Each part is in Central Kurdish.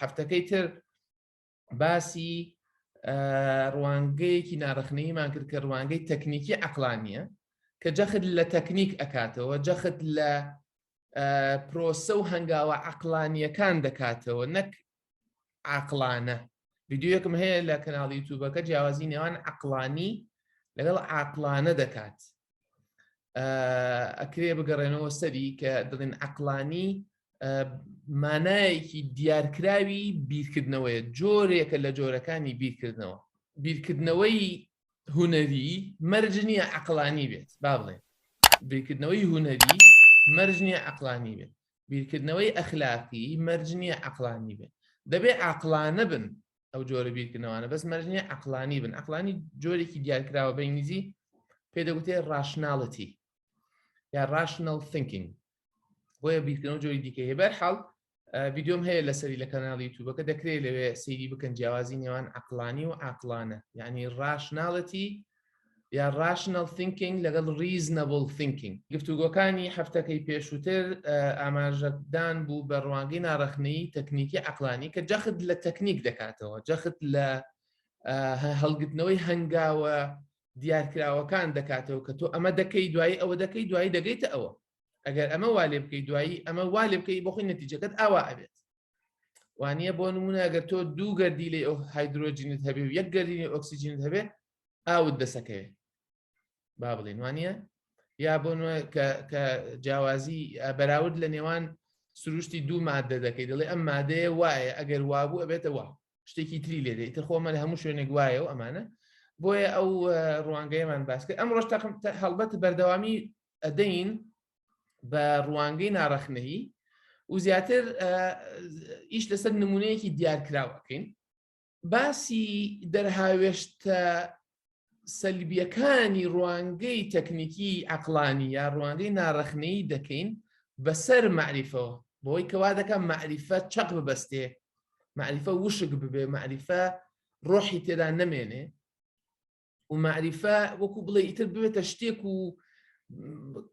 هەفتەکەی تر باسی ڕوانگەیەکی ناڕەخنەییمان کرد کە ڕوانگەی تەکنیکی عقلانیە کە جەخت لە تەکنیک ئەکاتەوە، جەخت لە پرۆسە و هەنگاوە عقلانیەکان دەکاتەوە نەک عقلانە. ڤیدیۆیەکم هەیە لە کەناڵی یوتیوبەکە جیاوازی نێوان عقلانی لەگەڵ عقلانە دەکات. ئەکرێ بگەڕێنەوە سەری کە دەڵێن عقلانی مانایەکی دیارکراوی بیرکردنەوەیە، جۆرێکە لە جۆرەکانی بیرکردنەوە. بیرکردنەوەی هونەری مەرج نییە عقلانی بێت، با بڵێن بیرکردنەوەی هونەری مەرج نییە عقلانی بێت، بیرکردنەوەی ئەخلاقی مەرج نییە عقلانی بێت. دەبێ عقلانە بن ئەو جۆرە بیرکردنەوانە، بەس مەرج نییە عقلانی بن. عقلانی جۆرێکی دیارکراوە، بە ئینگلیزی پێ دەگوتێ rationality یا rational thinking، بۆیە بیرکردنەوە جۆری دیکە هەیە. بەرحاڵ ڤیدیۆم هەیە لەسەری لە کەناڵی یوتیوبەکە، دەکرێت لەوێ سەیری بکەن جیاوازی نێوان عقلانی و عقلانە، یعنی rationality یا rational thinking لەگەڵ reasonable thinking. گفتوگۆکانی هەفتەکەی پێشووتر ئاماژەدان بوو بە ڕوانگەی ناڕەخنەیی تەکنیکی عقلانی کە جەخت لە تەکنیک دەکاتەوە، جەخت لە هەڵگرتنەوەی هەنگاوە دیارکراوەکان دەکاتەوە کە تۆ ئەمە دەکەی دوایی ئەوە دەکەی دوایی دەگەیتە ئەوە، ئەگەر ئەمە وا لێ بکەی دوایی ئەمە وا لێ بکەی بۆ خۆی نەتیجەکەت ئاوا ئەبێت. وانە بۆ نمونە ئەگەر تۆ دوو گەردیلەی ئەو هایدرۆجینت هەبێ و یەک گەردیلی ئۆکسیجینت هەبێ ئاوت دەسەکەوێ، با بڵێن وانە؟ یا بۆ کە کە جیاوازی بەراورد لە نێوان سروشتی دوو مادە دەکەی، دەڵێ ئەم مادەیە وایە ئەگەر وابوو ئەبێتە وا، شتێکی تری لێ دێ، ئیتر خۆمە لە هەموو شوێنێک وایە و ئەمانە. بۆیە ئەو ڕوانگەیەمان باس کرد. ئەمڕۆش تەقم هەڵبەت بەردەوامی ئەدەین بە ڕوانگەی ناڕەخنەیی و زیاتر ئیش لەسەر نمونەیەکی دیارکراو ئەکەین. باسی دەرهاوێشتە سەلبیەکانی ڕوانگەی تەکنیکی عقلانی یا ڕوانگەی ناڕەخنەیی دەکەین بەسەر مەعریفەوە، بەوەی کەوا دەکات مەعریفە چەق ببەستێ، مەعریفە وشک ببێ، مەعریفە ڕۆحی تێدا نەمێنێ و مەعریفە وەکو بڵێ ئیتر ببێتە شتێک و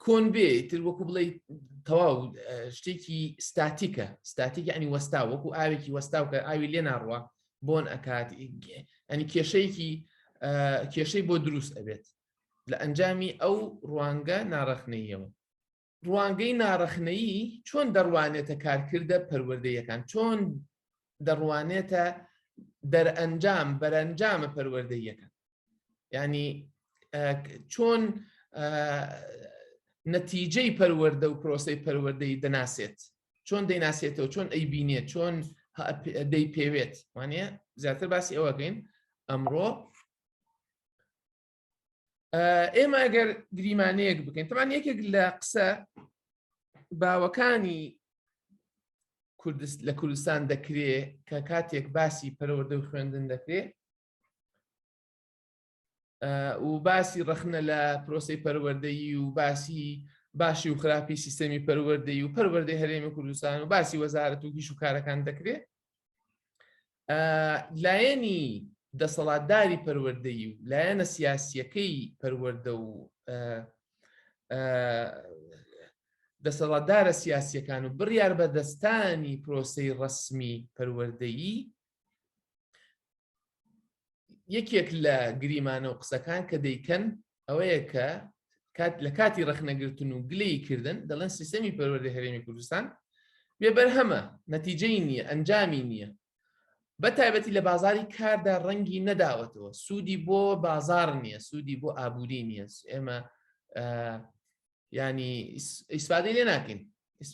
کۆن بێ، ئیتر وەکو بڵێ تەواو شتێکی ستاتیکە. ستاتیک یعنی وەستا، وەکو ئاوێکی وەستاو کە ئاوی لێ ناڕوە بۆن ئەکات، ئەنی کێشەیەکی کێشەی بۆ دروست ئەبێت لە ئەنجامی ئەو ڕوانگە ناڕەخنەیەوە. ڕوانگەی ناڕەخنەیی چۆن دەڕوانێتە کارکردە پەروەردەیەکان، چۆن دەڕوانێتە دەرئەنجام بەرەنجامە پەروەردەیەکان، ینی چۆن نەتیجەی پەروەردە و پرۆسەی پەروەردەی دەناسێت، چۆن دەیناسێتەوە، چۆن ئەیبینێت، چۆن دەیپێوێت، وانە زیاتر باسی ئەوەکەین ئەمڕۆ. ئێمە ئەگەر گریمانەیەک بکەین، تەمان یەکێک لە قسە باوەکانی لە کوردستان دەکرێ کە کاتێک باسی پەروەردە و خوێندن دەکرێ و باسی ڕەخنە لە پرۆسی پەروەردەیی و باسی باشی و خراپی سیستەمی پەروەردەی و پەروەردەی هەرێمی کوردستان و باسی وەزارەت و گیش و کارەکان دەکرێت، لایەنی دەسەڵاتداری پەروەردەیی و لایەنە سیاسیەکەی پەروەردە و دەسەڵاتدارە سیاسیەکان و بڕیار بەدەستانی پرۆسەی ڕەسمی پەروەردەیی، یەکێک لە گریمانە و قسەکان کە دەیکەن ئەوەیە کە لە کاتی ڕەخنەگرتن و گلەیی کردن دەڵێن سیستەمی پەروەردەی هەرێمی کوردستان بێ بەرهەمە، نەتیجەی نییە، ئەنجامی نییە، بە تایبەتی لە بازاری کاردا ڕەنگی نەداوەتەوە، سوودی بۆ بازار نییە، سوودی بۆ ئابووری نییە، ئێمە ینی ئیسفادەی لێ ناکەین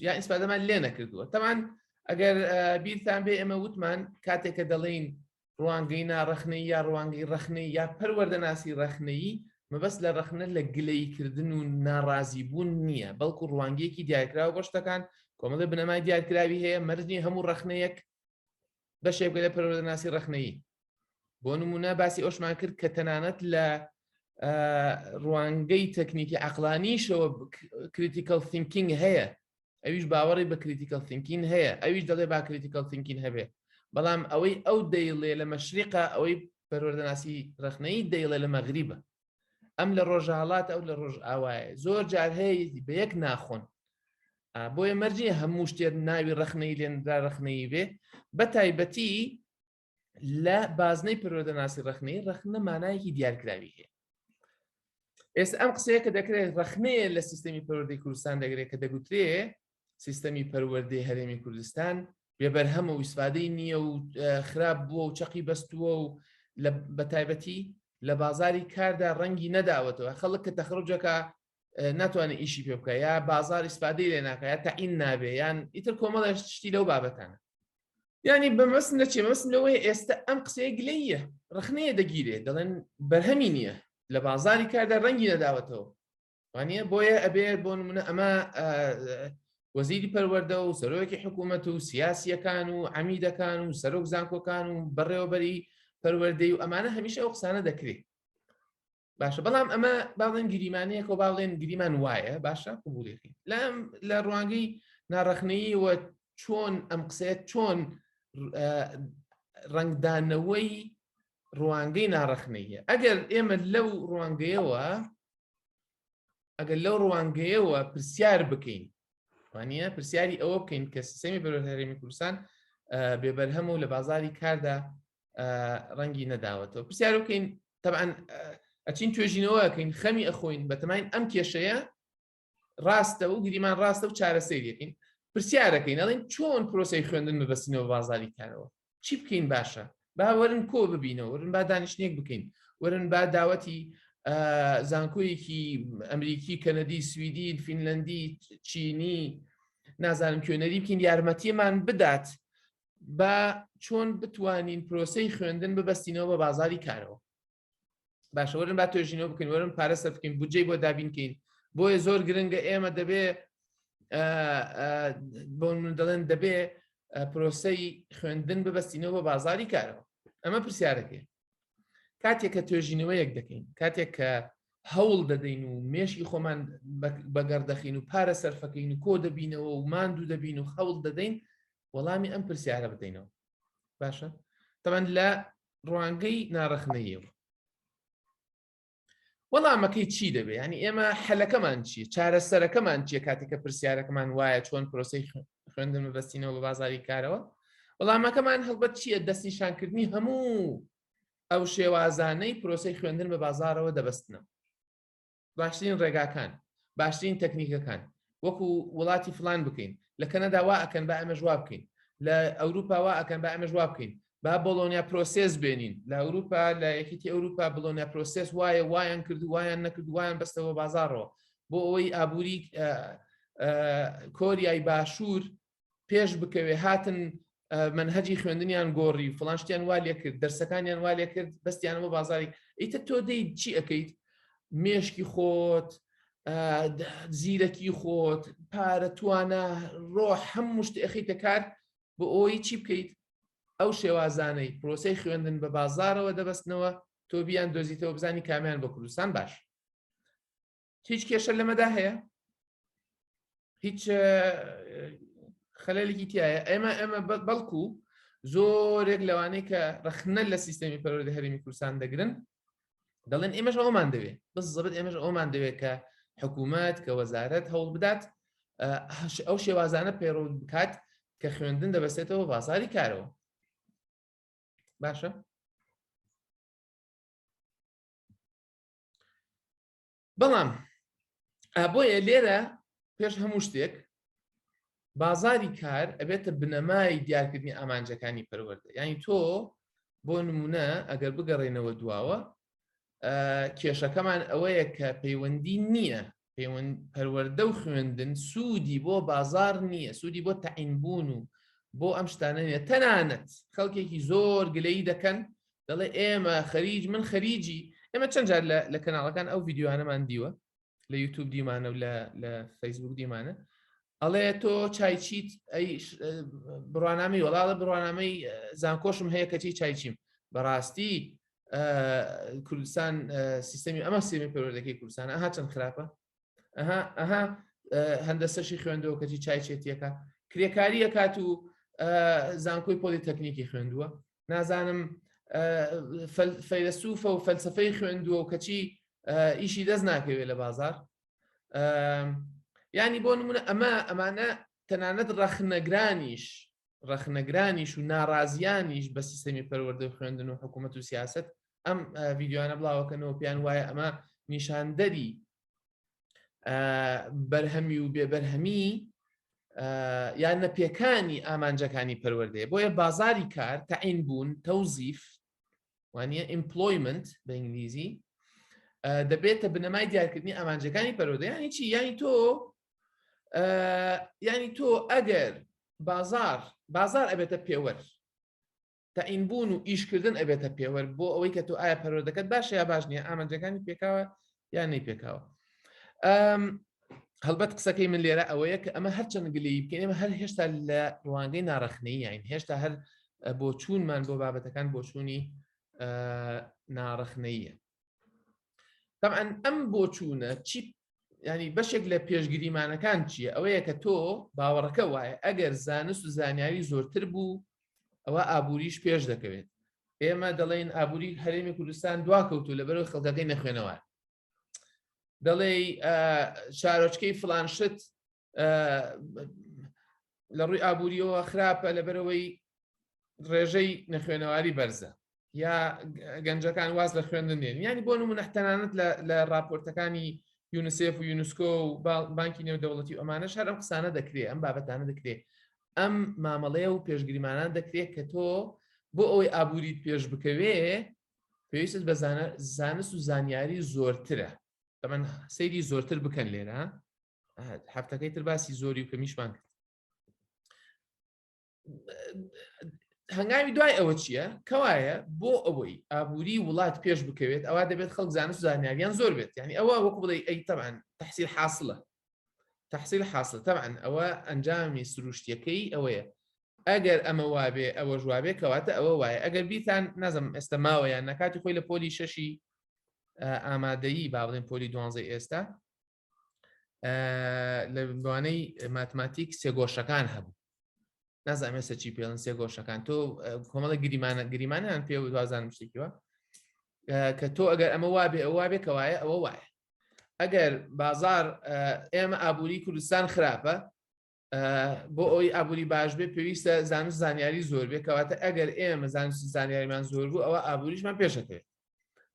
یا ئیسفادەمان لێ نەکردووە. تەمان ئەگەر بیرتان بێ ئێمە وتمان کاتێک کە دەڵێین ڕوانگەی ناڕەخنەی یا ڕوانگەی ڕەخنەی یا پەروەردەناسی ڕەخنەیی، مەبەست لە ڕەخنە لە گلەییکردن و ناڕازیبوون نییە، بەڵکو ڕوانگەیەکی دیارکراوە بۆ شتەکان، کۆمەڵێ بنەمای دیارکراوی هەیە، مەرج نییە هەموو ڕەخنەیەک بەشێک بێت لە پەروەردەناسی ڕەخنەیی. بۆ نمونە باسی ئەوشمان کرد کە تەنانەت لە ڕوانگەی تەکنیکی عقلانیشەوە critical thinking هەیە، ئەویش باوەڕی بە critical thinking هەیە، ئەویش دەڵێ با critical thinking هەبێ، بەڵام ئەوەی ئەو دەیڵێ لە مەشریقە، ئەوەی پەروەردەناسی ڕەخنەیی دەیڵێ لە مەغریبە، ئەم لە ڕۆژهەڵات ئەو لە ڕۆژئاوایە، زۆر جار هەیە بە یەک ناخۆن. بۆیە مەرجی هەموو شتێک ناوی ڕەخنەی لێنرا ڕەخنەیی بێ بە تایبەتی لە بازنەی پەروەردەناسی ڕەخنەی ڕەخنە مانایەکی دیارکراوی هەیە. ئێستا ئەم قسەیە کە دەکرێت ڕەخنەیە لە سیستەمی پەروەردەی کوردستان دەگرێت کە دەگوترێ سیستەمی پەروەردەی هەرێمی کوردستان بێبەرهەمە و ئیسفادەی نییە و خراپ بووە و چەقی بەستووە و بە تایبەتی لە بازاری کاردا ڕەنگی نەداوەتەوە. خەڵک کە تەخرجەکە ناتوانێت ئیشی پێ بکە یا بازار ئیسفادەی لێ ناکە یا تەعین نابێ یان ئیتر کۆمەڵێ شتی لەو بابەتانە. یعنی بەمەسم لە چێ مەسم لەوەی ئێستا ئەم قسەیە گلەیە ڕخنەیە دەگیرێ، دەڵێن بەرهەمی نییە لە بازاری کاردا ڕەنگی نەداوەتەوە، وانە بۆیە ئەبێ بۆ نمونە ئەمە وەزیری پەروەردە و سەرۆکی حکوومەت و سیاسیەکان و عەمیدەکان و سەرۆک زانکۆکان و بەڕێوەبەری پەروەردەی و ئەمانە هەمیشە ئەو قسانە دەکرێت. باشە، بەڵام ئەمە باڵێن گریمانەیەکە و باڵێن گریمان وایە، باشە قبوڵیەکەین لەم لە ڕوانگەی ناڕەخنەیی و چۆن ئەم قسەیە چۆن ڕەنگدانەوەی ڕوانگەی ناڕەخنەیە. ئەگەر ئێمە لەو ڕوانگەیەوە ئەگەر لەو ڕوانگەیەوە پرسیار بکەین، وانە پرسیاری ئەوە بکەین کە سیستەمی پەروەردەی هەرێمی کوردستان بێبەرهەم و لە بازاری کاردا ڕەنگی نەداوەتەوە، پرسیار بکەین، طبعا ئەچین توێژینەوەکەین، خەمی ئەخۆین، بەتەماین ئەم کێشەیە ڕاستە و گریمان ڕاستە و چارەسەریەکەین. پرسیارەکەین ئەڵێن چۆن پرۆسەی خوێندن ببەستینەوە بازاری کارەوە، چی بکەین باشە؟ با وەرن کۆ ببینەوە، وەرن با دانیشتێک بکەین، وەرن با داوەتی زانکۆیەکی ئەمریکی، کەنەدی، سوئدی، فینلندی، چینی، نازانم کوێنەری بکەین یارمەتیمان بدات با چۆن بتوانین پرۆسەی خوێندن ببەستینەوە بە بازاری کارەوە. باشە، وەرن با توێژینەوە بکەین، وەرن پارە سەرف بکەین، بودجەی بۆ دابین کەین. بۆیە زۆر گرنگە ئێمە دەبێ بۆ من دەڵێن دەبێ پرۆسەی خوێندن ببەستینەوە بە بازاری کارەوە. ئەمە پرسیارەکەی کاتێک کە توێژینەوەیەک دەکەین، کاتێک کە هەوڵ دەدەین و مێشکی خۆمان بەگەڕدەخین و پارە سەرفەکەین و کۆ دەبینەوە و ماندوو دەبین و هەوڵ دەدەین وەڵامی ئەم پرسیارە بدەینەوە. باشە، تەمان لە ڕوانگەی ناڕەخنەیەوە وەڵامەکەی چی دەبێ؟ ینی ئێمە حەلەکەمان چییە، چارەسەرەکەمان چییە کاتێک کە پرسیارەکەمان وایە چۆن پرۆسەی خوێندن ببەستینەوە بە بازاری کارەوە؟ وەڵامەکەمان هەڵبەت چییە؟ دەستنیشانکردنی هەموو ئەو شێوازانەی پرۆسەی خوێندن بە بازارەوە دەبەستنەوە، باشترین ڕێگاکان، باشترین تەکنیکەکان، وەکو وڵاتی فلان بکەین، لە کەنەدا وا ئەکەن با ئەمەش وا بکەین، لە ئەوروپا وا ئەکەن با ئەمەش وا بکەین، با Bologna process بێنین لە ئەوروپا، لە یەکێتی ئەوروپا Bologna process وایە، وایان کرد و وایان نەکرد، وایان بەستەوە بازاڕەوە بۆ ئەوەی ئابووری کۆریای باشوور پێش بکەوێ، هاتن مەنهەجی خوێندنیان گۆڕی، فڵان شتیان وا لێ کرد، دەرسەکانیان وا لێ کرد، بەستیان بۆ بازاری. ئیتر تۆ دەی چی ئەەکەیت؟ مێشکی خۆت، زیرەکی خۆت، پارە، توانە، ڕۆح، هەموو شتی ئەخیتە کار بۆ ئەوەی چی بکەیت؟ ئەو شێوازانەی پرۆسەی خوێندن بە بازارەوە دەبەستنەوە تۆ بیان دۆزیتەوە، بزانی کامیان بۆ کوردستان باش. هیچ کێشە لەمەدا هەیە؟ هیچ خەلەلێکی تایە؟ ئێمە بەڵکو زۆرێک لەوانەی کە ڕەخنە لە سیستەمی پەروەردە هەرێمی کوردستان دەگرن دەڵێن ئێمەش ئەومان دەوێت، بزەبت ئێمەش ئەومان دەوێت کە حکوومەت، کە وەزارەت هەوڵ بدات ئەو شێوازانە پەیڕەو بکات کە خوێندن دەبەستێتەوە بازاری کارەوە. باشە، بەڵام بۆیە لێرە پێش هەموو شتێک بازاری کار ئەبێتە بنەمای دیارکردنی ئامانجەکانی پەروەردە. یعنی تۆ بۆ نمونە ئەگەر بگەڕێنەوە دواوە، کێشەکەمان ئەوەیە کە پەیوەندی نییە، پەروەردە و خوێندن سوودی بۆ بازار نییە، سوودی بۆ تەعینبوون و بۆ ئەم شتانە نیە. تەنانەت خەڵکێکی زۆر گلەیی دەکەن، دەڵێ ئێمە خەریج، من خەریجی. ئێمە چەند جار لە کەناڵەکان ئەو ڤیددیوانەمان دیوە، لە یوتوب دیمانە و لە فەیسبوک دیمانە، ئەڵێ تۆ چایچیت، ئەی بڕوانامەی وەڵاڵە بڕوانامەی زانکۆشم هەیە کەچی چایچیم. بەڕاستی کوردستان سیستەمی ئەمە سیستەمی پەروەردەکەی کوردستان ئەها چەند خراپە، ئەها ئەها هەندەسەشی خوێندەوە کەچی چایچێتیەکە، کرێکاری ئەکات و زانکۆی پۆلیتەکنیکی خوێندووە، نازانم فەیلەسوفە و فەلسفەی خوێندووە و کەچی ئیشی دەست ناکەوێت لە بازار. ینی بۆ نمونە ئەمە ئەمانە تەنانەت ڕەخنەگرانیش ڕەخنەگرانیش و ناڕازیانیش بە سیستەمی پەروەردە و خوێندن و حکوومەت و سیاست ئەم ڤیددیوانە بڵاوەکەنەوە پێیان وایە ئەمە نیشاندەری بەرهەمی و بێبەرهەمی یان نەپێکانی ئامانجەکانی پەروەردەیە بۆیە بازاری کار تەعین بوون تەوزیف وانە employment بە ئینگلیزی دەبێتە بنەمای دیارکردنی ئامانجەکانی پەروەردە ینی چی ینی تۆ ینی تۆ ئەگەر بازار بازار ئەبێتە پێوەر تەعین بوون و ئیشکردن ئەبێتە پێوەر بۆ ئەوەی کە تۆ ئایا پەروەردەکەت باشە یا باش نییە ئامانجەکانی پێکاوە یان نەی پێکاوە هەڵبەت قسەکەی من لێرە ئەوەیە کە ئەمە هەرچەند گلەیی بکەین ئێمە هەر هێشتا لە ڕوانگەی ناڕەخنەیی یاین هێشتا هەر بۆچوونمان بۆ بابەتەکان بۆچوونی ناڕەخنەیە طبعا ئەم بۆچوونە چی ینی بەشێک لە پێشگریمانەکان چییە ئەوەیە کە تۆ باوەڕەکە وایە ئەگەر زانست و زانیاری زۆرتر بوو ئەوە ئابووریش پێش دەکەوێت ئێمە دەڵێن ئابووری هەرێمی کوردستان دواکەوتو لەبەرەوەی خەڵکەکەی نەخوێنەوە دەڵێ شارۆچکەی فلان شت لە ڕووی ئابووریەوە خراپە لەبەرەوەی ڕێژەی نەخوێنەواری بەرزە یا گەنجەکان واز لە خوێندن دێن ینی بۆ نمونە تەنانەت لە راپۆرتەکانی یونسێف و یونسکۆ و بانکی نێودەوڵەتی و ئەمانەش هەر ئەم قسانە دەکرێت ئەم بابەتانە دەکرێت ئەم مامەڵەیە و پێشگریمانان دەکرێت کە تۆ بۆ ئەوەی ئابووریت پێش بکەوێ پێویستت بە زانست و زانیاری زۆرترە تەمەن سەیری زۆرتر بکەن لێرە هەفتەکەی تر باسی زۆری و کەمیشمان کرد هەنگاوی دوای ئەوە چییە کەوایە بۆ ئەوەی ئابووری وڵات پێش بکەوێت ئەوە دەبێت خەڵک زانست و زانیاریان زۆر بێت یعنی ئەوە وەکو بڵێ ئەی تەبعەن تحصیل حاصلە تحصیل حاصل تەبعەن ئەوە ئەنجامی سروشتیەکەی ئەوەیە ئەگەر ئەمە وابێ ئەوەش وابێ کەواتە ئەوە وایە ئەگەر بیتان نازم ئێستا ماوە یان نەکاتی خۆی لە پۆلی شەشی ئامادەیی با بڵێن پۆلی دوانزەی ئێستا لە بوانەی ماتماتیک سێگۆشەکان هەبوو نازانم ئێستا چی پێڵن سێگۆشەکان تۆ کۆمەڵە گریمانە گریمانیان پێ دوازانم شتێکیوە کە تۆ ئەگەر ئەمە وابێ ئەو وابێ کەوایە ئەوە وایە ئەگەر بازار ئێمە ئابووری کوردستان خراپە بۆ ئەوی ئابووری باش بێ پێویستە زانست زانیاری زۆر بێ کەواتە ئەگەر ئێمە زانست زانیاریمان زۆر بوو ئەوە ئابووریشمان پێشەکەوێت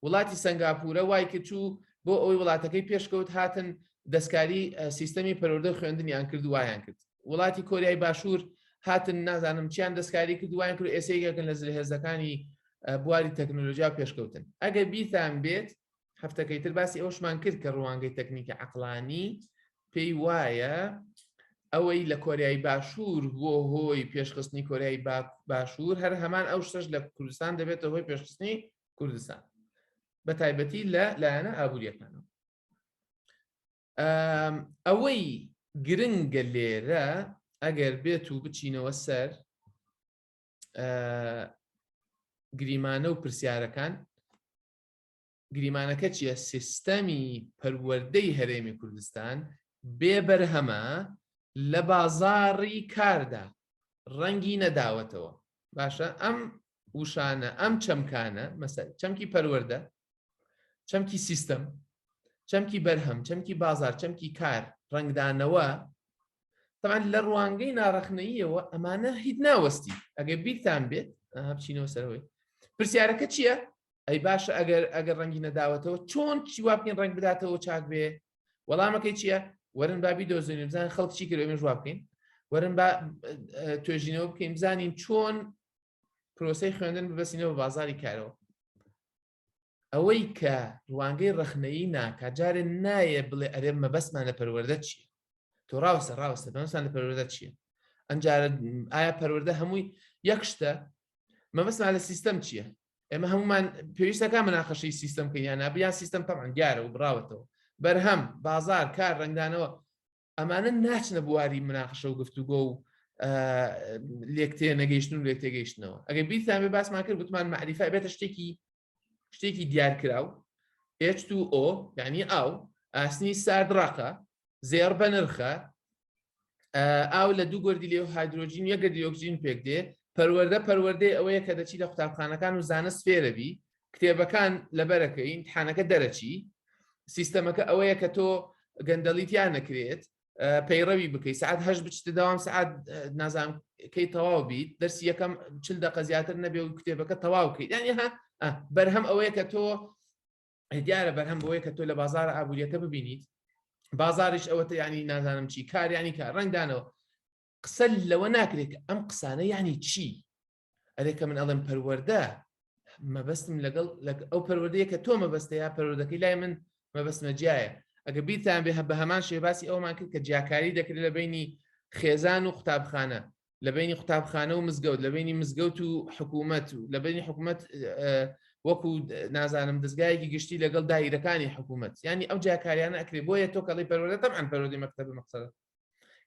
وڵاتی سنگاپورە وای کرد چوو بۆ ئەوەی وڵاتەکەی پێشکەوت هاتن دەستکاری سیستەمی پەروەردە خوێندنیان کرد وایان کرد وڵاتی کۆریای باشوور هاتن نازانم چیان دەستکاری کرد وایان کرد ئێسەیەکن لە زلهێزەکانی بواری تەکنۆلۆژیا پێشکەوتن ئەگەر بیرتان بێت هەفتەکەی تر باسی ئەوشمان کرد کە ڕوانگەی تەکنیکی عقلانی پێی وایە ئەوەی لە کۆریای باشوور بۆ هۆی پێشخستنی کۆریای باشوور هەر هەمان ئەو شتەش لە کوردستان دەبێتە هۆی پێشخستنی کوردستان بە تایبەتی لە لایەنە ئابووریەکانەوە ئەوەی گرنگە لێرە ئەگەر بێت و بچینەوە سەر گریمانە و پرسیارەکان گریمانەکە چییە؟ سیستەمی پەروەردەی هەرێمی کوردستان بێ بەرهەمە لە بازاڕی کاردا ڕەنگی نەداوەتەوە. باشە ئەم وشانە ئەم چەمکانە مەسەل چەمکی پەروەردە چەمکی سیستەم چەمکی بەرهەم چەمکی بازار چەمکی کار ڕەنگدانەوە طبعا لە ڕوانگەی ناڕەخنەییەوە ئەمانە هیچ ناوەستی ئەگەر بیرتان بێت بچینەوە سەرەوەی پرسیارەکە چییە؟ ئەی باشە ئەگەر ئەگەر ڕەنگی نەداوەتەوە چۆن چی وا بکەین ڕەنگ بداتەوە چاک بێ وەڵامەکەی چییە؟ وەرن با بیدۆزین بزان خەڵک چی کرد ئێمەش وا بکەین وەرن با توێژینەوە بکەین بزانین چۆن پرۆسەی خوێندن ببەسینەوە بازاری کارەوە ئەوەی کە ڕوانگەی ڕەخنەیی ناکا جارێ نایە بڵێ ئەرێ مەبەستمان لە پەروەردە چییە تۆ ڕاوەستە ڕاوەستە مەبەستمان لە پەروەردە چییە ئەنجارە ئایا پەروەردە هەمووی یەک شتە مەبەستمان لە سیستەم چییە ئێمە هەمومان پێویستەکە مناقەشەی سیستەم بکەین یان نابیان سیستەم تەبعەن دیارە و بڕاوەتەوە بەرهەم بازار کار ڕەنگدانەوە ئەمانە ناچنە بواری مناقشە و گفتوگۆ و لێکتێ نەگەیشتن و لێکتێگەیشتنەوە ئەگەر بیرتان بێ باسمان کرد گوتمان معریفە بێتە شتێکی شتێکی دیارکراو H2O یعنی ئاو ئاسنی سارد ڕەقە زێڕ بە نرخە ئاو لە دوو گۆردی لێو هایدرۆجین یەک گەردی ئۆکسجین پێک دێ پەروەردە پەروەردەی ئەوەیە کە دەچی لە قوتابخانەکان و زانست فێرەبی کتێبەکان لەبەرەکەی امتحانەکە دەرەچی سیستەمەکە ئەوەیە کە تۆ گەندەڵیتیان نەکرێت. پەیڕەوی بکەی سعات هەش بچتە داوام سعات نازانم کەی تەواو بیت دەرسی یەکەم چل دقە زیاتر نەبێ و کتێبەکە تەواو کەیت یعنی ها بەرهەم ئەوەیە کە تۆ دیارە بەرهەم بۆیە کە تۆ لە بازار ئابوووریەکە ببینیت بازاریش ئەوەتە ینی نازانم چی کاریانی کار ڕنگدانەوە قسە لەوە ناکرێت کە ئەم قسانە یعنی چی؟ ئەرێ کە من ئەڵێم پەروەردە مەبەستم لەگەڵ ئەو پەروەردەیە کە تۆ مەبەستە یا پەروەردەکەی لای من مەبەستمە جیایە ئەگە بیرتان بێ بە هەمان شێ باسی ئەومان کرد کە جیاکاری دەکرێت لە بینی خێزان و قوتابخانە لە بینی قوتابخانە و مزگەوت لە بینی مزگەوت و حکوومەت و لە بینی حکوومەت وەکو نازانم دەستگایەکی گشتی لەگەڵ دایرەکانی حکوومەت ینی ئەو جیاکاریانە ئەکرێ بۆیە تۆ کەڵی پەروەردە تەبعەن پەروەردەی مەکتەب مەقسەدە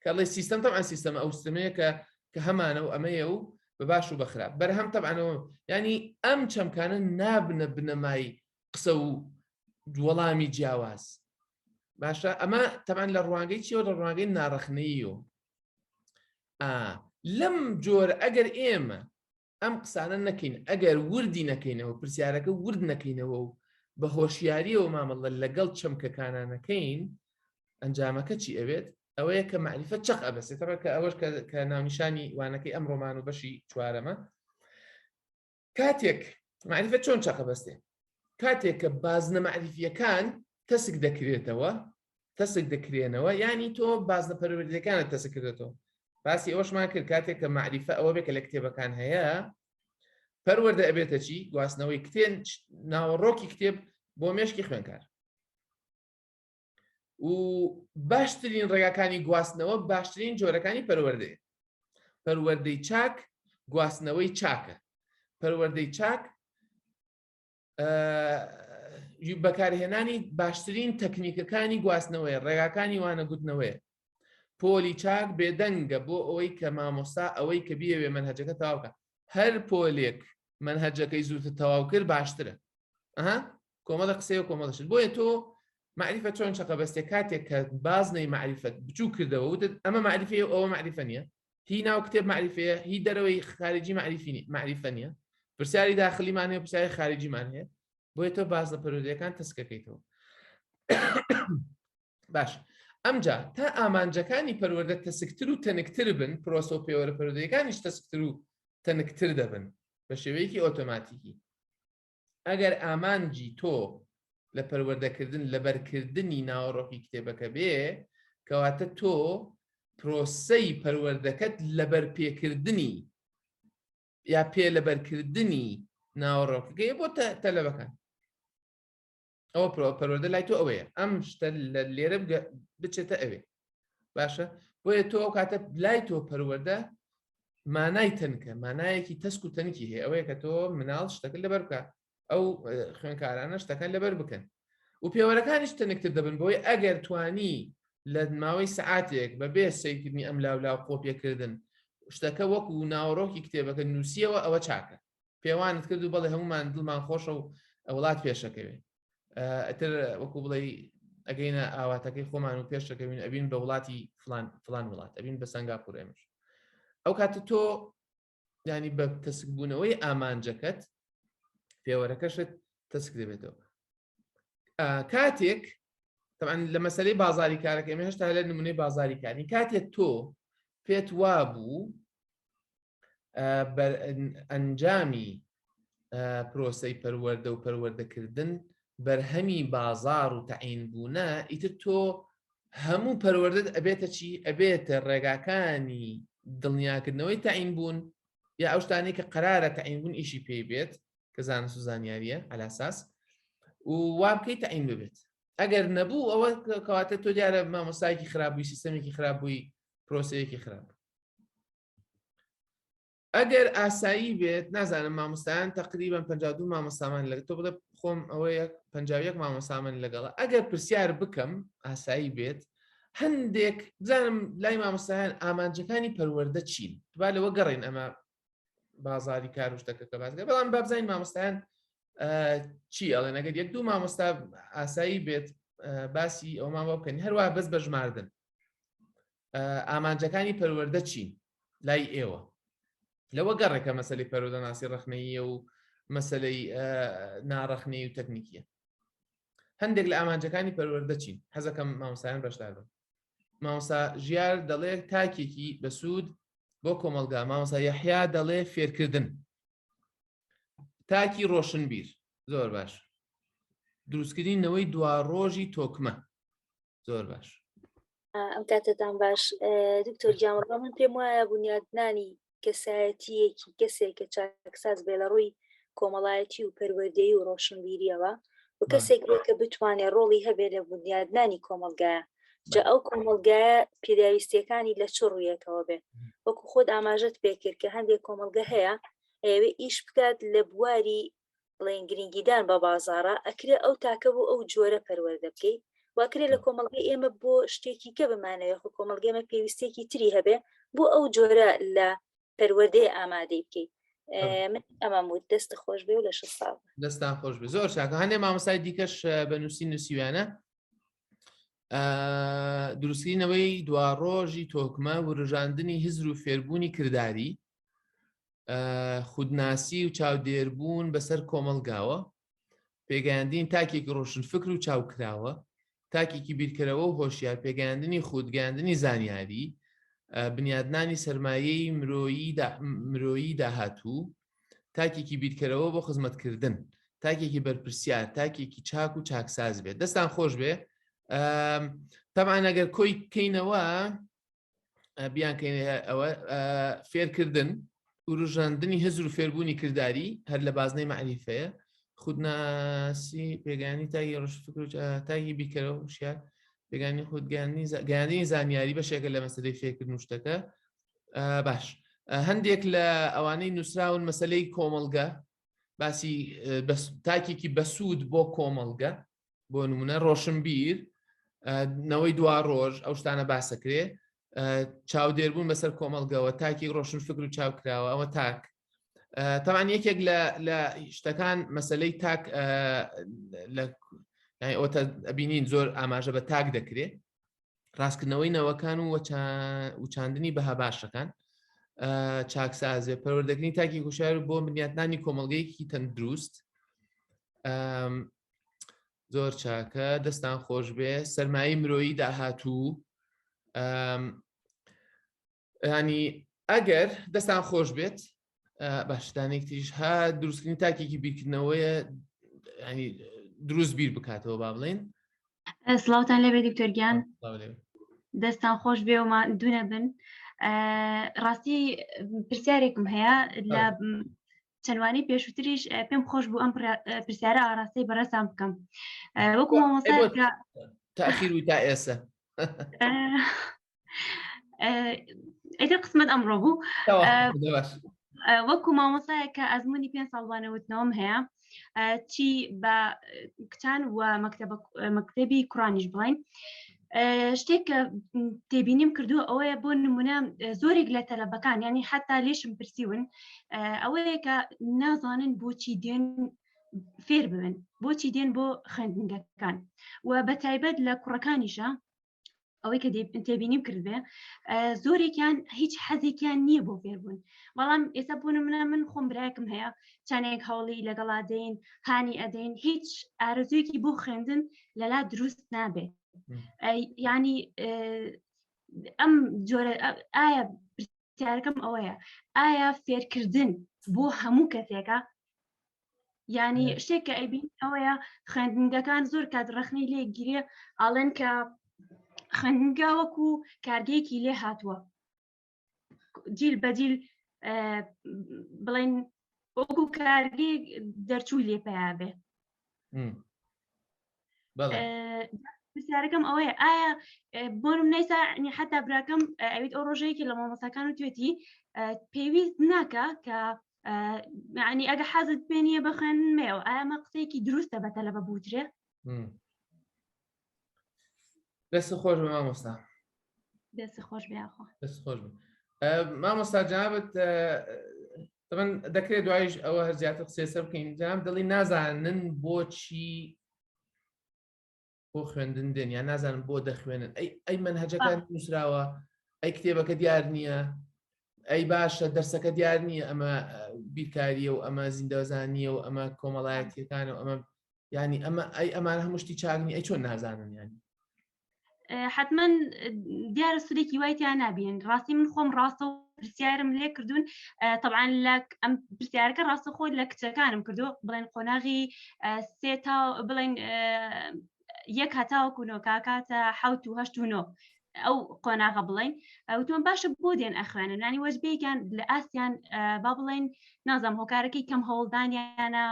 کە ئەڵێ سیستەم تەبعەن سیستەمە ئەو سیستەمەیە کە کە هەمانە و ئەمەیە و بە باش و بەخراپ بەرهەم تەبعەنەوە ینی ئەم چەمکانە نابنە بنەمای قسە و وەڵامی جیاواز باشە ئەمە تەمان لە ڕوانگەی چیەوە لە ڕوانگەی ناڕەخنەیەوە لەم جۆر ئەگەر ئێمە ئەم قسانە نەکەین ئەگەر وردی نەکەینەوە پرسیارەکە ورد نەکەینەوە و بە هۆشیاریەوە مامەڵە لەگەڵ چەمکەکانە نەکەین ئەنجامەکە چی ئەوێت ئەوەیە کە معریفە چەق ئەبەسێتەوە کە ئەوەش کە ناونیشانی وانەکەی ئەم ڕۆمان و بەشی چوارەمە کاتێک معریفە چۆن چەقە بەستێ کاتێک کە بازنە معریفیەکان تەسک دەکرێتەوە تەسک دەکرێنەوە ینی تۆ بازنە پەروەردەکانت تەسک کردێتەوە باسی ئەوەشمان کرد کاتێک کە معریفە ئەوە بێ کە لە کتێبەکان هەیە پەروەردە ئەبێتە چی گواستنەوەی کتێن ناوەڕۆکی کتێب بۆ مێشکی خوێنکار و باشترین ڕێگاکانی گواستنەوە باشترین جۆرەکانی پەروەردەیە پەروەردەی چاک گواستنەوەی چاکە پەروەردەی چاک بەکارهێنانی باشترین تەکنیکەکانی گواستنەوەی ڕێگاکانی وانە گوتنەوەیە پۆلی چاک بێدەنگە بۆ ئەوەی کە مامۆستا ئەوەی کە بیەوێ منهجەکە تەواوکە هەر پۆلێک منهجەکەی زووتر تەواو کرد باشترە ئەها کۆمەڵە قسەیە و کۆمەڵە شت بۆیە تۆ معریفە چۆن چەقە بەستێ کاتێک کە بازنەی معریفەت بچوو کردەوە وتت ئەمە معریفەیە و ئەوە معریفە نییە هی ناو کتێب معریفەیە هی دەرەوەی خارجی معریفی معریفە نییە پرسیاری داخلیمان هەیە پرسیاری خارجیمان هەیە بۆیە تۆ بازنە پەروەردەیەکان تەسکەکەیتەوە باش ئەمجا تا ئامانجەکانی پەروەردە تەسکتر و تەنکتر بن پرۆسە و پێوەرە پەروەردەیەکانیش تەسکتر و تەنکتر دەبن بە شێوەیەکی ئۆتۆماتیکی ئەگەر ئامانجی تۆ لە پەروەردەکردن لەبەرکردنی ناوەڕۆکی کتێبەکە بێ کەواتە تۆ پرۆسەی پەروەردەکەت لەبەرپێکردنی یا پێ لەبەرکردنی ناوەڕۆکەکەی بۆ تەلەبەکان ئەوە پرۆ پەروەردە لای تۆ ئەوەیە ئەم شتە لە لێرە بچێتە ئەوێ باشە بۆیە تۆ ئەو کاتە لای تۆ پەروەردە مانای تەنکە مانایەکی تەسک و تەنکی هەیە ئەوەیە کە تۆ مناڵ شتەکە لەبەر بکە ئەو خوێنکارانە شتەکان لەبەر بکەن و پێوەرەکانیش تەنکتر دەبن بۆی ئەگەر توانی لە ماوەی سعاتێک بەبێ سەیرکردنی ئەم لاولا و قۆپیەکردن شتەکە وەکو ناوەڕۆکی کتێبەکە نووسیەوە ئەوە چاکە پێوانت کرد و بەڵێ هەمومان دڵمان خۆشە و وڵات پێشەکەوێ ئەتر وەکو بڵێ ئەگەینە ئاواتەکەی خۆمان و پێشەکەوین ئەبین بە وڵاتی فلان فلان وڵات ئەبین بە سنگاپور ئێمەش ئەو کاتە تۆ ینی بە تەسکبوونەوەی ئامانجەکەت پێوەرەکەشت تەسک دەبێتەوە کاتێک طبعا لە مەسلەی بازاری کارەکە ئێمە هێشتا لە نمونەی بازاری کاری کاتێک تۆ پێت وابوو ئەنجامی پرۆسەی پەروەردە و پەروەردەکردن بەرهەمی بازار و تەعین بوونە ئیتر تۆ هەموو پەروەردەت ئەبێتە چی ئەبێتە ڕێگاکانی دڵنیاکردنەوەی تەعین بوون یا ئەو شتانەی کە قەرارە تەعین بوون ئیشی پێی بێت کە زانست و زانیاریە ئەلاساس و وا بکەیت تەعین ببێت ئەگەر نەبوو ئەوە کەواتە تۆ دیارە مامۆستایەکی خراپ بووی سیستەمێکی خراپ بووی پرۆسەیەکی خراپ ئەگەر ئاسایی بێت نازانم مامۆستایان تقریبا 52 مامۆستامان لە تۆ بڵێ خۆم ئەوەیە 51 مامۆستامن لەگەڵە ئەگەر پرسیار بکەم ئاسایی بێت هەندێک بزانم لای مامۆستایان ئامانجەکانی پەروەردە چین با لەوە گەڕین ئەمە بازاری کار و شتەکە کە باسگە بەڵام بابزانین مامۆستایان چی ئەڵێن ئەگەر یەک دوو مامۆستا ئاسایی بێت باسی ئەومان بۆ بکەن هەروە بەس بەژماردن ئامانجەکانی پەروەردە چین لای ئێوە لەوە گەڕێکە مەسلی پەرودەناسی ڕخنەیە و مەسلەی ناڕەخنەی و تەکنیکیە هەندێک لە ئامانجەکانی پەروەردە چین حەزەکەم مامۆستایان بەشدار بن. مامۆستا ژیار دەڵێ تاکێکی بەسوود بۆ کۆمەڵگا مامۆستا یەحیا دەڵێ فێرکردن تاکی ڕۆشنبیر زۆر باش دروستکردنی نەوەی دواڕۆژی تۆکمە زۆر باش ئەم کاتەتان باش دکتۆر گیان وەڵا من پێم وایە بونیادنانی کەسایەتیەکی کەسێک کە چاکساز بێ لە ڕووی کۆمەڵایەتی و پەروەردەیی و ڕۆشنبیریەوە و کەسێک بێ کە بتوانێت ڕۆڵی هەبێ لە بونیادنانی کۆمەڵگایە جا ئەو کۆمەڵگایە پێداویستیەکانی لە چ ڕوویەکەوە بێ وەکو خۆت ئاماژەت پێکرد کە هەندێک کۆمەڵگە هەیە ئەیەوێ ئیش بکات لە بواری بڵێن گرنگیدان بە بازاڕە ئەکرێ ئەو تاکە بۆ ئەو جۆرە پەروەردە بکەی واکرێ لە کۆمەڵگەی ئێمە بۆ شتێکی کە بمانەوێ خۆ کۆمەڵگەی ئێمە پێویستێکی تری هەبێ بۆ ئەو جۆرە لە پەروەردەی ئامادەی بکەی من ئەمەم وت دەست خۆش بێ و لە ساڵ دەستان خۆش بێ زۆر چاکە هەندێک مامۆستای دیکەش بە نووسی نووسیویانە دروستکردنەوەی دواڕۆژی تۆکمە وروژاندنی هزر و فێربوونی کرداری خودناسی و چاودێربوون بەسەر کۆمەڵگاوە، پێگەیاندنی تاکێکی ڕۆشنفکر و چاوکراوە، تاکێکی بیرکەرەوە و هۆشیار، پێگەیاندنی خود، گەیاندنی زانیاری، بنیادنانی سەرمایەی مرۆیی داهاتوو، تاکێکی بیرکەرەوە بۆ خزمەتکردن، تاکێکی بەرپرسیار، تاکێکی چاک و چاکساز بێت. دەستان خۆش بێ. تەبعەن ئەگەر کۆی کەینەوە بیانکەین ئەوە فێرکردن وروژاندنی هزر و فێربوونی کرداری هەر لە بازنەی معریفەیە خودناسی پێگانی تاگی ڕۆژ فکر تاگی بیکەرەوە وشیار پێگانی خود گەیاندنی زانیاری بەشێکە لە مەسلەی فێرکردن و شتەکە باش هەندێک لە ئەوانەی نووسراون مەسلەی کۆمەڵگە باسی تاکێکی بەسوود بۆ کۆمەڵگە بۆ نمونە ڕۆشنبیر نەوەی دوا ڕۆژ ئەو شتانە باسەکرێ چاودێربوون بەسەر کۆمەڵگەوە تاکی ڕۆشن فکر و چاو کراوە ئەوە تاک تاوان یەکێک لە شتەکان مەسلەی تاک لە ئەوە ئەبینین زۆر ئاماژە بە تاک دەکرێت ڕاستکردنەوەی نەوەکان و وچاندنی بەها باشەکان چاکسازێ پەروەردەکردنی تاکی هوشار بۆ بنیاتنانی کۆمەڵگەیەکی تەندروست زۆر چاکە دەستان خۆش بێ سەرمایەی مرۆیی داهاتوو ینی ئەگەر دەستان خۆش بێت باشدانێک تریش ها دروستکردنی تاکێکی بیرکردنەوەیە ینی دروست بیر بکاتەوە با بڵێن سڵاوتان لێبێ دکتۆر گیان دەستان خۆش بێ و دوونە بن ڕاستی پرسیارێکم هەیە لە چەندوانی پێشووتریش پێم خۆش بوو ئەم پرسیارە ئاراستەی بەڕێزان بکەم وەکو مامۆستا تاخیر و تا ئێستا ئیتر قسمەت ئەمڕۆ بوو وەکو مامۆسایە کە ئەزمموی پێ ساڵوانە وتنەوەم هەیە چی بە کچان و مەکتەبی کوڕانیش بڵین شتێک کە تێبینیم کردووە ئەوەیە بۆ نمونە زۆرێک لە تەلەبەکان ینی حتا لێشم پرسیون ئەوەیە کە نازانن بۆچی دێن فێر ببن بۆچی دێن بۆ خوێندنگەکان و بە تایبەت لە کوڕەکانیشە ئەوەی کە تێبینیم کردبێ زۆرێکیان هیچ حەزێکیان نییە بۆ فێربوون بەڵام ئێستا بۆ منە من خۆم برایەکم هەیە چەندێک هەوڵی لەگەڵا دەین هانی ئەدەین هیچ ئارەزوویەکی بۆ خوێندن لەلا دروست نابێت ینی ئەم جۆرە ئایا پرسیارەکەم ئەوەیە ئایا فێرکردن بۆ هەموو کەسێکە ینی شتێک کە ئەیبین ئەوەیە خوێندنگەکان زۆر کات ڕخنەی لێ گیرێ ئاڵێن کە خوێندنگا وەکو کارگەیەکی لێ هاتووە جیل بەجیل بڵێن وەکو کارگەی دەرچوو لێ پیا بێ پرسیارەکەم ئەوەیە ئایا بۆنم نەیسا حتا براکەم ئەویت ئەو ڕۆژەیەکی لە مامۆساکان و توێتی پێویست ناکە کە ینی ئەگە حەزت پێ نییە بە خوێندنمەوە ئایا قسەیەکی دروستە بە تەلەبە بوترێ دەست خۆش بە مامۆستا دەست خۆش بێخۆ دەست خۆش بێ مامۆستا جنابت طبعا دەکرێت دوایش ئەوە هەر زیاتر قسەی سەر بکەین جناب دڵی نازانن بۆچی بۆ خوێندن دێن یان نازانم بۆ دەخوێنن ئەی ئەی منهجەکان نووسراوە ئەی کتێبەکە دیار نییە ئەی باشە دەرسەکە دیار نییە ئەمە بیرکاریە و ئەمە زیندەزانیە و ئەمە کۆمەڵایەتیەکان و ئەمە ینی ئەمە ئەی ئەمان هەموو شتی چاکنی ئەی چۆن نازانن ینی. حتمما دیارە سوودێکی وای تیا نبین ڕاستی من خۆم ڕاستە و پرسیارم لێ کردوون طبعا لە ئەم پرسیارەکە ڕاستە خۆ لە کچەکانم کردو بڵێن قۆناغی سێ تا بڵێن یەک هەتاوەکو نۆ کاکاتە حوت و هەشت و نۆ ئەو قۆناغە بڵین وتم باشە بۆ دێن ئەخوێنن ینی وەجبەیەکیان لە ئاستیان با بڵین نازم هۆکارەکەی کەم هەوڵدانیانە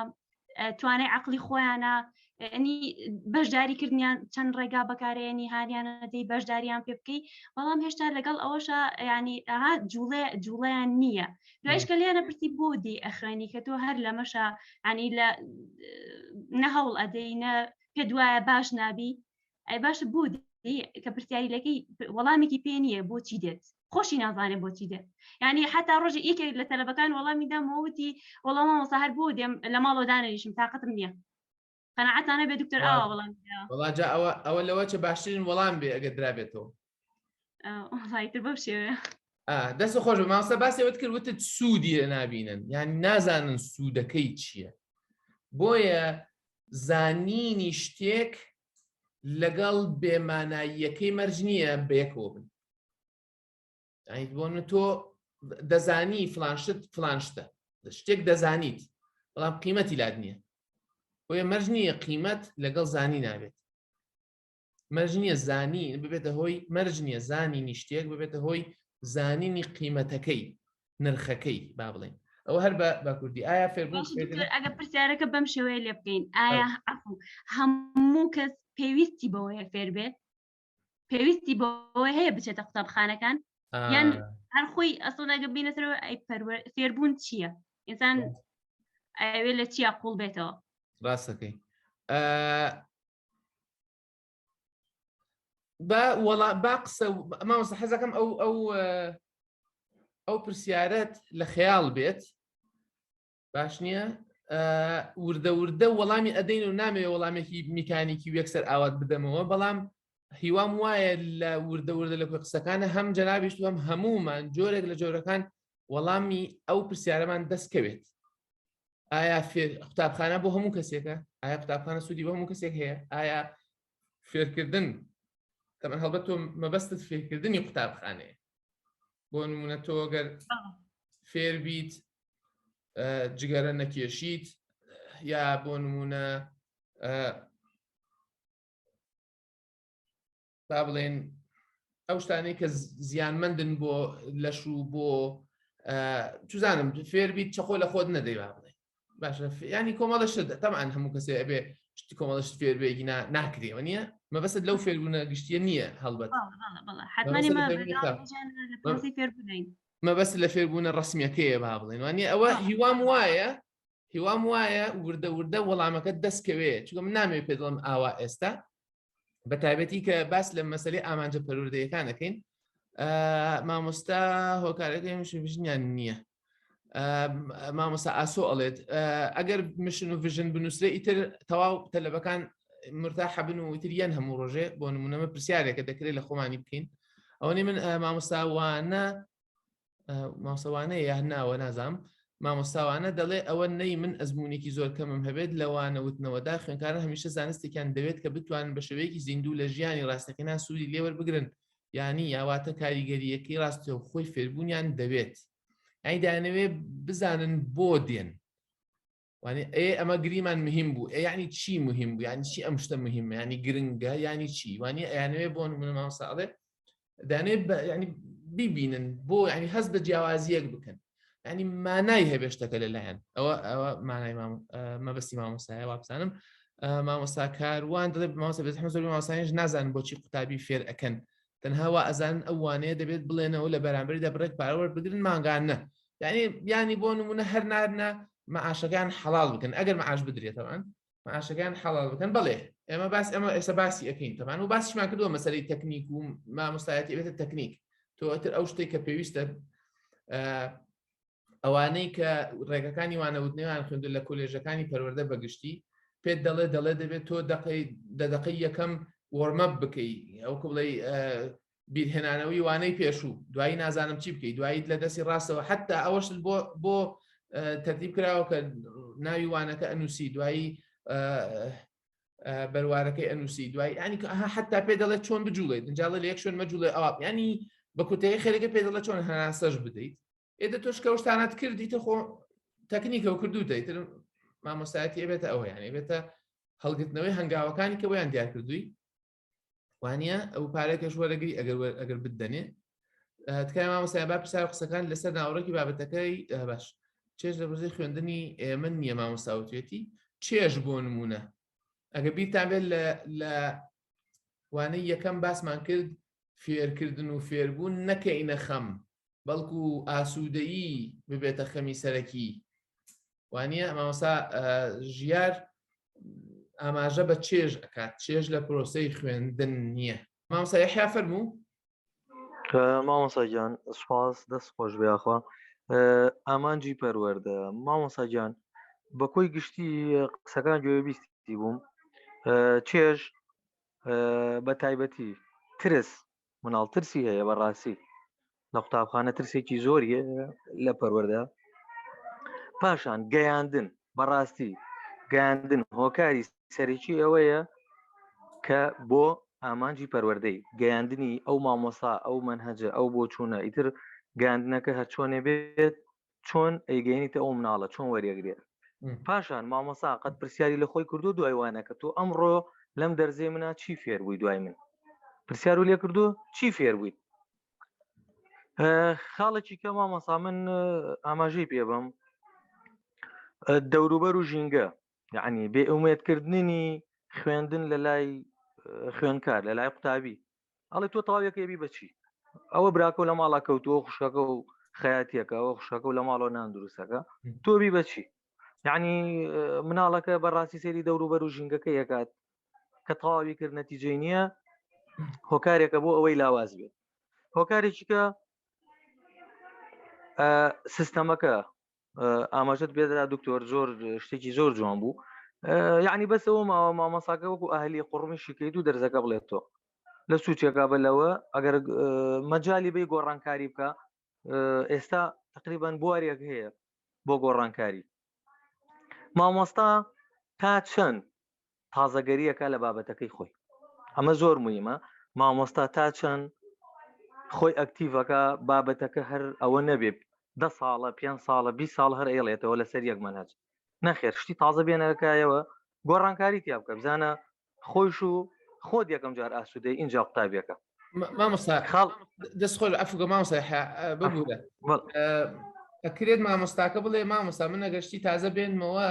توانای عقلی خۆیانە ئەنی بەشداری کردنیان چەند ڕێگا بەکارێنی هاریانە دەی بەشداریان پێ بکەی بەڵام هێشتا لەگەڵ ئەوەشە ینی ئەها جوڵێ جوڵیان نییە دوایش کە لێیانە پرسی بۆ دی ئەخوێنی کە تۆ هەر لەمەشە ینی لە نەهەوڵ ئەدەی نە پێ دوایە باش نابی ئەی باشە بۆ کە پرسیاری لەکەی وەڵامێکی پێ نییە بۆچی دێت خۆشی نازانێت بۆچی دێت یعنی حتا ڕۆژی یەکێک لە تەلەبەکان وەڵامی دامەوە وتی وەڵام مامۆستا هەر بۆ دێم لە ماڵەوە دانەنیشم تاقەتم نییە قەناعەتانە بێ دکتۆر ئاوا وەڵام وەڵا جا ئەوە ئەوە لەوە چە باشترین وەڵام بێ ئەگەر درابێتەوە وەڵای تر بەو شێوەیە دەست خۆش بە مامۆستا باسی ئەوەت کرد وتت سوودی لێ نابینن یان نازانن سوودەکەی چییە بۆیە زانینی شتێک لەگەڵ بێماناییەکەی مەرج نییە بەیەکەوە بن بۆ تۆ دەزانی فلان شت فلان شتە شتێک دەزانیت بەڵام قیمەتی لات نییە بۆیە مەرج نییە قیمەت لەگەڵ زانی نابێت مەرج نییە زانی ببێتە هۆی مەرج نییە زانینی شتێک ببێتە هۆی زانینی قیمەتەکەی نرخەکەی با بڵێن ئەوە هەر بە کوردی ئایا فێربوون ئەگە پرسیارەکە بەم شێوەیە لێ بکەین ئایا هەموو کەس پێویستی بەوەیە فێر بێت پێویستی بەوە هەیە بچێتە قوتابخانەکان یان هەر خۆی ئەسڵ ئەگە بینەسەرەوە ئەی پەروەر فێربوون چییە؟ ئینسان ئەوێ لە چیا قوڵ بێتەوە ڕاستەکەی با وەڵا با قسە مامۆستا حەزەکەم ئەو ئەو ئەو پرسیارەت لە خەیاڵ بێت باش نییە وردە وردە وەڵامی ئەدەین و نامەوێ وەڵامێکی میکانیکی و یەکسەر ئاوات بدەمەوە بەڵام هیوام وایە لە وردە وردە لە کۆی قسەکانە هەم جەنابیشت و هەم هەمومان جۆرێک لە جۆرەکان وەڵامی ئەو پرسیارەمان دەستکەوێت ئایا فێر قوتابخانە بۆ هەموو کەسێکە ئایا قوتابخانە سوودی بۆ هەموو کەسێک هەیە ئایا فێرکردن تەمەن هەڵبەت تۆ مەبەستت فێرکردنی قوتابخانەیە بۆ نمونە تۆ گەر فێر بیت جگەرە نەکێشیت یا بۆ نمونە با بڵێن ئەو شتانەی کە زیانمەندن بۆ لەش و بۆ چزانم فێربیت چەقۆ لە خۆت نەدەی با بڵێ باشە ینی کۆمەڵە شت تەمان هەموو کەسێ ئەبێ شتی کۆمەڵە شت فێربێکی ناکرێەوە نییە مەبەست لەو فێربوونە گشتیە نییە هەڵبەت مەبەست لە فێربوونە ڕسمیەکەیە با بڵێن وانە ئەوە هیوام وایە هیوام وایە وردە وردە وەڵامەکە دەستکەوێ چونکە من نامەوێ پێ دڵم ئاوا ئێستا بە تایبەتی کە باس لە مەسلەی ئامانجە پەروەردەیەکان دەکەین مامۆستا هۆکارەکەی mission vision یان نییە مامۆستا ئاسۆ ئەڵێت ئەگەر mission و vision بنووسرێ ئیتر تەواو تەلەبەکان مرتاحە بن و ئیتر یەن هەموو ڕۆژێ بۆ نمونەمە پرسیارێکە دەکرێت لە خۆمانی بکەین ئەوەنی من مامۆستاوانە مامۆستاوانەیە یان ناوە نازانم مامۆستاوانە دەڵێ ئەوە نەی من ئەزمونێکی زۆر کەمم هەبێت لەوانە وتنەوەدا خوێنکاران هەمیشە زانستێکیان دەوێت کە بتوانن بە شێوەیەکی زیندوو لە ژیانی ڕاستەقینە سوودی لێوەربگرن یانی یاواتە کاریگەریەکەی ڕاستەوخۆی خۆی فێربوونیان دەوێت ئەی دانەوێ بزانن بۆ دێن وانی ئێ ئەمە گریمان مهم بوو ئێ یعنی چی مهم بوو یعنی چی ئەم شتە مهمە ینی گرنگە ینی چی وانی ئەیانەوێ بۆ نمونە مامۆستا ئەڵێ دانێ ینی بیبینن بۆ ینی هەست بە جیاوازیەک بکەن ینی مانای هەبێ شتەکە لەلایەن ئەوە ئەوە مانای مەبەستی مامۆستایە وابزانم مامۆستا کاروان دەڵێ مامۆستا بێزەحمەت زۆر مامۆستایش نازانن بۆچی قوتابی فێر ئەکەن تەنها وا ئەزانن ئەو وانەیە دەبێت بڵێنەوە لە بەرامبەریدا بڕێک پارە وەربگرن مانگانە یعنی یانی بۆ نمونە هەر نارنە معاشەکان حەڵال بکەن ئەگەر معاش بدرێتەوەن معاشەکان حەڵال بکەن بەڵێ ئێمە باس ئەمە ئێستا باسی ئەەکەین تەمان و باسیشمان کردووە مەسەری تەکنیک و مامۆستایەتی بێتە تەکنیک تۆ ئەتر ئەو شتێک کە پێویستە ئەوانەی کە ڕێگەکانی وانەوتنەوەیان خوێندو لە کۆلێژەکانی پەروەردە بەگشتی پێت دەڵێ دەڵێ دەبێت تۆ دەقەی دە دەقەی یەکەم warm up بکەی ئەو بڵێ بیرهێنانەوەی وانەی پێشوو دوایی نازانم چی بکەی دواییت لە دەستی ڕاستەوە حتا ئەوەش بۆ بۆ تەرتیب کراوە کە ناوی وانەکە ئەنووسی دوایی. بەروارەکەی ئەنووسی دوای ینی حتا پێ دەڵێت چۆن بجوڵێت جاڵە لە یەک شوێن مەجوڵێ ئەوە ینی بە کوتەیە خێرەکە پێ دەڵێت چۆن هەناسەش بدەیت ئێدە تۆش کە شتانات کردیتە خۆ تەکنیکە و کردوتە ئیتر مامۆستایەتی ئەبێتە ئەوە یان ئەبێتە هەڵگرتنەوەی هەنگاوەکانی کە بۆیان دیار کردووی وانە ئەو پارێکەش وەرەگری ئەگەر ئەگەر بدەنێ تکای مامۆستای با پرسیار قسەکان لەسەر ناوەڕۆکی بابەتەکەی باش چێژ لە بەرزی خوێندنی ئێمە نییە مامۆستاوتێتی چێژ بۆ نمونە ئەگە بیرتان بێت لە وانەی یەکەم باسمان کرد فێرکردن و فێربوون نەکەینە خەم بەڵکو ئاسوودەیی ببێتە خەمی سەرەکی وانە مامۆسا ژیار ئاماژە بە چێژ ئەکات چێژ لە پرۆسەی خوێندن نییە مامۆسا یحیا فەرموو مامۆسا گیان سوپاس دەست خۆش بێخوا ئامانجی پەروەردە مامۆسا گیان بە کۆی گشتی قسەکان گوێبیستی بووم چێژ بە تایبەتی ترس مناڵ ترسی هەیە بەڕاستی لە قوتابخانە ترسێکی زۆری لە پەروەردە پاشان گەیاندن بەڕاستی گەیاندن هۆکاری سەرەکی ئەوەیە کە بۆ ئامانجی پەروەردەی گەیاندنی ئەو مامۆسا ئەو مەنهەجە ئەو بۆچوونە ئیتر گەیاندنەکە هەرچۆنێ بێت چۆن ئەیگەینیتە ئەو مناڵە چۆن وەریەگرێت پاشان مامۆسا قەت پرسیاری لە خۆی کردو دوای وانەکە تۆ ئەمڕۆ لەم دەرزەی منە چی فێر بووی دوای من پرسیار و لێ کردو چی فێر بوویت خاڵێکی کە مامۆسا من ئاماژەی پێ بم دەوروبەر و ژینگە یعنی بێ ئومێدکردنی خوێندن لە لای خوێنکار لە لای قوتابی ئەڵێ تۆ تەواویەکەی بی بەچی ئەوە براکە لە ماڵا کەوتووە خوشکەکە و خەیاتیەکە ئەوە خوشکەکە و لە ماڵەوە نان دروستەکە تۆ بی بەچی یعنی مناڵەکە بەڕاستی سەیری دەوروبەر و ژینگەکە یەکات کە تەواوی کرد نەتیجەی نییە هۆکارێکە بۆ ئەوەی لاواز بێت هۆکارێکی کە سیستەمەکە ئاماژەت پێدرا دکتۆر زۆر شتێکی زۆر جوان بوو یعنی بەسەوە ماوە مامەساکە وەکو ئەهلی قڕمی شکیت و دەرزەکە بڵێت تۆ لە سوچێکا بە لەوە ئەگەر مەجای بی گۆڕانکاری بکە ئێستا تقریبان بوارێک هەیە بۆ گۆڕانکاری مامۆستا تا چەند تازەگەریەکە لە بابەتەکەی خۆی ئەمە زۆر مهمە مامۆستا تا چەند خۆی ئەکتیڤەکە بابەتەکە هەر ئەوە نەبێ دە ساڵە پێ ساڵە 20 ساڵ هەر ئێڵێتەوە لەسەر یەک مەنهج نەخێر شتی تازە بێنەکایەوە گۆڕانکاری تیا بکە بزانە خۆش و خۆت یەکەم جار ئاسوودەی اینجا قوتابیەکە مامۆستا خاڵ دەست خۆش ئەفگە مامۆستا ببوورە ئەکرێت مامۆستاکە بڵێ مامۆستا من ئەگەشتی تازە بێنمەوە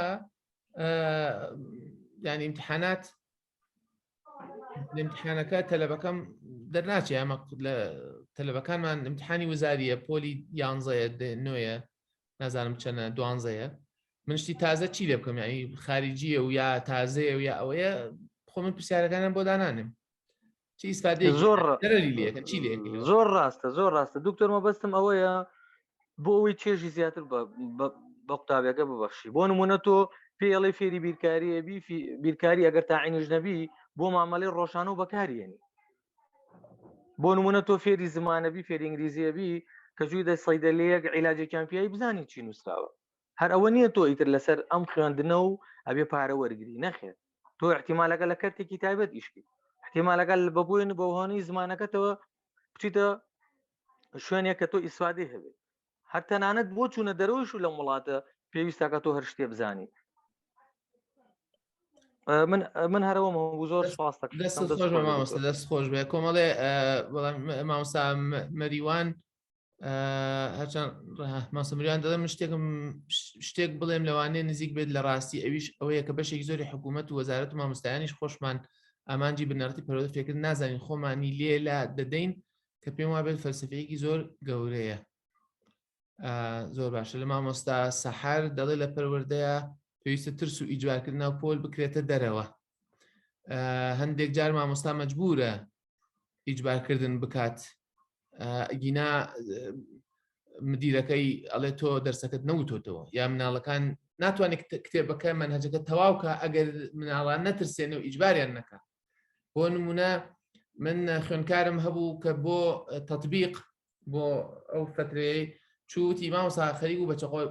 یعنی امتحانات امتحانەکە تەلەبەکەم دەرناچێ ئەمە لە تەلەبەکانمان امتحانی وزاریە پۆلی یانزەیە نوێیە نازانم چەنە دوانزەیە من شتی تازە چی لێ بکەم یعنی خارجیە و یا تازەیە و یا ئەوەیە خۆ من پرسیارەکانم بۆ دانانم چی ئیسفادەیەکی زۆر دەرەری لێکەن چی لێکەن زۆر ڕاستە زۆر ڕاستە دکتۆر مەبەستم ئەوەیە بۆ ئەوەی چێژی زیاتر بە بە قوتابیەکە ببەخشی بۆ نمونە تۆ پێڵی فێری بیرکاریە بی بیرکاری ئەگەر تاعینیش نەبی بۆ مامەڵی ڕۆژانە و بەکاریێنی بۆ نمونە تۆ فێری زمانە بی فێری ئینگلیزیە بی کە جوی دە سەیدەلەیەک عیلاجێکیان پیایی بزانی چی نووسراوە هەر ئەوە نییە تۆ ئیتر لەسەر ئەم خوێندنە و ئەبێ پارە وەرگری نەخێر تۆ احتیمالەکە لە کەرتێکی تایبەت ئیشکی احتیمالەکە بە بۆین بەوهۆنی زمانەکەتەوە بچیتە شوێنێک کە تۆ ئیسفادەی هەبێت هەر تەنانەت بۆ چوونە دەرەوەش و لەم وڵاتە پێویستەکە تۆ هەر شتێ بزانی من من هەرەوە بوو زۆر سپاس دەست خۆش مامۆستا دەست خۆش بێ کۆمەڵێ بەڵام مامۆستا مەریوان هەرچەند مامۆستا مەریوان دەڵێ من شتێکم شتێک بڵێم لەوانەیە نزیک بێت لە ڕاستی ئەویش ئەوەیە کە بەشێکی زۆری حکوومەت و وەزارەت و مامۆستایانیش خۆشمان ئامانجی بنەڕەتی پەروەردە فێرکردن نازانین خۆمانی لێ لا دەدەین کە پێم وابێت فەلسفەیەکی زۆر گەورەیە زۆر باشە لە مامۆستا سەحەر دەڵێ لە پەروەردەیە پێویستە ترس و ئیجوارکردن ناو پۆل بکرێتە دەرەوە هەندێک جار مامۆستا مەجبورە ئیجبارکردن بکات گینا مدیرەکەی ئەڵێ تۆ دەرسەکەت نەوتۆتەوە یا مناڵەکان ناتوانێت کتێبەکە منهجەکە تەواوکە ئەگەر مناڵان نەترسێن و ئیجباریان نەکە بۆ نمونە من خوێنکارم هەبوو کە بۆ تطبیق بۆ ئەو فترەیە چووتی مامۆسا خەریک بوو بە چەقۆ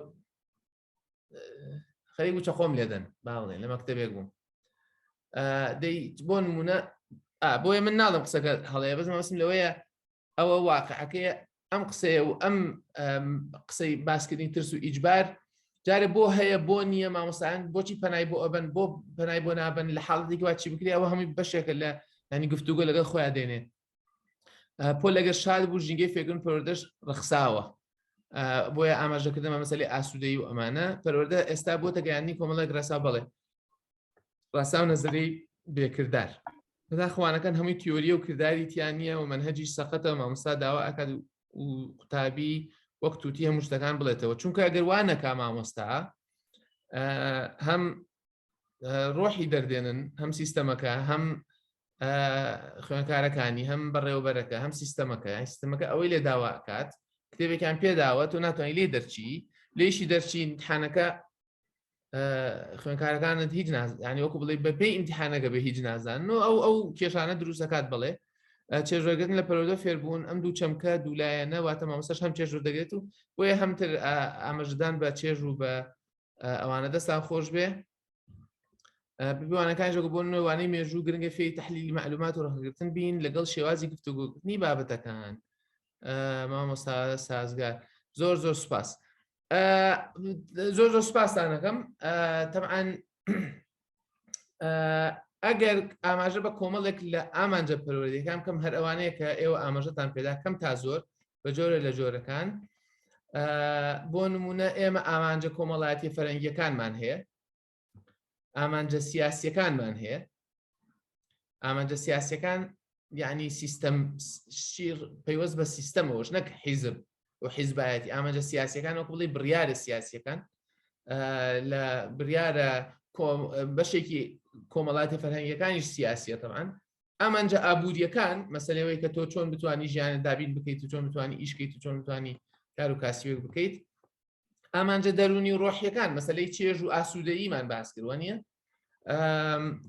خەریک بوو چەقۆم لێدەن باڵێ لە مەکتەبێک بووم. دەی بۆ نمونە بۆیە من ناڵم قسەکە هەڵەیە بەس مەبەستم لەوەیە ئەوە واقعەکەیە ئەم قسەیە و ئەم قسەی باسکردنی ترس و ئیجبار جارێ بۆ هەیە بۆ نییە مامۆستایان بۆچی پەنای بۆ ئەبن بۆ پەنای بۆ نابن لە حاڵەتێکی وا چی بکرێ ئەوە هەمووی بەشێکە لە ینی گفتوگۆ لەگەڵ خۆیان دێنێ پۆ لەگەر شاد بوو ژینگەی فێرکردن پەروەردەش ڕەخساوە بۆیە ئاماژەکردن بە مەسەلەی ئاسوودەی و ئەمانە پەروەردە ئێستا بۆتە گەیاندنی کۆمەڵێک ڕێسا بەڵێ ڕاسا و نەزەری بێکردار بەداخوانەکان هەمووی تیۆریە و کرداری تیان نییە و منهجیش سەقەتە مامۆستا داوا ئەکات و قوتابی وەک توتی هەموو شتەکان بڵێتەوە چونکە ئەگەر وا نەکا مامۆستا هەم ڕۆحی دەردێنن هەم سیستەمەکە هەم خوێنکارەکانی هەم بەڕێوبەرەکە هەم سیستەمەکە یان سیستەمەکە ئەوەی لێ داواکات کتێبێکیان پێداوە تۆ ناتوانانی لێ دەرچی لێشی دەرچی امتحانەکە خوێنکارەکانت هیچ ینی وەکو بڵێ بە پێی ئیمتحانەکە بە هیچ نازان و ئەو ئەو کێشانە دروستەکات بڵێ چێژوەرگرتن لە پەرۆدە فێربوون ئەم دوو چەمکە دوولایەنە واتە مامۆستاش هەم چێژ دەگرێت و بۆیە هەمتر ئاماژەدان بە چێژ و بە ئەوانە دەستان خۆش بێ ببوانەکان ژەگە بۆ نوێوانەی مێژوو گرنگە فێری تحلیلی معلومات و ڕەخگرتن بین لەگەڵ شێوازی گفتوگۆکردنی بابەتەکان مامۆستا سازگار زۆر زۆر سوپاس زۆر زۆر سوپاستانەکەم تەعاان ئەگەر ئاماژە بە کۆمەڵێک لە ئامانجە پەروەردەکان کەم هەر ئەوانەیە کە ئێوە ئاماژەتان پێدا کەم تا زۆر بە جۆرە لە جۆرەکان بۆ نمونە ئێمە ئامانجە کۆمەڵایەتی فەرەنگیەکانمان هەیە ئامانجە سیاسیەکانمان هەیە ئامانجە سیاسەکان یعنی سیستەم شیر پەیوەست بە سیستەمەوەش نەک حیزب و حیزبایەتی ئامانجە سیاسەکان وەکو بڵێ بڕیارە سیاسیەکان لە بڕیارە بەشێکی کۆمەڵاتی فەرهەنگیەکانیش سیاسیە تەمان ئامانجە ئابووریەکان مەسلەوەی کە تۆ چۆن بتوانی ژیانە دابین بکەیت و چۆن بتوانی ئیشکەیت و چۆن بتوانی کار و کاسیوێک بکەیت ئامانجە دەرونی و ڕۆحیەکان مەسلەی چێژ و ئاسوودەییمان باس کردوە نیە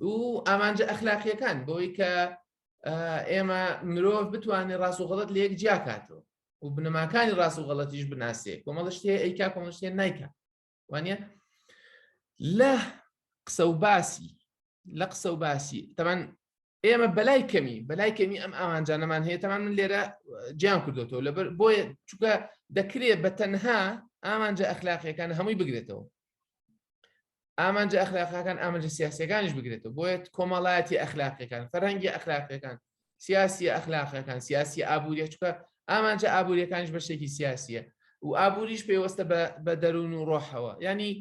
و ئامانجە ئەخلاقیەکان بۆی کە ئێمە مرۆڤ بتوانێت ڕاست و غەڵەت لە یەک جیاکاتەوە و بنەماکانی ڕاست و غەڵەتیش بناسێ کۆمەڵە شتێ ئەیکا کۆمەڵە شتێ نایکا وانە لە قسە و باسی لە قسە و باسی تەمان ئێمە بەلای کەمی بەلای کەمی ئەم ئامانجانەمان هەیە تەمان من لێرە جیان کردوێتەوە لەبەر بۆیە چووکە دەکرێت بە تەنها ئامانجە ئەخلاقیەکان هەمووی بگرێتەوە ئامانجە ئەخلاقەکان ئامانجە سیاسەکانیش بگرێتەوە بۆیە کۆمەڵایەتی ئەخلاقیەکان فەرهەنگی ئەخلاقیەکان سیاسی ئەخلاقەکان سیاسی ئابووریە چکە ئامانجە ئابووریەکانیش بەشێکی سیاسیە و ئابووریش پێوەستە بە دەروون و ڕۆحەوە ینی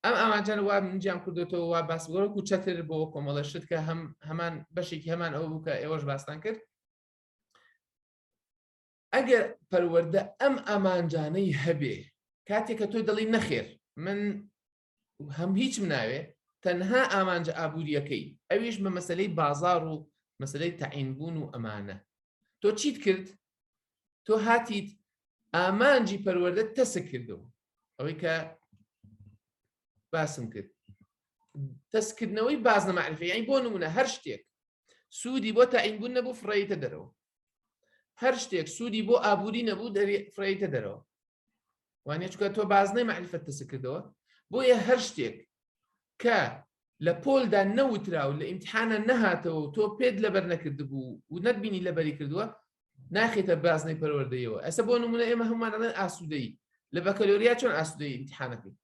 ئەم ئامانجانە وا منجیان کردوێتەوە وا باس وەکو چەتر بۆ کۆمەڵە شت کە هەم هەمان بەشێکی هەمان ئەو بوو کە ئێوەش باستان کرد ئەگەر پەروەردە ئەم ئامانجانەی هەبێ کاتێک کە تۆ دەڵی نەخێر من هەم هیچم ناوێ تەنها ئامانجە ئابووریەکەی ئەویش بە مەسلەی بازار و مەسلەی تەعین بوون و ئەمانە تۆ چیت کرد تۆ هاتیت ئامانجی پەروەردە تەسک کردەوە ئەوەی کە باسم کرد تەسکردنەوەی بازنە معرفە یانی بۆ نمونە هەر شتێک سوودی بۆ تەعین بوون نەبوو فڕێیتە دەرەوە هەر شتێک سوودی بۆ ئابووری نەبوو دەری فڕێیتە دەرەوە وانە چکە تۆ بازنەی معرفەت تەسک کردەوە بۆیە هەر شتێک کە لە پۆلدا نەوترا و لە ئیمتحانە نەهاتەوە و تۆ پێت لەبەر نەکردبوو و نەتبینی لەبەری کردووە ناخیتە بازنەی پەروەردەیەوە ئەسە بۆ نمونە ئێمە هەمومان ئەڵێن ئاسوودەیی لە بەکەلۆریا چۆن ئاسوودەیی ئیمتحانەکەی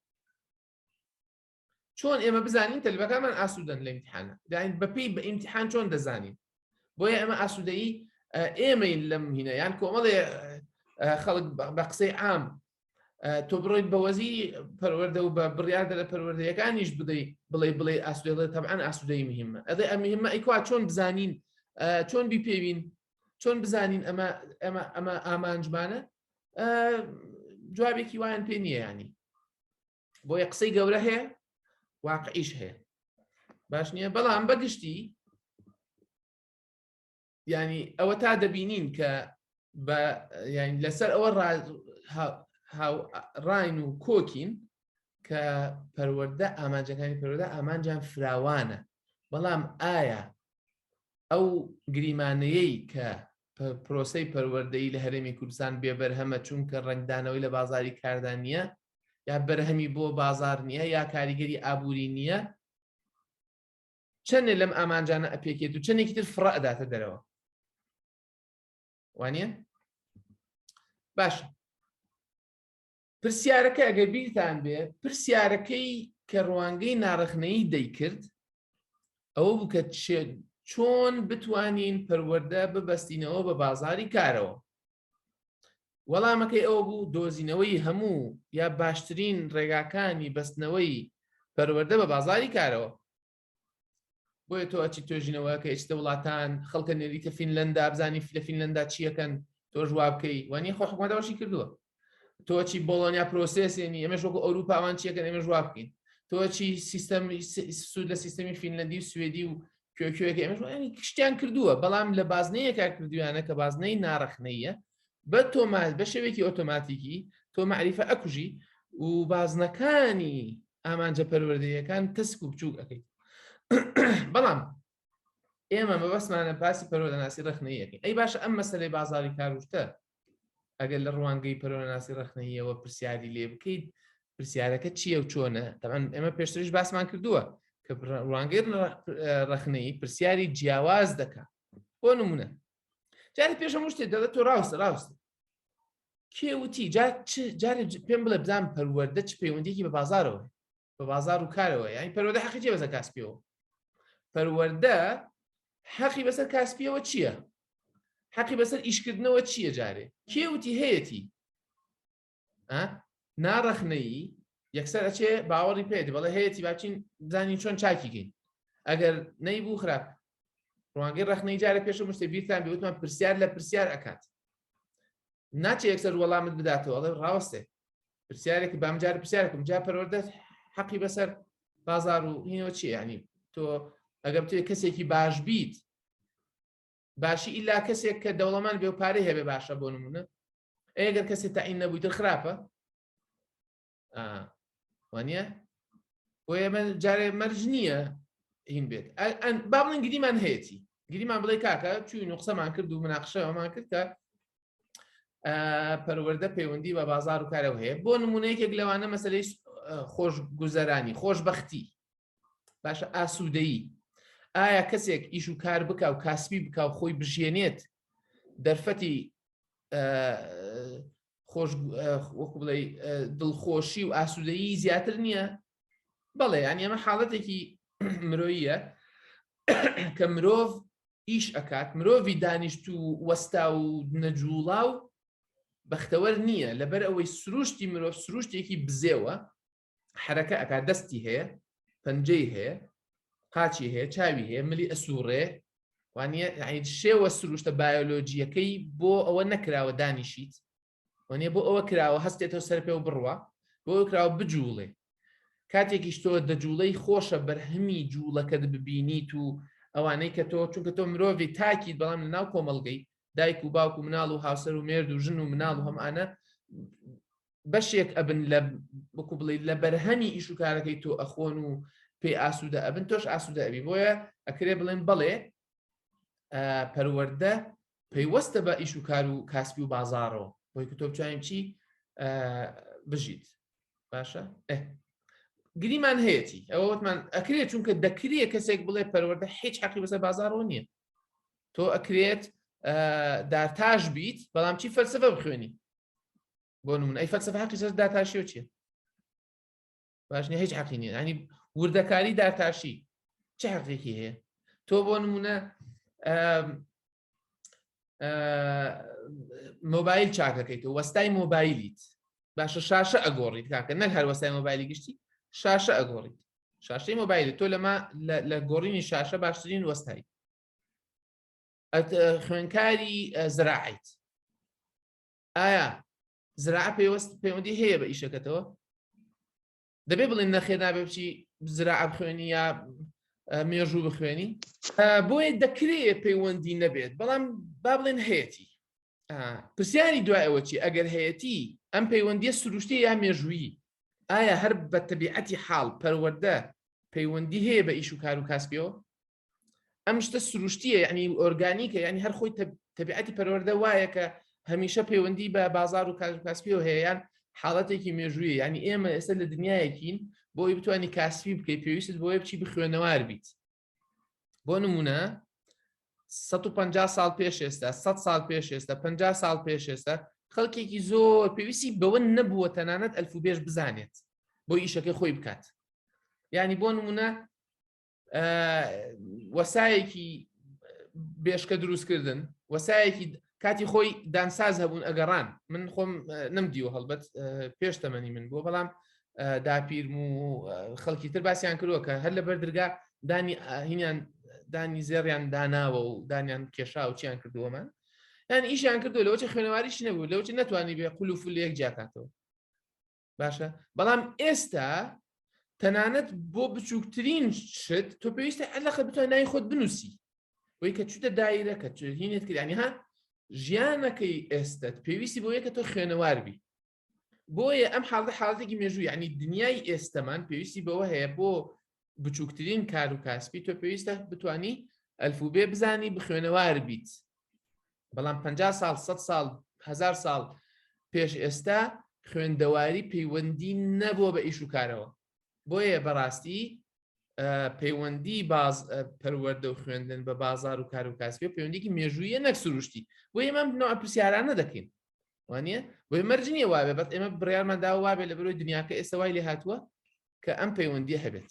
چۆن ئێمە بزانین تەلبەکانمان ئاسوودەن لە ئیمتحانە داین بەپێی بە ئیمتحان چۆن دەزانین بۆیە ئەمە ئاسوودەیی ئێمەین لەم هینە یان کۆمەڵێ خەڵک بە قسەی عام تۆ بڕۆیت بە وەزیری پەروەردە و بە بڕیاردە لە پەروەردەیەکانیش بدەی بڵێ بڵێ ئاسوودە تەبعەن ئاسوودەی مهمە ئەدەی ئەم مهمە ئەیکوا چۆن بزانین چۆن بیپێوین چۆن بزانین ئەمە ئەمە ئەمە ئامانجمانە جوابێکی وایان پێ نییە ینی بۆیە قسەی گەورە هەیە واقعیش هەیە باش نییە بەڵام بەگشتی ینی ئەوە تا دەبینین کە بە یعنی لەسەر ئەوە ڕاین و کۆکین کە پەروەردە ئامانجەکانی پەروەردە ئامانجان فراوانە بەڵام ئایا ئەو گریمانەیەی کە پرۆسەی پەروەردەی لە هەرێمی کوردستان بێبەرهەمە چونکە ڕنگدانەوەی لە بازاری کاردا نییە یا بەرهەمی بۆ بازار نییە یا کاریگەری ئابووری نییە. چەندێ لەم ئامانجانە ئەپێکێت و چەندێکی تر فڕە ئەداتە دەرەوە وانە باش پرسیارەکە ئەگەر بیرتان بێ پرسیارەکەی کە ڕوانگەی ناڕەخنەیی دەیکرد ئەوە بوو کە چۆن بتوانین پەروەردە ببەستینەوە بە بازاری کارەوە وەڵامەکەی ئەوە بوو دۆزینەوەی هەموو یا باشترین ڕێگاکانی بەستنەوەی پەروەردە بە بازاری کارەوە بۆیە تۆ ئەچی توێژینەوەکە ئێچتە وڵاتان خەڵکە نێریتە فینلەندا بزانی لە فینلەندا چیەکەن تۆش وا بکەی وانی خۆ حکومەتەوەشی کردووە تۆ چی بۆڵۆنیا پرۆسێسێنی ئێمەش وەکو ئەوروپا ئەوان چیەکەن ئێمەش وا بکەین تۆ چی سیستەم سوود لە سیستەمی فینلەندی و سوێدی و کوێکوێکە ئێمەش ینی شتیان کردووە بەڵام لە بازنەیەکا کردویانە کە بازنەی ناڕەخنەیە بە تۆمات بە شێوەیەکی ئۆتۆماتیکی تۆ معریفە ئەکوژی و بازنەکانی ئامانجە پەروەردەیەکان تەسک و بچووک ئەەکەیت بەڵام ئێمە مەبەستمانە باسی پەروەردەناسی ڕەخنەیەکەین ئەی باشە ئەم مەسەلەی بازاری کاروشتە ئەگەر لە ڕوانگەی پەروەردەناسی ڕەخنەیەوە پرسیاری لێ بکەیت پرسیارەکە چییە و چۆنە تەبعەن ئێمە پێشتریش باسمان کردووە کە ڕوانگەی ڕەخنەیی پرسیاری جیاواز دەکات بۆ نمونە جارێ پێش هەموو شتێک دەڵێت تۆ ڕاوستە ڕاوستە کێ وتی جارێ پێم بڵێ بزان پەروەردە چ پەیوەندیکی بە بازارەوە بە بازار و کارەوە یانی پەروەردە حەقی چیە بەسەر کاسپیەوە پەروەردە حەقی بەسەر کاسپیەوە چییە حەقی بەسەر ئیشکردنەوە چییە جارێ کێ وتی هەیەتی ناڕەخنەیی یەکسەر ئەچێ باوەڕی پێ بەڵێ هەیەی باچین بزانین چۆن چاکیکەین ئەگەر نەیبوو خراپ ڕوانگەی ڕەخنەی جارە پێشە مشتێ بیرتان بێ وتمان پرسیار لە پرسیار ئەکات ناچێ یەکسەر وەڵامت بداتەوە ئەڵێ ڕاوەستێ پرسیارێکی بام جار پرسیارێکم جا پەروەردە حەقی بەسەر بازار و هینەوە چیە ینی تۆ ئەگەر بتوێ کەسێکی باش بیت باشی ئیلا کەسێک کە دەوڵەمەند بێ و پارەی هەبێ باشە بۆ نمونە ئەگەر کەسێ تەعین نەبووی تر خراپە وانە بۆیە من جارێ مەرج نییە هین بێت با بڵێن گریمان هەیەی گریمان بڵێ کاکە چوین و قسەمان کرد و مناقشەمان کرد کە پەروەردە پەیوەندی بە بازار و کارەوە هەیە بۆ نمونەیەکێک لەوانە مەسلەی خۆش گوزەرانی خۆشببختی باشە ئاسوودەیی ئایا کەسێک ئیش و کار بک و کاسبی بک و خۆی بژێنێت دەرفەتی خۆش وەکو بڵێ دڵخۆشی و ئاسوودەیی زیاتر نییە بەڵێ یانی ئەمە حاڵەتێکی مرۆیە کە مرۆڤ ئیش ئەکات مرۆڤی دانیشت و وەستا و نەجوڵا و بەختەوەر نییە لەبەر ئەوەی سروشتی مرۆڤ سروشتێکی بزێوە حرەکە ئەکا دەستی هەیە پەنجەی هەیە قاچی هەیە چاوی هەیە ملی ئەسوڕێ وانە شێوە سروشتە بایۆلۆجیەکەی بۆ ئەوە نەکراوە دانیشیت وانە بۆ ئەوە کراوە هەستێتەوە سەر پێ و بڕوە بۆ ئەوە کراوە بجوڵێ کاتێکیش تۆ دەجوڵەی خۆشە بەرهەمی جوڵەکەت ببینیت و ئەوانەی کە تۆ چونکە تۆ مرۆڤی تاکیت بەڵام لە ناو کۆمەڵگەی دایک و باوک و مناڵ و هاوسەر و مێرد و ژن و مناڵ و هەمانە بەشێک ئەبن لە وەکو بڵێ لە بەرهەمی ئیش و کارەکەی تۆ ئەخۆن و پێی ئاسوودە ئەبن تۆش ئاسوودە ئەبی بۆیە ئەکرێ بڵێن بەڵێ پەروەردە پەیوەستە بە ئیش و کار و کاسپی و بازارەوە بۆی کە تۆ بتوانین چی بژیت باشە گریمان هەیەی ئەوە وتمان ئەکرێت چونکە دەکرێت کەسێک بڵێ پەروەردە هیچ حەقی بەسەر بازارەوە نییە تۆ ئەکرێت دارتاش بیت بەڵام چی فەلسفە بخوێنی بۆ نمونە ئەی فەلسفە حەقی سەر داتاشیەوە چییە باش نیە هیچ حەقی نییە ینی وردەکاری داتاشی چه حەقێکی هەیە تۆ بۆ نمونە مۆبایل چاکەکەیت و وەستای مۆبایلیت باشە شاشە ئەگۆڕیت کاکە نەک هەر وەستای مۆبایلی گشتی شاشە ئەگۆڕیت شاشەی مۆبایلی تۆ لەما لە گۆڕینی شاشە باشترین وەستایی خوێنکاری زراعیت ئایا زراعە پەیوەست پەیوەندی هەیە بە ئیشەکەتەوە دەبێ بڵێن نەخێر نابێ بچی زراعە بخوێنی یا مێژوو بخوێنی بۆیە دەکرێت پەیوەندی نەبێت بەڵام با بڵێن هەیەتی پرسیاری دوای ئەوە چی ئەگەر هەیەتی ئەم پەیوەندیە سروشتی یا مێژوویی ئایا هەر بە تەبیعەتی حاڵ پەروەردە پەیوەندی هەیە بە ئیش و کار و کاسپیەوە ئەم شتە سروشتیە یعنی ئۆرگانیکە یعنی هەر خۆی تەبیعەتی پەروەردە وایە کە هەمیشە پەیوەندی بە بازار و کار و کاسپیەوە هەیە یان حاڵەتێکی مێژوویە یعنی ئێمە ئێستا لە دنیایەکین بۆی بتوانی کاسپی بکەیت پێویستت بۆیە بچی بخوێنەوار بیت. بۆ نمونە 150 ساڵ پێش ئێستا 100 ساڵ پێش ئێستا 50 ساڵ پێش ئێستا خەڵکێکی زۆر پێویستی بەوە نەبووە تەنانەت ئەلفوبێش بزانێت بۆ ئیشەکەی خۆی بکات یعنی بۆ نمونە وەسایەکی بێشکە دروستکردن وەسایەکی کاتی خۆی دانساز هەبوون ئەگەڕان من خۆم نەمدیوە هەڵبەت پێش تەمەنی من بووە بەڵام داپیرم و خەڵکی تر باسییان کردووە کە هەر لە بەردرگا دانی هینیان دانی زێڕیان داناوە و دانیان کێشا و چیان کردووەمان یان ئیشیان کردو لەوەچ خوێنەواریش نەبوو لەوچ نەتوانی بێ قول و فلێک جیاکاتەوە باشە بەڵام ئێستا تەنانەت بۆ بچووکترین شت تۆ پێویستە ئەلەخە بتوان ناوی خۆت بنووسی بۆی کە چوتە دایرە کە هینێت کردانی ها ژیانەکەی ئێستت پێویستی بۆ یەکە تۆ خوێنەوار بی بۆیە ئەم حاڵە حاڵەتێکی مێژوو یعنی دنیای ئێستەمان پێویستی بەوە هەیە بۆ بچووکترین کار و کاسپی تۆ پێویستە بتانی ئەلفوبێ بزانی بخوێنەوار بیت بەڵام 50 ساڵ 100 ساڵ هزار ساڵ پێش ئێستا خوێندەواری پەیوەندی نەبووە بە ئیش و کارەوە بۆیە بەڕاستی پەیوەندی باز پەروەردە و خوێندن بە بازار و کار و کاسپی پەیوەندێکی مێژوویە نەک سروشتی بۆ ئێمە نوع پرسیارانە دەکەین وانە بۆی مەرج نییە وابێ بەس ئێمە بڕیارمان دا وابێ لە بەرەوەی دنیاکە ئێستا وای لێ هاتووە کە ئەم پەیوەندیە هەبێت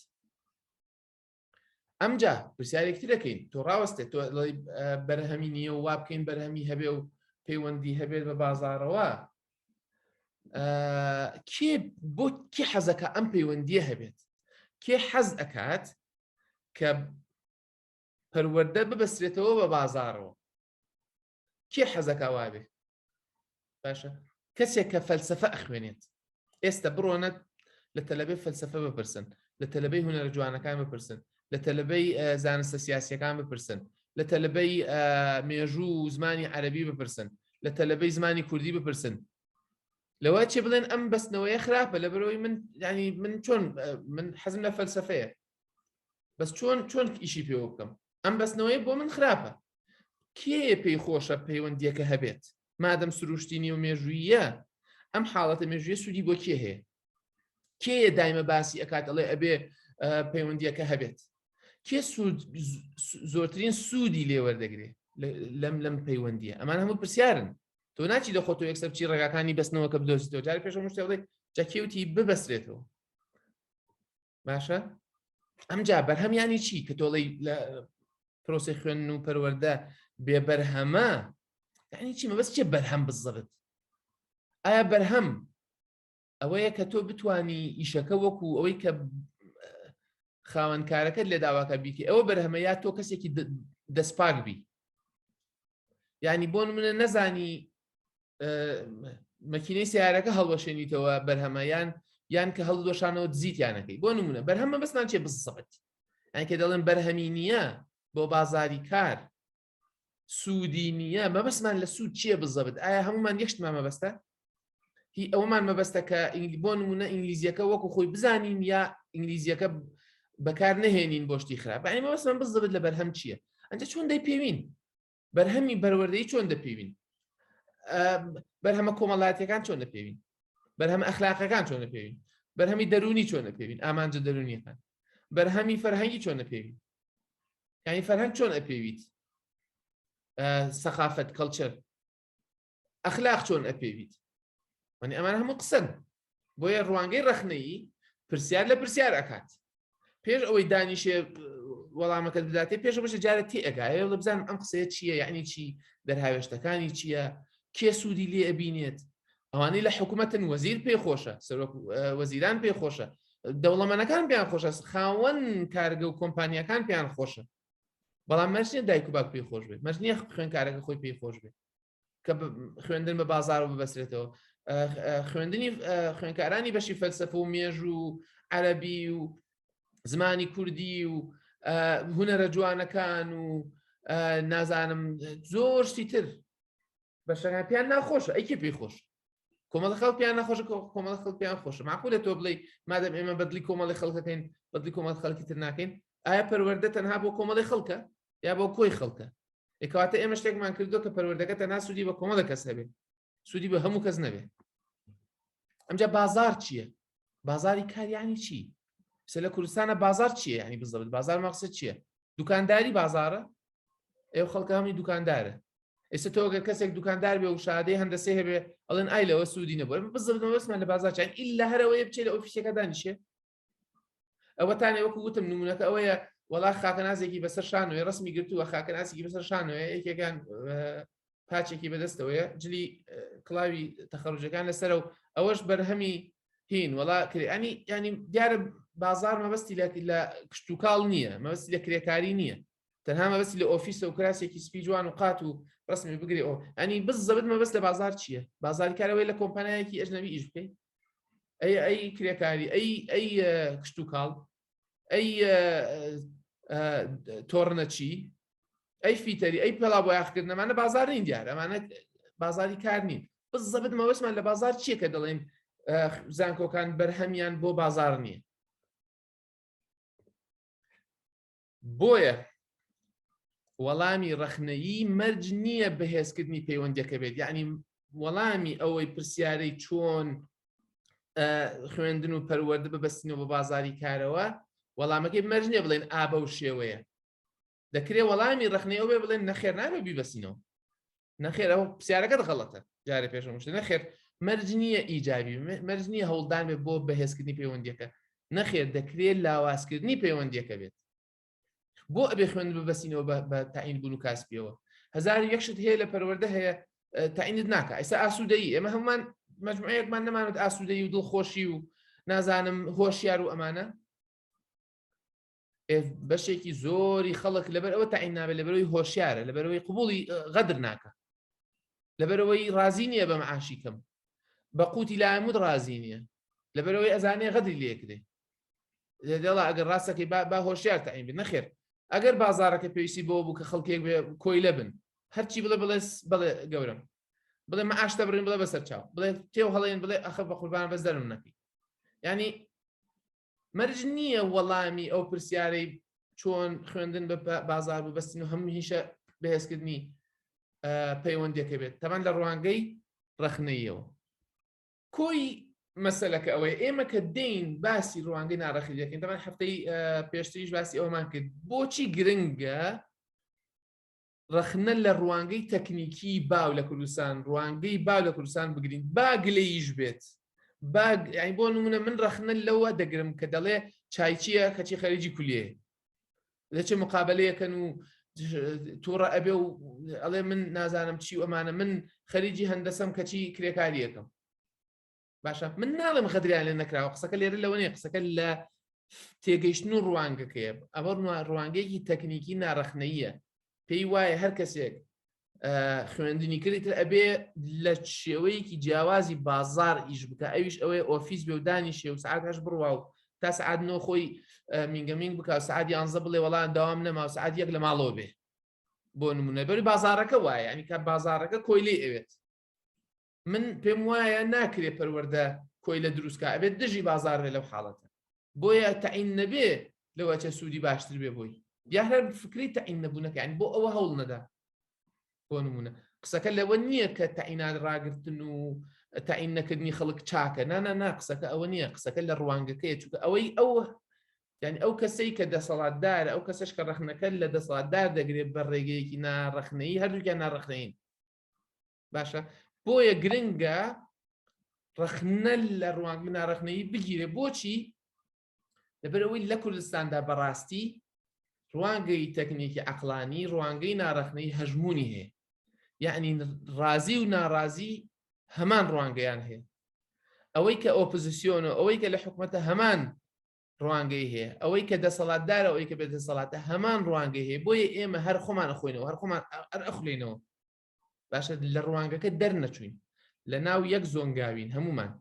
ئەمجا پرسیارێکی دەکەین تۆ ڕاوەستێت تۆ بەرهەمی نییە و وا بکەین بەرهەمی هەبێ و پەیوەندی هەبێت بە بازارەوە کێ بۆ کی حەزەکە ئەم پەیوەندیە هەبێت کێ حەز ئەکات کە پەروەردە ببەسرێتەوە بە بازارەوە کێ حەزەکا وابێ باشە کەسێک کە فەلسفە ئەخوێنێت ئێستا بڕۆنە لە تەلەبەی فەلسفە بپرسن لە تەلەبەی هونەرە جوانەکان بپرسن لە تەلەبەی زانستە سیاسیەکان بپرسن لە تەلەبەی مێژوو و زمانی عەربی بپرسن لە تەلەبەی زمانی کوردی بپرسن لەوە چێ بڵێن ئەم بەستنەوەیە خراپە لە بەرەوەی من ینی من چۆن من حەزم لە فەلسفەیە بەس چۆن چۆن ئیشی پێوە بکەم ئەم بەستنەوەی بۆ من خراپە کێ پێی خۆشە پەیوەندیەکە هەبێت مادەم سروشتی نیە و مێژوویە ئەم حاڵەتە مێژوویە سوودی بۆ کێ هەیە کێ دایمە باسی ئەکات ئەڵێ ئەبێ پەیوەندیەکە هەبێت کێ سوود زۆرترین سوودی لێوەردەگرێ لەم لەم پەیوەندیە ئەمان هەموو پرسیارن تۆ ناچی لە خۆتۆ یەکسەر چی ڕێگاکانی بەستنەوە کە بدۆزیتەوە جارێ پێش هەموو شتێک بڵێ جا کێوتی ببەسترێتەوە باشە ئەمجا بەرهەم ینی چی کە تۆڵی لە پرۆسی خوێندن و پەروەردە بێ بەرهەمە یعنی چی مەبەست چێ بەرهەم بزەبت ئایا بەرهەم ئەوەیە کە تۆ بتانی ئیشەکە وەکو ئەوەی کە خاوەنکارەکەت لێ داواکە بیکە ئەوە بەرهەمە یا تۆ کەسێکی دەستپاک بی یعنی بۆ منە نەزانی مەکینەی سیارەکە هەڵوەشێنیتەوە بەرهەمە یان یان کە هەڵدۆشانەوە دزیتیانەکەی بۆ نمونە بەرهەمە بەسمان چێ بزەبت ئەنکە دەڵێن بەرهەمی نییە بۆ بازاری کار سوودی نییە مەبەستمان لە سوود چییە بزەبت ئایا هەمومان یەکشتمان مەبەستە هی ئەومان مەبەستە کە بۆ نمونە ئینگلیزیەکە وەکو خۆی بزانین یا ئینگلیزیەکە بەکار نەهێنین بۆشتی خراپ ئەی مەبەستمان بزەبت لە بەرهەم چییە ئەنجا چۆن دەیپێوین بەرهەمی پەروەردەی چۆن دەپێوین بەرهەمە کۆمەڵاتیەکان چۆن دەپێوین بەرهەمە ئەخلاقەکان چۆن دەپێوین بەرهەمی دەرونی چۆن دەپێوین ئامانجە دەرونیەکان بەرهەمی فەرهەنگی چۆن دەپێوین یعنی فەرهەنگ چۆن ئەپێویت سەقافەت کەڵچەر ئەخلاق چۆن ئەپێویت وەنی ئەمان هەموو قسەن بۆیە ڕوانگەی ڕەخنەیی پرسیار لە پرسیار ئەکات پێش ئەوەی دانیشێ وەڵامەکەت بداتێ پێش بەشە جارە تێ ئەگایە لە بزانم ئەم قسەیە چییە یعنی چی دەرهاوێشتەکانی چییە کێ سوودی لێ ئەبینێت ئەوانەی لە حکوومەتن وەزیر پێ خۆشە سەرۆک وەزیران پێ خۆشە دەوڵەمەنەکان پێیان خۆشە خاوەن کارگە و کۆمپانیەکان پێیان خۆشە بەڵام مەرج نیە دایک و باک پێی خۆش بێت مەرج نیە خوێنکارەکە خۆی پێی خۆش بێت کە خوێندن بە بازار و ببەسرێتەوە خوێندنی خوێنکارانی بەشی فەلسەفە و مێژوو و عەربی و زمانی کوردی و هونەرە جوانەکان و نازانم زۆر شتی تر بەشەکان پێیان ناخۆشە ئەی کێ پێی خۆش کۆمەڵە خەڵک پێیان ناخۆشە کۆمەڵە خەڵک پێیان خۆشە معقولە تۆ بڵێ مادەم ئێمە بەدلی کۆمەڵی خەڵکەکەین بەدلی کۆمەڵ خەڵکی تر ناکەین ئایا پەروەردە تەنها بۆ کۆمەڵی خەڵکە یا بۆ کۆی خەڵکە ئێکەواتە ئێمە شتێکمان کردو کە پەروەردەکە تەنها سوودی بە کۆمەڵە کەس هەبێ سوودی بە هەموو کەس نەبێ ئەمجا بازار چییە بازاری کاریانی چی سە لە کوردستانە بازار چییە ینی بزەبت بازار مەقسە چییە دوکانداری بازارە ئێو خەڵکە هەمووی دوکاندارە ئێستا تۆ گەر کەسێک دوکاندار بێ و شادەی هەندەسەی هەبێ ئەڵێن ئای لەوە سوودی نەبوو بزبنەوەسمان لە بازار چین ئیلا هەرەوەیە بچێت لە ئۆفیسەکە دانیشێ ئەوەتانێ وەکو وتم نمونەکە ئەوەیە وەڵا خاکەنازێکی بەسەر شانوێ ڕسمی گرتووە خاکەناسێکی بەسەر شانوێ یەکێکان پاچێکی بەدەستەوەیە جلی کڵاوی تەخەڕجەکان لەسەر و ئەوەش بەرهەمی هین وەڵا کرێ ینی دیارە بازار مەبەستی لە کشتتوکاڵ نییە مەبەستی لە کرێکاری نییە تەنها مەبەستی لە ئۆفیسە و کراسێکی سپی جوان و قات و ڕسمی بگرێ ئەو ئەنی بزەبت مەبەست لە بازار چییە؟ بازاری کارەوەی لە کۆمپانیایەکی ئەجنەبی ئیش بکەیت ئەی ئەی کرێکاری ئەی ئەی کشتتوکاڵ ئەی تۆڕنە چی ئەی فیتەری ئەی پێڵا بۆ یاخکردنەمانە بازار نین دیار ئەمانە بازاری کار نین بزەبت مەبەستمان لە بازار چییە کە دەڵێن زانکۆکان بەرهەمیان بۆ بازار نییە بۆیە وەڵامی ڕەخنەیی مەرج نییە بەهێزکردنی پەیوەندیەکە بێت یعنی وەڵامی ئەوەی پرسیارەی چۆن خوێندن و پەروەردە ببەستینەوە بە بازاری کارەوە وەڵامەکەی مەرج نییە بڵێن ئابە و شێوەیە دەکرێ وەڵامی ڕخنەی ئەو بێ بڵێن نەخێر نابێ بیبەسینەوە نەخێر ئەو پرسیارەکەت غەڵەتە جارێ پێشم شتە نەخێر مەرج نییە ئیجابی مەرج نییە هەوڵدان بێت بۆ بەهێزکردنی پەیوەندیەکە نەخێر دەکرێت لاوازکردنی پەیوەندیەکە بێت بۆ ئەبێ خوێند ببەسینەوە بە تاین بوون و کاسپیەوە هزار یەک شت هەیە لە پەروەردە هەیە تاینت ناکە ئێستا ئاسوودەیی ئێمە هەمومان مجموعەیەکمان نەمانوت ئاسوودەیی و دڵخۆشی و نازانم هۆشیار و ئەمانە بەشێکی زۆری خەڵک لەبەر ئەوە تاین نابێت لەبەرەوەی هۆشیارە لەبەرەوەی قوبولی غەدر ناکە لەبەرەوەی ڕازی نییە بە معاشی کەم بە قوتی لایمود ڕازی نییە لەبەرەوەی ئەزانێ غەدری لێکرێ دەڵا ئەگەر ڕاستەکەی با هۆشیار تاین بێت نەخێر ئەگەر بازارەکە پێویستی بۆ بوو کە خەڵکێک بێ کۆیلە بن هەرچی بڵێ بڵێ بڵێ گەورم بڵێ معاش دەبڕین بڵێ بەسەر چاو بڵێ تێو هەڵێن بڵێ ئەخە بە قوربان بەس دەرم نەکەی ینی مەرج نییە وەڵامی ئەو پرسیارەی چۆن خوێندن بە بازار ببەستن و هەموو هیشە بەهێزکردنی پەیوەندیەکە بێت تەمان لە ڕوانگەی ڕەخنەیەوە کۆی مەسەلەکە ئەوەیە ئێمە کە دێین باسی ڕوانگەی ناڕەخی دەکەین تەمان هەفتەی پێشتریش باسی ئەومان کرد بۆچی گرنگە ڕەخنە لە ڕوانگەی تەکنیکی باو لە کوردستان ڕوانگەی باو لە کوردستان بگرین با گلەییش بێت با یعنی بۆ نمونە من ڕەخنە لەوە دەگرم کە دەڵێ چایچیە کەچی خەریجی کولیە دەچێ مقابلەیەکەن و تووڕە ئەبێ و ئەڵێ من نازانم چی و ئەمانە من خەریجی هەندەسەم کەچی کرێکاریەکەم باشە من ناڵێم غەدریان لێ نەکراوە قسەکە لێرە لەوە نیە قسەکە لە تێگەیشتن و ڕوانگەکەیە ئەوە ڕوانگەیەکی تەکنیکی ناڕەخنەیە پێی وایە هەر کەسێک خوێندنی کردی تر ئەبێ لە شێوەیەکی جیاوازی بازار ئیش بکە ئەویش ئەوەی ئۆفیس بێ و دانیشێ و سعات هەش بڕوا و تا سعات نۆ خۆی مینگەمینگ بکە و سعات یانزە بڵێ وەڵام داوام نەما و سعات یەک لە ماڵەوە بێ بۆ نمونە بەری بازارەکە وایە ینی کە بازارەکە کۆیلەی ئەوێت من پێم وایە ناکرێ پەروەردە کۆیلە دروستکە ئەبێت دژی بازار بێ لەو حاڵەتە بۆیە تەعین نەبێ لەوە چە سوودی باشتر بێ بۆی یا هەر فکری تەعین نەبوونەکە یعنی بۆ ئەوە هەوڵ نەدا بۆ نمونە قسەکە لەوە نییە کە تەعینات ڕاگرتن و تەعین نەکردنی خەڵک چاکە نا نا قسەکە ئەوە نییە قسەکە لە ڕوانگەکەیە چونکە ئەوەی ئەو یعنی ئەو کەسەی کە دەسەڵاتدارە ئەو کەسەش کە ڕەخنەکە لە دەسەڵاتدار دەگرێت بە ڕێگەیەکی ناڕەخنەیی هەردووکیان ناڕەخنەیین باشە بۆیە گرنگە ڕەخنە لە ڕوانگە ناڕەخنەیی بگیرێ بۆچی لەبەرئەوەی لە کوردستاندا بەڕاستی ڕوانگەی تەکنیکی عقلانی ڕوانگەی ناڕەخنەی هەژمونی هەیە یعنی ڕازی و ناڕازی هەمان ڕوانگەیان هەیە ئەوەی کە ئۆپۆزیسیۆن و ئەوەی کە لە حکومەتە هەمان ڕوانگەی هەیە ئەوەی کە دەسەڵاتدارە ئەوەی کە بێ دەسەڵاتە هەمان ڕوانگەی هەیە بۆیە ئێمە هەر خۆمان ئەخۆینەوە هەر خۆمان هەر ئەخولێنەوە باشە لە ڕوانگەکە دەرنەچوین لە ناو یەک زۆنگاوین هەمومان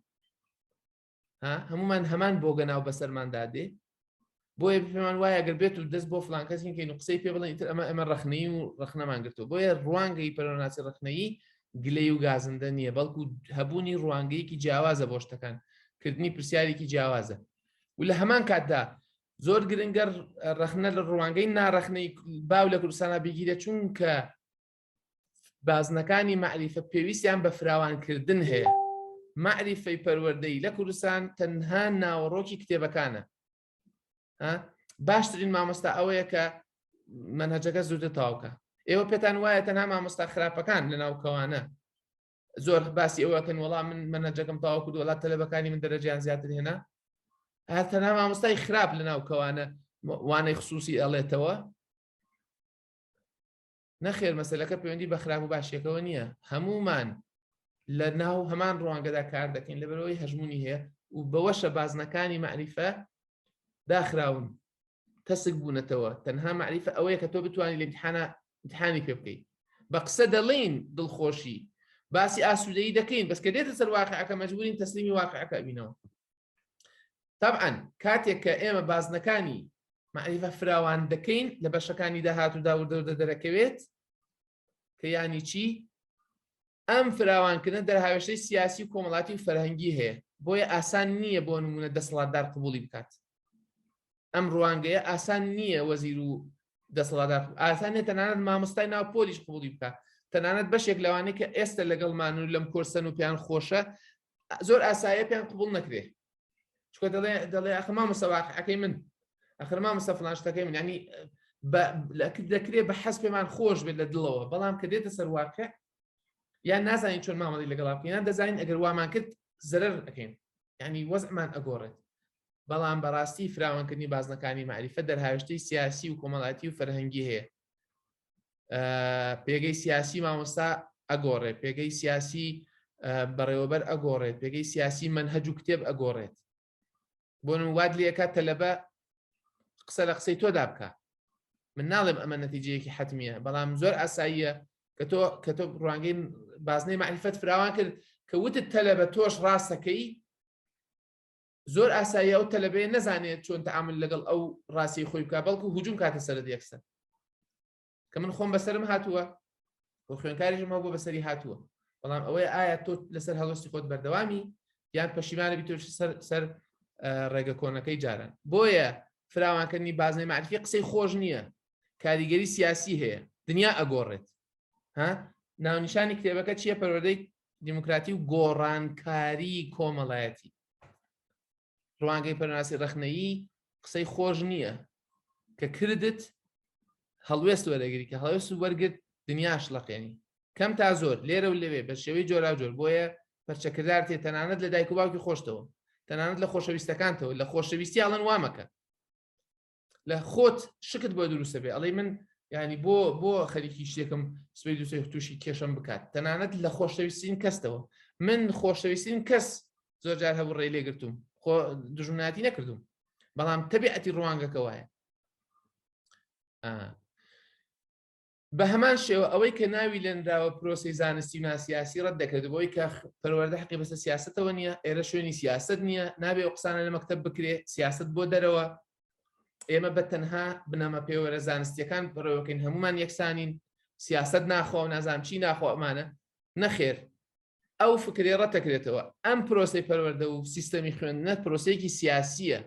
هەمومان هەمان بۆگە ناو بەسەرماندا دێ بۆیە پێمان وایە گەر بێت و دەست بۆ فلان کەسین کەین و قسەی پێ بڵێن تر ئەمە ئەمە ڕخنەی و ڕخنەمان گرتو بۆیە ڕوانگەی پەرۆناسی ڕخنەیی گلەی و گازندە نییە بەڵکو هەبوونی ڕوانگەیەکی جیاوازە بۆ شتەکان کردنی پرسیارێکی جیاوازە و لە هەمان کاتدا زۆر گرنگە ڕەخنە لە ڕوانگەی ناڕەخنەی باو لە کوردستانە بگیرێت چونکە بازنەکانی مەعریفە پێویستیان بە فراوانکردن هەیە مەعریفەی پەروەردەی لە کوردستان تەنها ناوەڕۆکی کتێبەکانە باشترین مامۆستا ئەوەیە کە مەنهەجەکە زووتر تەواوکە ئێوە پێتان وایە تەنها مامۆستا خراپەکان لە ناوکەوانە زۆر باسی ئەوەکەن وەڵام من مەنهەجەکەم تەواو کرد وڵات تەلەبەکانی من دەرەجیان زیاتر هێنا هەر تەنها مامۆستای خراپ لە ناو کەوانە وانەی خصوصی ئەڵێتەوە نەخێر مەسلەکە پەیوەندی بە خراپ و باشیەکەوە نییە هەمومان لە ناو هەمان ڕوانگەدا کار دەکەین لەبەرەوەی هەژمونی هەیە و بەوەشە بازنەکانی معریفە داخراون تەسک بوونەتەوە تەنها معریفە ئەوەیە کە تۆ بتوانانی لە امتحانە امتحانی پێ بکەیت بە قسە دەڵێین دڵخۆشی باسی ئاسوودەیی دەکەین بەس کە دێتە سەر واقعەکە مەجبورین تەسلیمی واقعەکە بینەوە طبعا کاتێک کە ئێمە بازنەکانی معریفە فراوان دەکەین لە بەشەکانی داهاتوودا وردەوردە دەرەکەوێت کە ینی چی ئەم فراوانکردنە دەرهاوێشتەی سیاسی و کۆمەڵاتی و فەرهەنگی هەیە بۆیە ئاسان نییە بۆ نمونە دەسەڵاتدار قبولی بکات ئەم ڕوانگەیە ئاسان نییە وەزیر و دەسەڵاتدار ئاسان نیە تەنانەت مامۆستای ناو پۆلیش قبولی بکات تەنانەت بەشێک لەوانەیە کە ئێستا لەگەڵمان و لەم کۆرسەن و پێیان خۆشە زۆر ئاسایە پێیان قبول نەکرێ چکە دەڵێ دەڵێ ئەخە مامۆستا واقعەکەی من ئەخر مامۆستا فلان شتەکەی من ینی دەکرێ بە حەز پێمان خۆش بێت لە دڵەوە بەڵام کە دێتە سەر واقع یان نازانین چۆن مامەڵی لەگەڵا بکەین یان دەزانین ئەگەر وامان کرد زەرەر ئەکەین ینی وەزعمان ئەگۆڕێت بەڵام بەڕاستی فراوانکردنی بازنەکانی معریفە دەرهاوێشتەی سیاسی و کۆمەڵاتی و فەرهەنگی هەیە پێگەی سیاسی مامۆستا ئەگۆڕێ پێگەی سیاسی بەڕێوەبەر ئەگۆڕێت پێگەی سیاسی منهج و کتێب ئەگۆڕێت بۆ وات لەکە تەلەبە قسە لە قسەی تۆدا بکە من ناڵێم ئەمە نەتیجەیەکی حتمیە بەڵام زۆر ئاساییە کە تۆ کە تۆ ڕوانگەی بازنەی معریفەت فراوان کرد کە وتت تەلەبە تۆش ڕاستەکەی زۆر ئاسایی ئەو تەلەبەیە نەزانێت چۆن تعامل لەگەڵ ئەو ڕاستی خۆی بکە بەڵکو هجوم کاتە سەرت یەکسەر کە من خۆم بەسەرم هاتووە و خوێنکاریشم هەبوو بەسەری هاتووە بەڵام ئەوەیە ئایا تۆ لەسەر هەڵوەستی خۆت بەردەوامی یان پەشیمانە بی تۆ سەر سەر ڕێگە کۆنەکەی جاران بۆیە فراوانکردنی بازنەی معرفی قسەی خۆش نییە کاریگەری سیاسی هەیە دنیا ئەگۆڕێت ها ناونیشانی کتێبەکە چییە پەروەردەی دیموکراتی و گۆڕانکاری کۆمەڵایەتی ڕوانگەی پەرناسی ڕەخنەیی قسەی خۆش نییە کە کردت هەڵوێست وەرەگری کە هەڵوێست وەرگرت دنیاش لەقێنی کەم تا زۆر لێرە و لەوێ بە شێوەی جۆرا جۆر بۆیە پەرچەکردار تێ تەنانەت لە دایک و باوکی خۆشتەوە تەنانەت لە خۆشەویستەکانتەوە لە خۆشەویستی ئەڵەن وامەکە لە خۆت شکت بۆ دروستە بێ ئەڵێ من ینی بۆ بۆ خەریکی شتێکم سبەی دوسێ تووشی کێشەم بکات تەنانەت لە خۆشەویستین کەستەوە من خۆشەویستین کەس زۆر جار هەبوو ڕێ لێگرتوم خۆ دژمناتی نەکردوم بەڵام تەبیعەتی ڕوانگەکە وایە بە هەمان شێوە ئەوەی کە ناوی لێنراوە پرۆسەی زانستی و ناسیاسی ڕەت دەکرێت بۆی کە پەروەردە حەقی بەسەر سیاسەتەوە نییە ئێرە شوێنی سیاسەت نییە نابێ ئەو قسانە لە مەکتەب بکرێ سیاسەت بۆ دەرەوە ئێمە بە تەنها بنەما پێوەرە زانستیەکان بەڕێوەکەین هەمومان یەکسانین سیاسەت ناخوا و نازانم چی ناخوا ئەمانە نەخێر ئەو فکرێ ڕەتەکرێتەوە ئەم پرۆسەی پەروەردە و سیستەمی خوێندنە پرۆسەیەکی سیاسیە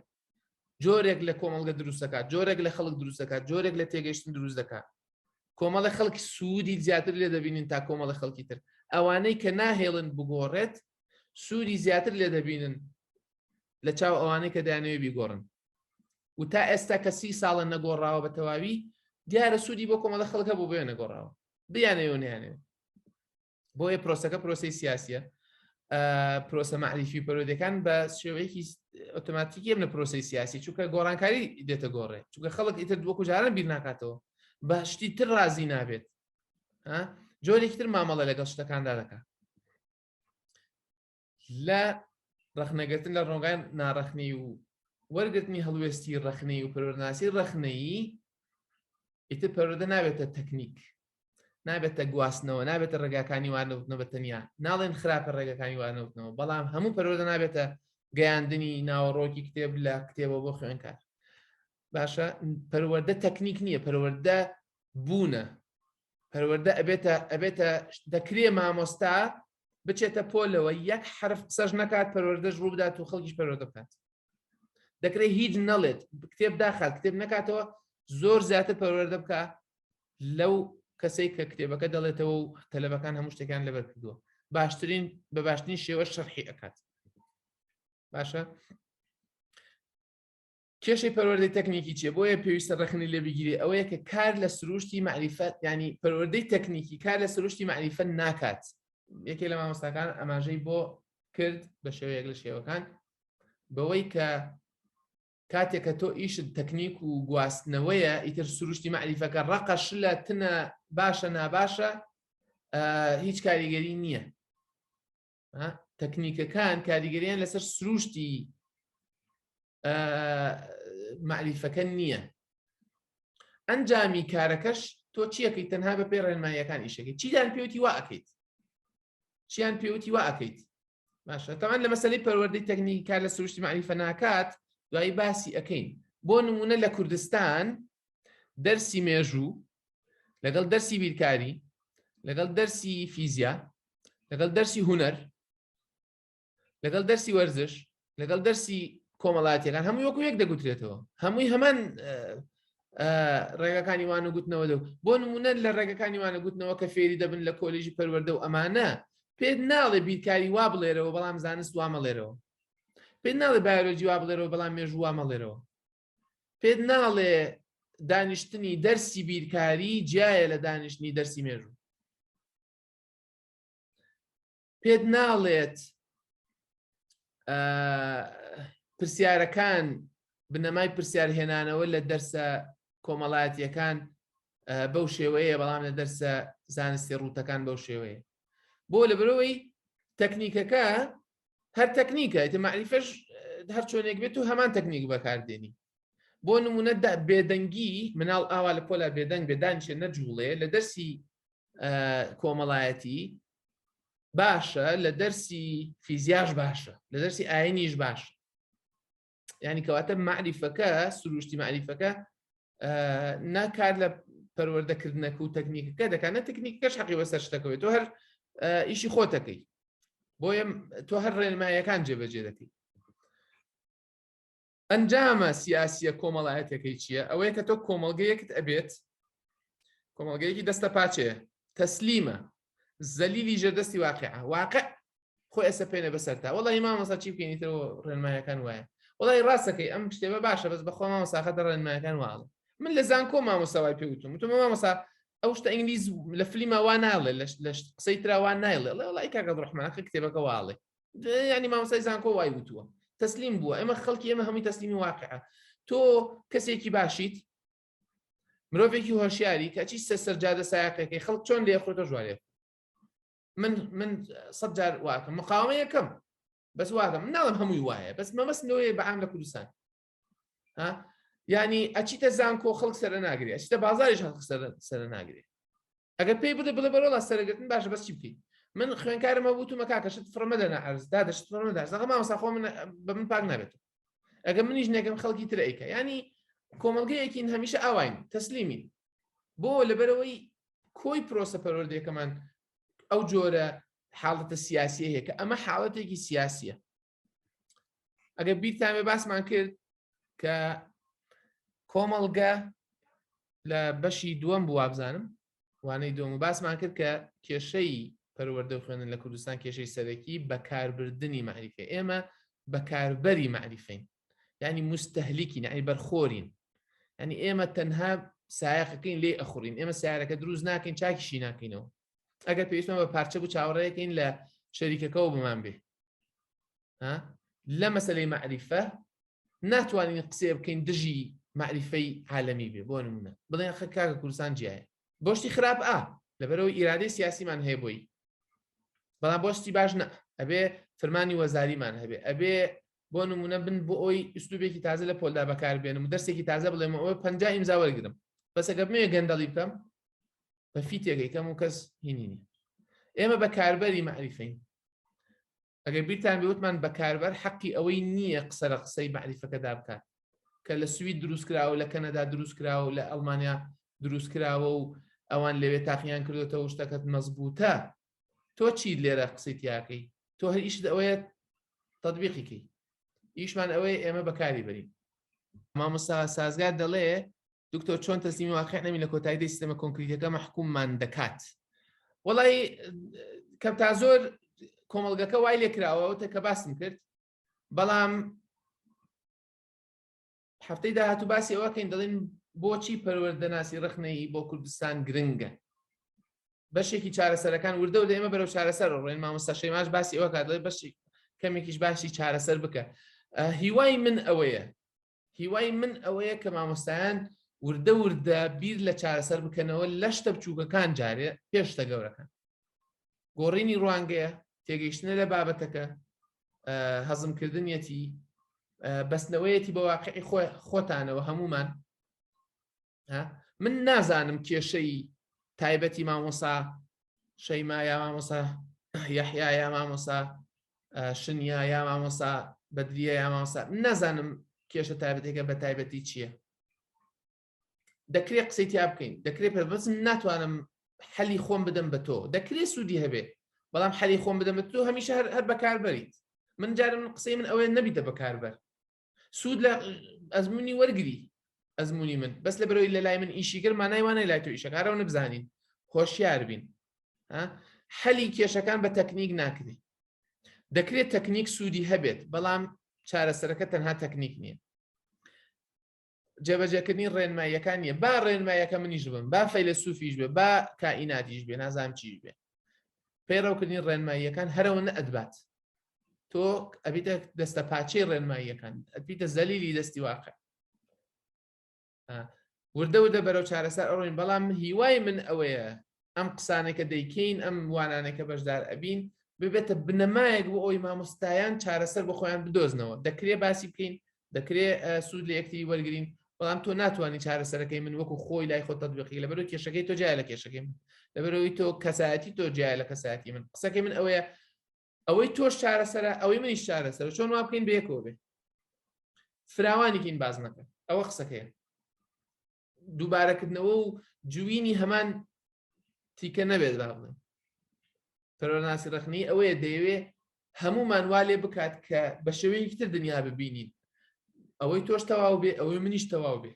جۆرێک لە کۆمەڵگە دروست دەکات جۆرێک لە خەڵک دروست دەکات جۆرێک لە تێگەیشتن دروست دەکات کۆمەڵە خەڵکی سوودی زیاتر لێ دەبینن تا کۆمەڵە خەڵکی تر ئەوانەی کە ناهێڵن بگۆڕێت سوودی زیاتر لێ دەبینن لە چاو ئەوانەی کە دەیانەوێت بیگۆڕن و تا ئێستا کە سی ساڵە نەگۆڕاوە بە تەواوی دیارە سوودی بۆ کۆمەڵە خەڵک هەبوو بۆیە نەگۆڕاوە بیانەوێ و نەیانەوێ بۆیە پرۆسەکە پرۆسی سیاسیە پرۆسە معریفی پەرۆدەکان بە شێوەیەکی ئۆتۆماتیکی ئەم لە پرۆسی سیاسی چونکە گۆڕانکاری دێتە گۆڕێ چونکە خەڵک ئیتر وەکو جاران بیر ناکاتەوە بە شتی تر ڕازی نابێت جۆرێکی تر مامەڵە لەگەڵ شتەکاندا دەکات لە ڕەخنەگرتن لە ڕۆنگای ناڕەخنەی و وەرگرتنی هەڵوێستی ڕەخنەی و پەروەردەناسی ڕەخنەیی ئیتر پەروەردە نابێتە تەکنیک نابێتە گواستنەوە نابێتە ڕێگاکانی وانەوتنەوە بە تەنیا ناڵێن خراپە ڕێگەکانی وانەوتنەوە بەڵام هەموو پەروەردە نابێتە گەیاندنی ناوەڕۆکی کتێب لە کتێبەوە بۆ خوێنکار باشە پەروەردە تەکنیک نییە پەروەردە بوونە پەروەردە ئەبێتە ئەبێتە دەکرێ مامۆستا بچێتە پۆلەوە یەک حرف قسەش نەکات پەروەردەش ڕووبدات و خەڵکیش پەروەردە بکات دەکرێت هیچ نەڵێت کتێب داخات کتێب نەکاتەوە زۆر زیاتر پەروەردە بکە لەو کەسێک کە کتێبەکە دەڵێتەوە و تەلەبەکان هەموو شتێکیان لەبەر کردووە باشترین بە باشترین شێوە شەرحی ئەکات باشە. کێشەی پەروەردەی تەکنیکی چیە بۆیە پێویستە ڕەخنەی لێ بگیرێ ئەوەیە کە کار لە سروشتی مەعریفە ینی پەروەردەی تەکنیکی کار لە سروشتی مەعریفە ناکات یەکێ لە مامۆستاکان ئاماژەی بۆ کرد بە شێوەیەک لە شێوەکان بەوەی کە کاتێک کە تۆ ئیشت تەکنیک و گواستنەوەیە ئیتر سروشتی مەعریفەکە ڕەقە شلە تنە باشە ناباشە هیچ کاریگەری نییە تەکنیکەکان کاریگەریان لەسەر سروشتی معریفەکە نییە ئەنجامی کارەکەش تۆ چیەکەی تەنها بە پێ ڕێنماییەکان ئیشەکەی چیدان پێوتی وا ئەکەیت چیان پێوتی وا ئەکەیت باشە تەمان لە مەسلەی پەروەردەی تەکنیکی کار لە سروشتی معریفە ناکات دوایی باسی ئەەکەین بۆ نمونە لە کوردستان دەرسی مێژوو لەگەڵ دەرسی بیرکاری لەگەڵ دەرسی فیزیا لەگەڵ دەرسی هونەر لەگەڵ دەرسی وەرزش لەگەڵ دەرسی کۆمەڵاتیەکان هەمووی وەکو یەک دەگوترێتەوە هەمووی هەمان ڕێگەکانی وانە گوتنەوە دەو بۆ نمونە لە ڕێگەکانی وانە گوتنەوە کە فێری دەبن لە کۆلێژی پەروەردە و ئەمانە پێت ناڵێ بیرکاری وا بڵێرەوە بەڵام زانست وا مەڵێرەوە پێت ناڵێ بایۆلۆجی وا بڵێرەوە بەڵام مێژوو وا مەڵێرەوە پێت ناڵێ دانیشتنی دەرسی بیرکاری جیایە لە دانیشتنی دەرسی مێژوو پێت ناڵێت پرسیارەکان بنەمای پرسیار هێنانەوە لە دەرسە کۆمەڵایەتیەکان بەو شێوەیە بەڵام لە دەرسە زانستی ڕووتەکان بەو شێوەیە بۆ لە برەوەی تەکنیکەکە هەر تەکنیکە ئیتر معریفەش هەر چۆنێک بێت و هەمان تەکنیک بەکاردێنی بۆ نمونە بێدەنگی مناڵ ئاوا لە پۆلا بێدەنگ بێدانیشێ نەجوڵێ لە دەرسی کۆمەڵایەتی باشە لە دەرسی فیزیاش باشە لە دەرسی ئاینیش باشە ینی کەواتە معریفەکە سروشتی معریفەکە ناکار لە پەروەردەکردنەکە و تەکنیکەکە دەکات نە تەکنیکەش حەقی بەسەر شتەکەوێت تۆ هەر ئیشی خۆتەکەی بۆیە تۆ هەر ڕێنمایەکان جێبەجێ دەکەی ئەنجامە سیاسیە کۆمەڵایەتەکەی چییە؟ ئەوەیە کە تۆ کۆمەڵگەیەکت ئەبێت کۆمەڵگەیەکی دەستە پاچەیە تەسلیمە زەلیلی ژێردەستی واقع واقع خۆی ئەسەپێنێ بەسەرتا وەڵی مامۆستا چی بکەین ترەوە ڕێنمایەکان وایە وەڵی ڕاستەکەی ئەم شتێبە باشە بەس بەخۆ مامۆستا خەتە ڕێنمایەکان واڵێ من لە زانکۆ مامۆستا وای پێ وتم وتم مامۆستا ئەو شتە ئینگلیز لە فلیمە وا ناڵێ لە قسەی ترا وا نایڵێ وڵی کاکە ڕحمان کتێبەکە واڵێ ینی مامۆستای زانکۆ وای وتووە تەسلیم بووە ئێمە خەڵکی ئێمە هەمووی تەسلیمی واقعە تۆ کەسێکی باشیت مرۆڤێکی هۆشیاری کەچی سە سەرجادە سایقەکەی خەڵک چۆن لێ خۆتە ژوارێ من من سە جار واکەم مقاومە یەکەم بەس واکەم من ناڵم هەمووی وایە بەس مەمەست لەوەیە بەعام لە کوردستان ها یعنی ئەچیتە زانکۆ خەڵک سەر ناگرێ ئەچیتە بازاریش خەڵک سەر ناگرێ ئەگەر پێی بڵێ بڵێ بەرۆڵا سەرگرتن باشە بەس چی بکەیت من خوێنکارم هەبوو تومە کاکە شت فڕمەدە نە عەرز دادە شت فڕمەدە زەغە مامۆستا خۆ من بە من پاک نابێت ئەگەر منیش نەکەم خەڵکی تر ئەیکە ینی کۆمەڵگەیەکین هەمیشە ئاواین تەسلیمین بۆ لەبەرەوەی کۆی پرۆسە پەروەردەکەمان ئەو جۆرە حاڵەتە سیاسیە هەیە کە ئەمە حاڵەتێکی سیاسیە ئەگەر بیرتان بێ باسمان کرد کە کۆمەڵگە لە بەشی دووەم بوو وابزانم وانەی دووەم و باسمان کرد کە کێشەی پەروەردە و خوێندن لە کوردستان کێشەی سەرەکی بەکاربردنی مەعریفە ئێمە بەکاربەری مەعریفین ینی مستەهلیکی نەعی بەرخۆرین ینی ئێمە تەنها سایەقەکەین لێ ئەخورین ئێمە سیارەکە دروست ناکەین چاکیشی ناکەینەوە ئەگەر پێویستمان بە پارچە بوو چاوەڕێکەین لە شەریکەکەەوە بمان بێ لە مەسلەی مەعریفە ناتوانین قسێ بکەین دژی معریفەی عالمی بێ بۆ نمونە بڵێن خە کاکە کوردستان جیایە بۆشتی خراپ ئا لەبەرەوە ئیرادەی سیاسیمان هەیە بۆی بەڵام بۆشتی باش نە ئەبێ فرمانی وەزاریمان هەبێ ئەبێ بۆ نمونە بن بۆ ئەوی ئوسلوبێکی تازە لە پۆلدا بەکاربێنم و دەرسێکی تازە بڵێم ئەوە پ ئیمزا وەرگرم بەسەگە بمێ گەندەڵی بکەم بە فیتێکەی کەم و کەس هینی نیە ئێمە بەکاربەری معریفین ئەگەر بیرتان بێ وتمان بەکاربەر حەقی ئەوەی نییە قسە لە قسەی مەعریفەکەدا بکات کە لە سوید دروست کراوە لە کەنەدا دروست کراوە و لە ئەڵمانیا دروست کراوە و ئەوان لەوێ تاقییان کردوێتەوە شتەکەت مەزبوتە تۆ چیت لێرە قسەی تیاکەی تۆ هەر ئیشت ئەوەیە تطبیقیکەی ئیشمان ئەوەیە ئێمە بەکاری بەرین مامۆستا سازگار دەڵێ دکتۆر چۆن تەسلیمی واقع نەبین لە کۆتایی دەی سیستەمە کۆنکریتەکە مەحکوممان دەکات وەڵی کەم تا زۆر کۆمەڵگەکە وای لێکراوە ئەوتە کە باسم کرد بەڵام هەفتەی داهاتوو باسی ئەوەکەین دەڵێن بۆچی پەروەردەناسی ڕخنەیی بۆ کوردستان گرنگە بەشێکی چارەسەرەکان وردە و ئێمە بەرەو چارەسەر ڕۆین مامۆستا شەیماش باسی ئەوە کات دەڵێ بەشی کەمێکیش باسی چارەسەر بکە هیوای من ئەوەیە هیوای من ئەوەیە کە مامۆستایان وردە وردە بیر لە چارەسەر بکەنەوە لە شتە بچووکەکان جارێ پێش شتە گەورەکان گۆڕینی ڕوانگەیە تێگەیشتنە لە بابەتەکە هەزمکردنیەتی بەستنەوەیەتی بە واقعی خۆتانەوە هەمومان من نازانم کێشەی تایبەتی مامۆسا شەیما یا مامۆسا یەحیا یا مامۆسا شنیا یا مامۆسا بەدریە یا مامۆسا نازانم کێشە تایبەتێکە بە تایبەتی چییە دەکرێت قسەی تیا بکەین دەکرێت پێ بەس ناتوانم حەلی خۆم بدەم بە تۆ دەکرێت سوودی هەبێ بەڵام حەلی خۆم بدەم بە تۆ هەمیشە هەر بەکاربەریت من جارم من قسەی من ئەوەیە نەبیتە بەکاربەر سوود لە ئەزمموی وەرگری ئەزمموی من بەس لە بەرەوەی لە لای من ئیشی کرد مانای وانە لای تۆ ئیشەکارەوە نبزانین هۆشیار بین حەلی کێشەکان بە تەکنیک ناکرێت دەکرێت تەکنیک سوودی هەبێت بەڵام چارەسەرەکە تەنها تەکنیک نییە جێبەجێکردنی ڕێنماییەکان نییە با ڕێنمایەکە منیش بم با فەیلەسوفیش بێ با کائیناتیش بێ نازانم چیش بێ پەیڕەوکردنی ڕێنماییەکان هەرەوە نەئەتبات تۆ ئەبیتە دەستە پاچەی ڕێنماییەکان ئەبیتە زەلیلی دەستی واقع وردە وردە بەرەو چارەسەر ئەڕۆین بەڵام هیوای من ئەوەیە ئەم قسانێکە دەیکەین ئەم وانانێکە بەشدار ئەبین ببێتە بنەمایەک بۆ ئەوی مامۆستایان چارەسەر بۆ خۆیان بدۆزنەوە دەکرێ باسی بکەین دەکرێ سوود لە یەکتری وەرگین بەڵام تۆ ناتوانانی چارەسەرەکەی من وەکو خۆی لای خۆ تطبیقی لەبەرو کێشەکەی تۆ جای لە کێشەکەی من لەبەرەوەی تۆ کەسایەتی تۆ جای لە کەسایەتی من قسەکەی من ئەوەیە ئەوەی تۆش چارەسەرە ئەوەی منیش چارەسەرە چۆن وا بکەین بەیەکەوە بێ فراوانیکەین بازنەکە ئەوە قسەکەیە دووبارەکردنەوە و جوینی هەمان تیکە نەبێت با بڵێن پەرۆناسی ڕخنی ئەوەیە دەیەوێ هەمومان وا لێ بکات کە بە شێوەیەکی تر دنیا ببینین ئەوەی تۆش تەواو بێ ئەوەی منیش تەواو بێ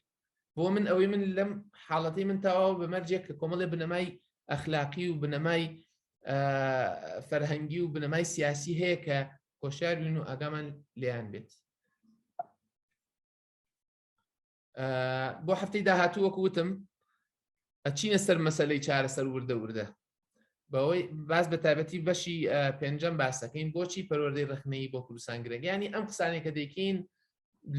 بۆ من ئەوەی من لەم حاڵەتی من تەواو بە مەرجێک کە کۆمەڵێ بنەمای ئەخلاقی و بنەمای فەرهەنگی و بنەمای سیاسی هەیە کە هۆشیار بین و ئاگامان لێیان بێت بۆ هەفتەی داهاتوو وەکو وتم ئەچینە سەر مەسلەی چارەسەر وردە وردە بەوەی باز بە تایبەتی بەشی پێنجەم باسەکەین بۆچی پەروەردەی ڕخنەی بۆ کوردستان گرنگ ینی ئەم قسانێک کە دەیکەین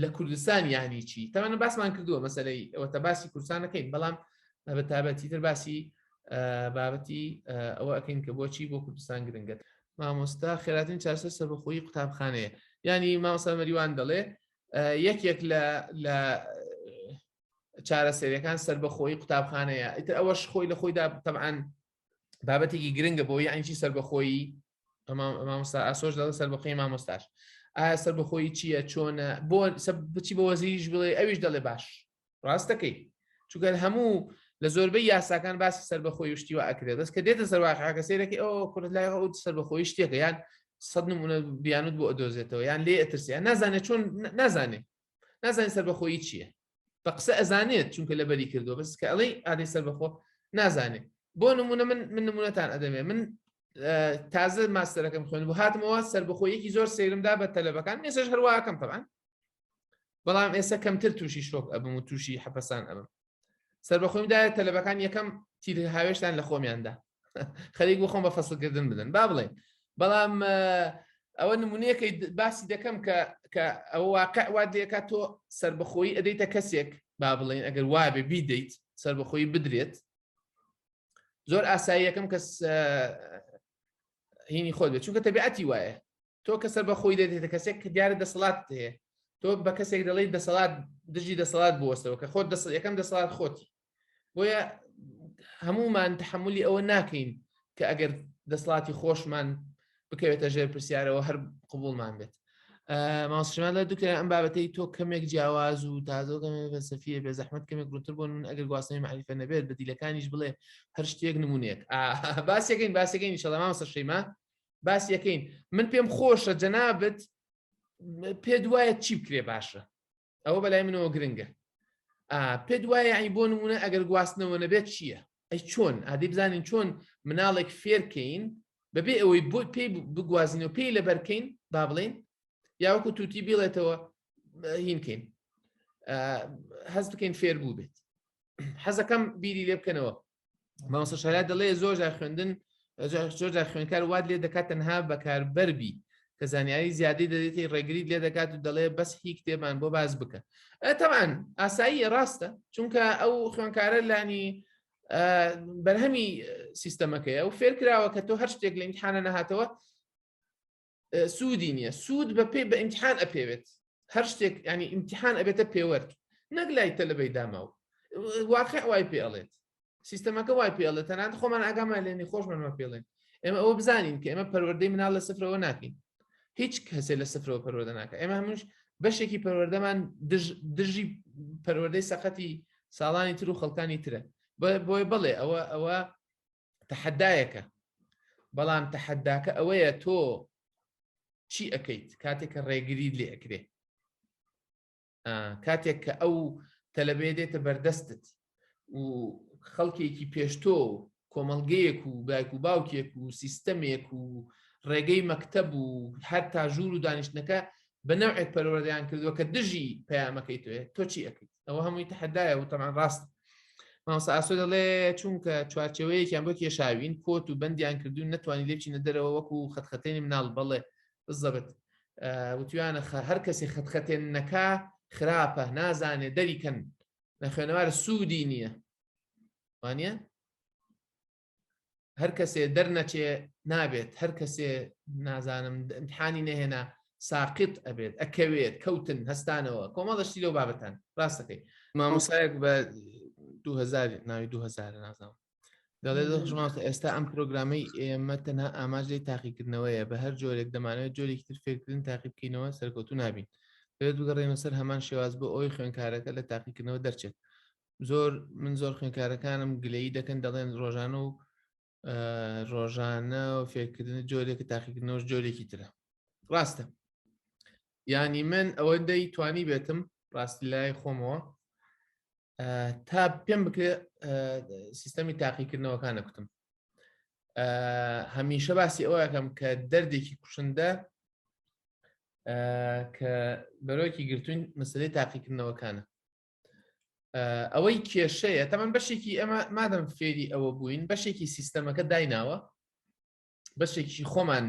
لە کوردستان یانی چی تەمەە باسمان کردووە مەسلەی ئەوە تە باسی کوردستانەکەین بەڵام بە تابەتی تر باسی بابەتی ئەوە ئەەکەین کە بۆچی بۆ کوردستان گرنگە مامۆستا خێراترین چارەسەر سەربەخۆیی قوتابخانەیە ینی مامۆستا مەریوان دەڵێ یەکێک لە لە چارەسەریەکان سربەخۆی قوتابخانەیە ئیتر ئەوەش خۆی لە خۆیدا تەعاان بابەتێکی گرنگە بۆ یعنی سربەخۆیی مامۆستا ئاسۆش دەڵێ سربەخۆی مامۆستاش ئایا سربەخۆیی چییە چۆنە بۆ بچی بۆ وەزیریش بڵێ ئەویش دەڵێ باش ڕاستەکەی چونکە هەموو لە زۆربەی یاساکان باسی سربەخۆی و شتیوە ئەکرێت بەس کە دێتە سەرواقعەکە سەیرەکەی ئەو کورد لای ئەو سربەخۆی شتێکە یان سەد نمونە بیانوت بۆ ئەدۆزێتەوە یان لێ ئەترسیان نازانێت چۆن نازانێت نازانێت سربەخۆیی چییە بە قسە ئەزانێت چونکە لەبەری کردووە بەس کە ئەڵێی ئادەی سربەخۆ نازانێت بۆ نمونە من من نمونەتان ئەدەمێ من تازە ماستەرەکەم خوێن بۆ هاتمەوە سربەخۆیەکی زۆر سەیرمدا بە تەلەبەکان ئێسش هەرواکەم تەبان بەڵام ئێستا کەمتر تووشی شۆک ئەبم و تووشی حەپەسان ئەبم سربەخۆیم دایە تەلەبەکان یەکەم تیر هاوێشتان لە خۆمیاندا خەریک بۆ خۆم بە فەسڵکردن بدەن با بڵێن بەڵام ئەوە نمونەیەکەی باسی دەکەم کە کە ئەوە واقع وا دێکات تۆ سربەخۆیی ئەدەیتە کەسێک با بڵێن ئەگەر وابێ بیدەیت سربەخۆیی بدرێت زۆر ئاسایی یەکەم کەس هینی خۆت بێت چونکە تەبیعەتی وایە تۆ کە سەر بەخۆی دەێتە کەسێک کە دیارە دەسەڵات هەیە تۆ بە کەسێک دەڵێی دەسەڵات دژی دەسەڵات بوەستەوە کە خۆت دەس یەکەم دەسەڵات خۆتی بۆیە هەمومان تحملی ئەوە ناکەین کە ئەگەر دەسەڵاتی خۆشمان بکەوێتە ژێر پرسیارەوە هەر قوبولمان بێت ماوەسشمان لە دکتۆر ئەم بابەتەی تۆ کەمێک جیاواز و تازە کەمێک فەلسەفیە بێ زەحمەت کەمێک ڕوونتر بۆ من ئەگەر گواستنەوەی مەعریفە نەبێت بەدیلەکانیش بڵێ هەر شتێک نمونەیەک باسیەکەین باسەکەین ئینشاءاللە مامۆستا شەیما باسیەکەین من پێم خۆشە جەنابت پێت وایە چی بکرێ باشە ئەوە بەلای منەوە گرنگە پێت وایە ئەی بۆ نمونە ئەگەر گواستنەوە نەبێت چییە ئەی چۆن ئادی بزانین چۆن مناڵێک فێرکەین بەبێ ئەوەی بۆ پێی بگوازینەوە پێی لەبەرکەین با بڵین یاوەکو توتی بیڵێتەوە هینکەین. هەست بکەین فێر بوو بێت. حەزەکەم بیری لێ بکەنەوە. مامۆستا شاریا دەڵێ زۆر جار خوێندن زۆر جار خوێندکار وات لێ دەکات تەنها بەکاربەر بی کە زانیاری زیادەی دەدێتی ڕێگریت لێ دەکات و دەڵێ بەس هی کتێبان بۆ باز بکە تەمان ئاساییە ڕاستە چونکە ئەو خوێندکارە لانی بەرهەمی سیستەمەکەیە و فێرکراوە کە تۆ هەر شتێک لە ئیمتحانە نەهاتەوە سوودی نییە سوود بە پێ بە ئیمتحان ئەپێوێت هەر شتێک ینی ئیمتحان ئەبێتە پێوەرد نەک لای تەلەبەی داماو واقع وای پێ ئەڵێت سیستەمەکە وای پێ ئەڵێت تەنانەت خۆمان ئاگامان لێنی خۆشمانمان پێڵێن ئێمە ئەوە بزانین کە ئێمە پەروەردەی مناڵ لە سفرەوە ناکەین هیچ کەسێ لە سفرەوە پەروەردە ناکە ئێمە هەمووش بەشێکی پەروەردەمان دژی پەروەردەی سەقەتی ساڵانی تر و خەڵکانی ترە بۆیە بڵێ ئەوە ئەوە تەحەدایەکە بەڵام تەحەداکە ئەوەیە تۆ چی ئەەکەیت کاتێک کە ڕێگریت لێ ئەکرێ کاتێک کە ئەو تەلەبێ دێتە بەردەستت و خەڵکێکی پێشتۆ و کۆمەڵگەیەک و دایک و باوکێک و سیستەمێک و ڕێگەی مەکتەب و هەر تا ژوور و دانیشتنەکە بە نەوعێک پەروەردەیان کردووە کە دژی پەیامەکەی توێ تۆ چی ئەەکەیت ئەوە هەمووی تەحەدایە و تەمان ڕاست مامۆستا ئاسۆ دەڵێ چونکە چوارچێوەیەکیان بۆ کێشاوین کۆت و بەندیان کردوون نەتوانی لێ بچینە دەرەوە وەکو خەتخەتێنی مناڵ بەڵێ بزەبت وتویانە هەر کەسی خەتخەتێن نەکا خراپە نازانێ دەریکەن لە خوێنەوار سوودی نییە وانە هەر کەسێ دەرنەچێ نابێت هەر کەسێ نازانم امتحانی نەهێنا ساقط ئەبێت ئەکەوێت کەوتن هەستانەوە کۆمەڵەشتی لەو بابەتان ڕاستەکەی مامۆسایەک بە 2000 ناوی 2000 نازانم دەڵێ دڵخۆش ئێستا ئەم پرۆگرامەی ئێمە تەنها ئاماژ لێی تاقیکردنەوەیە بە هەر جۆرێک دەمانەوێت جۆرێکی تر فێرکردن تاقی بکەینەوە سەرکەوتوو نابین دەبێت بگەڕێنەوە سەر هەمان شێواز بۆ ئەوەی خوێندکارەکە لە تاقیکردنەوە دەرچێت زۆر من زۆر خوێندکارەکانم گلەیی دەکەن دەڵێن ڕۆژانە و ڕۆژانە و فێرکردن جۆرێک تاقیکردنەوەش جۆرێکی ترە ڕاستە ینی من ئەوەندەی توانی بێتم ڕاستی لای خۆمەوە تا پێم بکرێ سیستەمی تاقیکردنەوەکانە کوتم هەمیشە باسی ئەوەکەم کە دەردێکی کوشندە کە بەرۆکی گرتوین مەسلەی تاقیکردنەوەکانە ئەوەی کێشەیە تەمان بەشێکی ئەمە مادەم فێری ئەوە بووین بەشێکی سیستەمەکە دایناوە بەشێکی خۆمان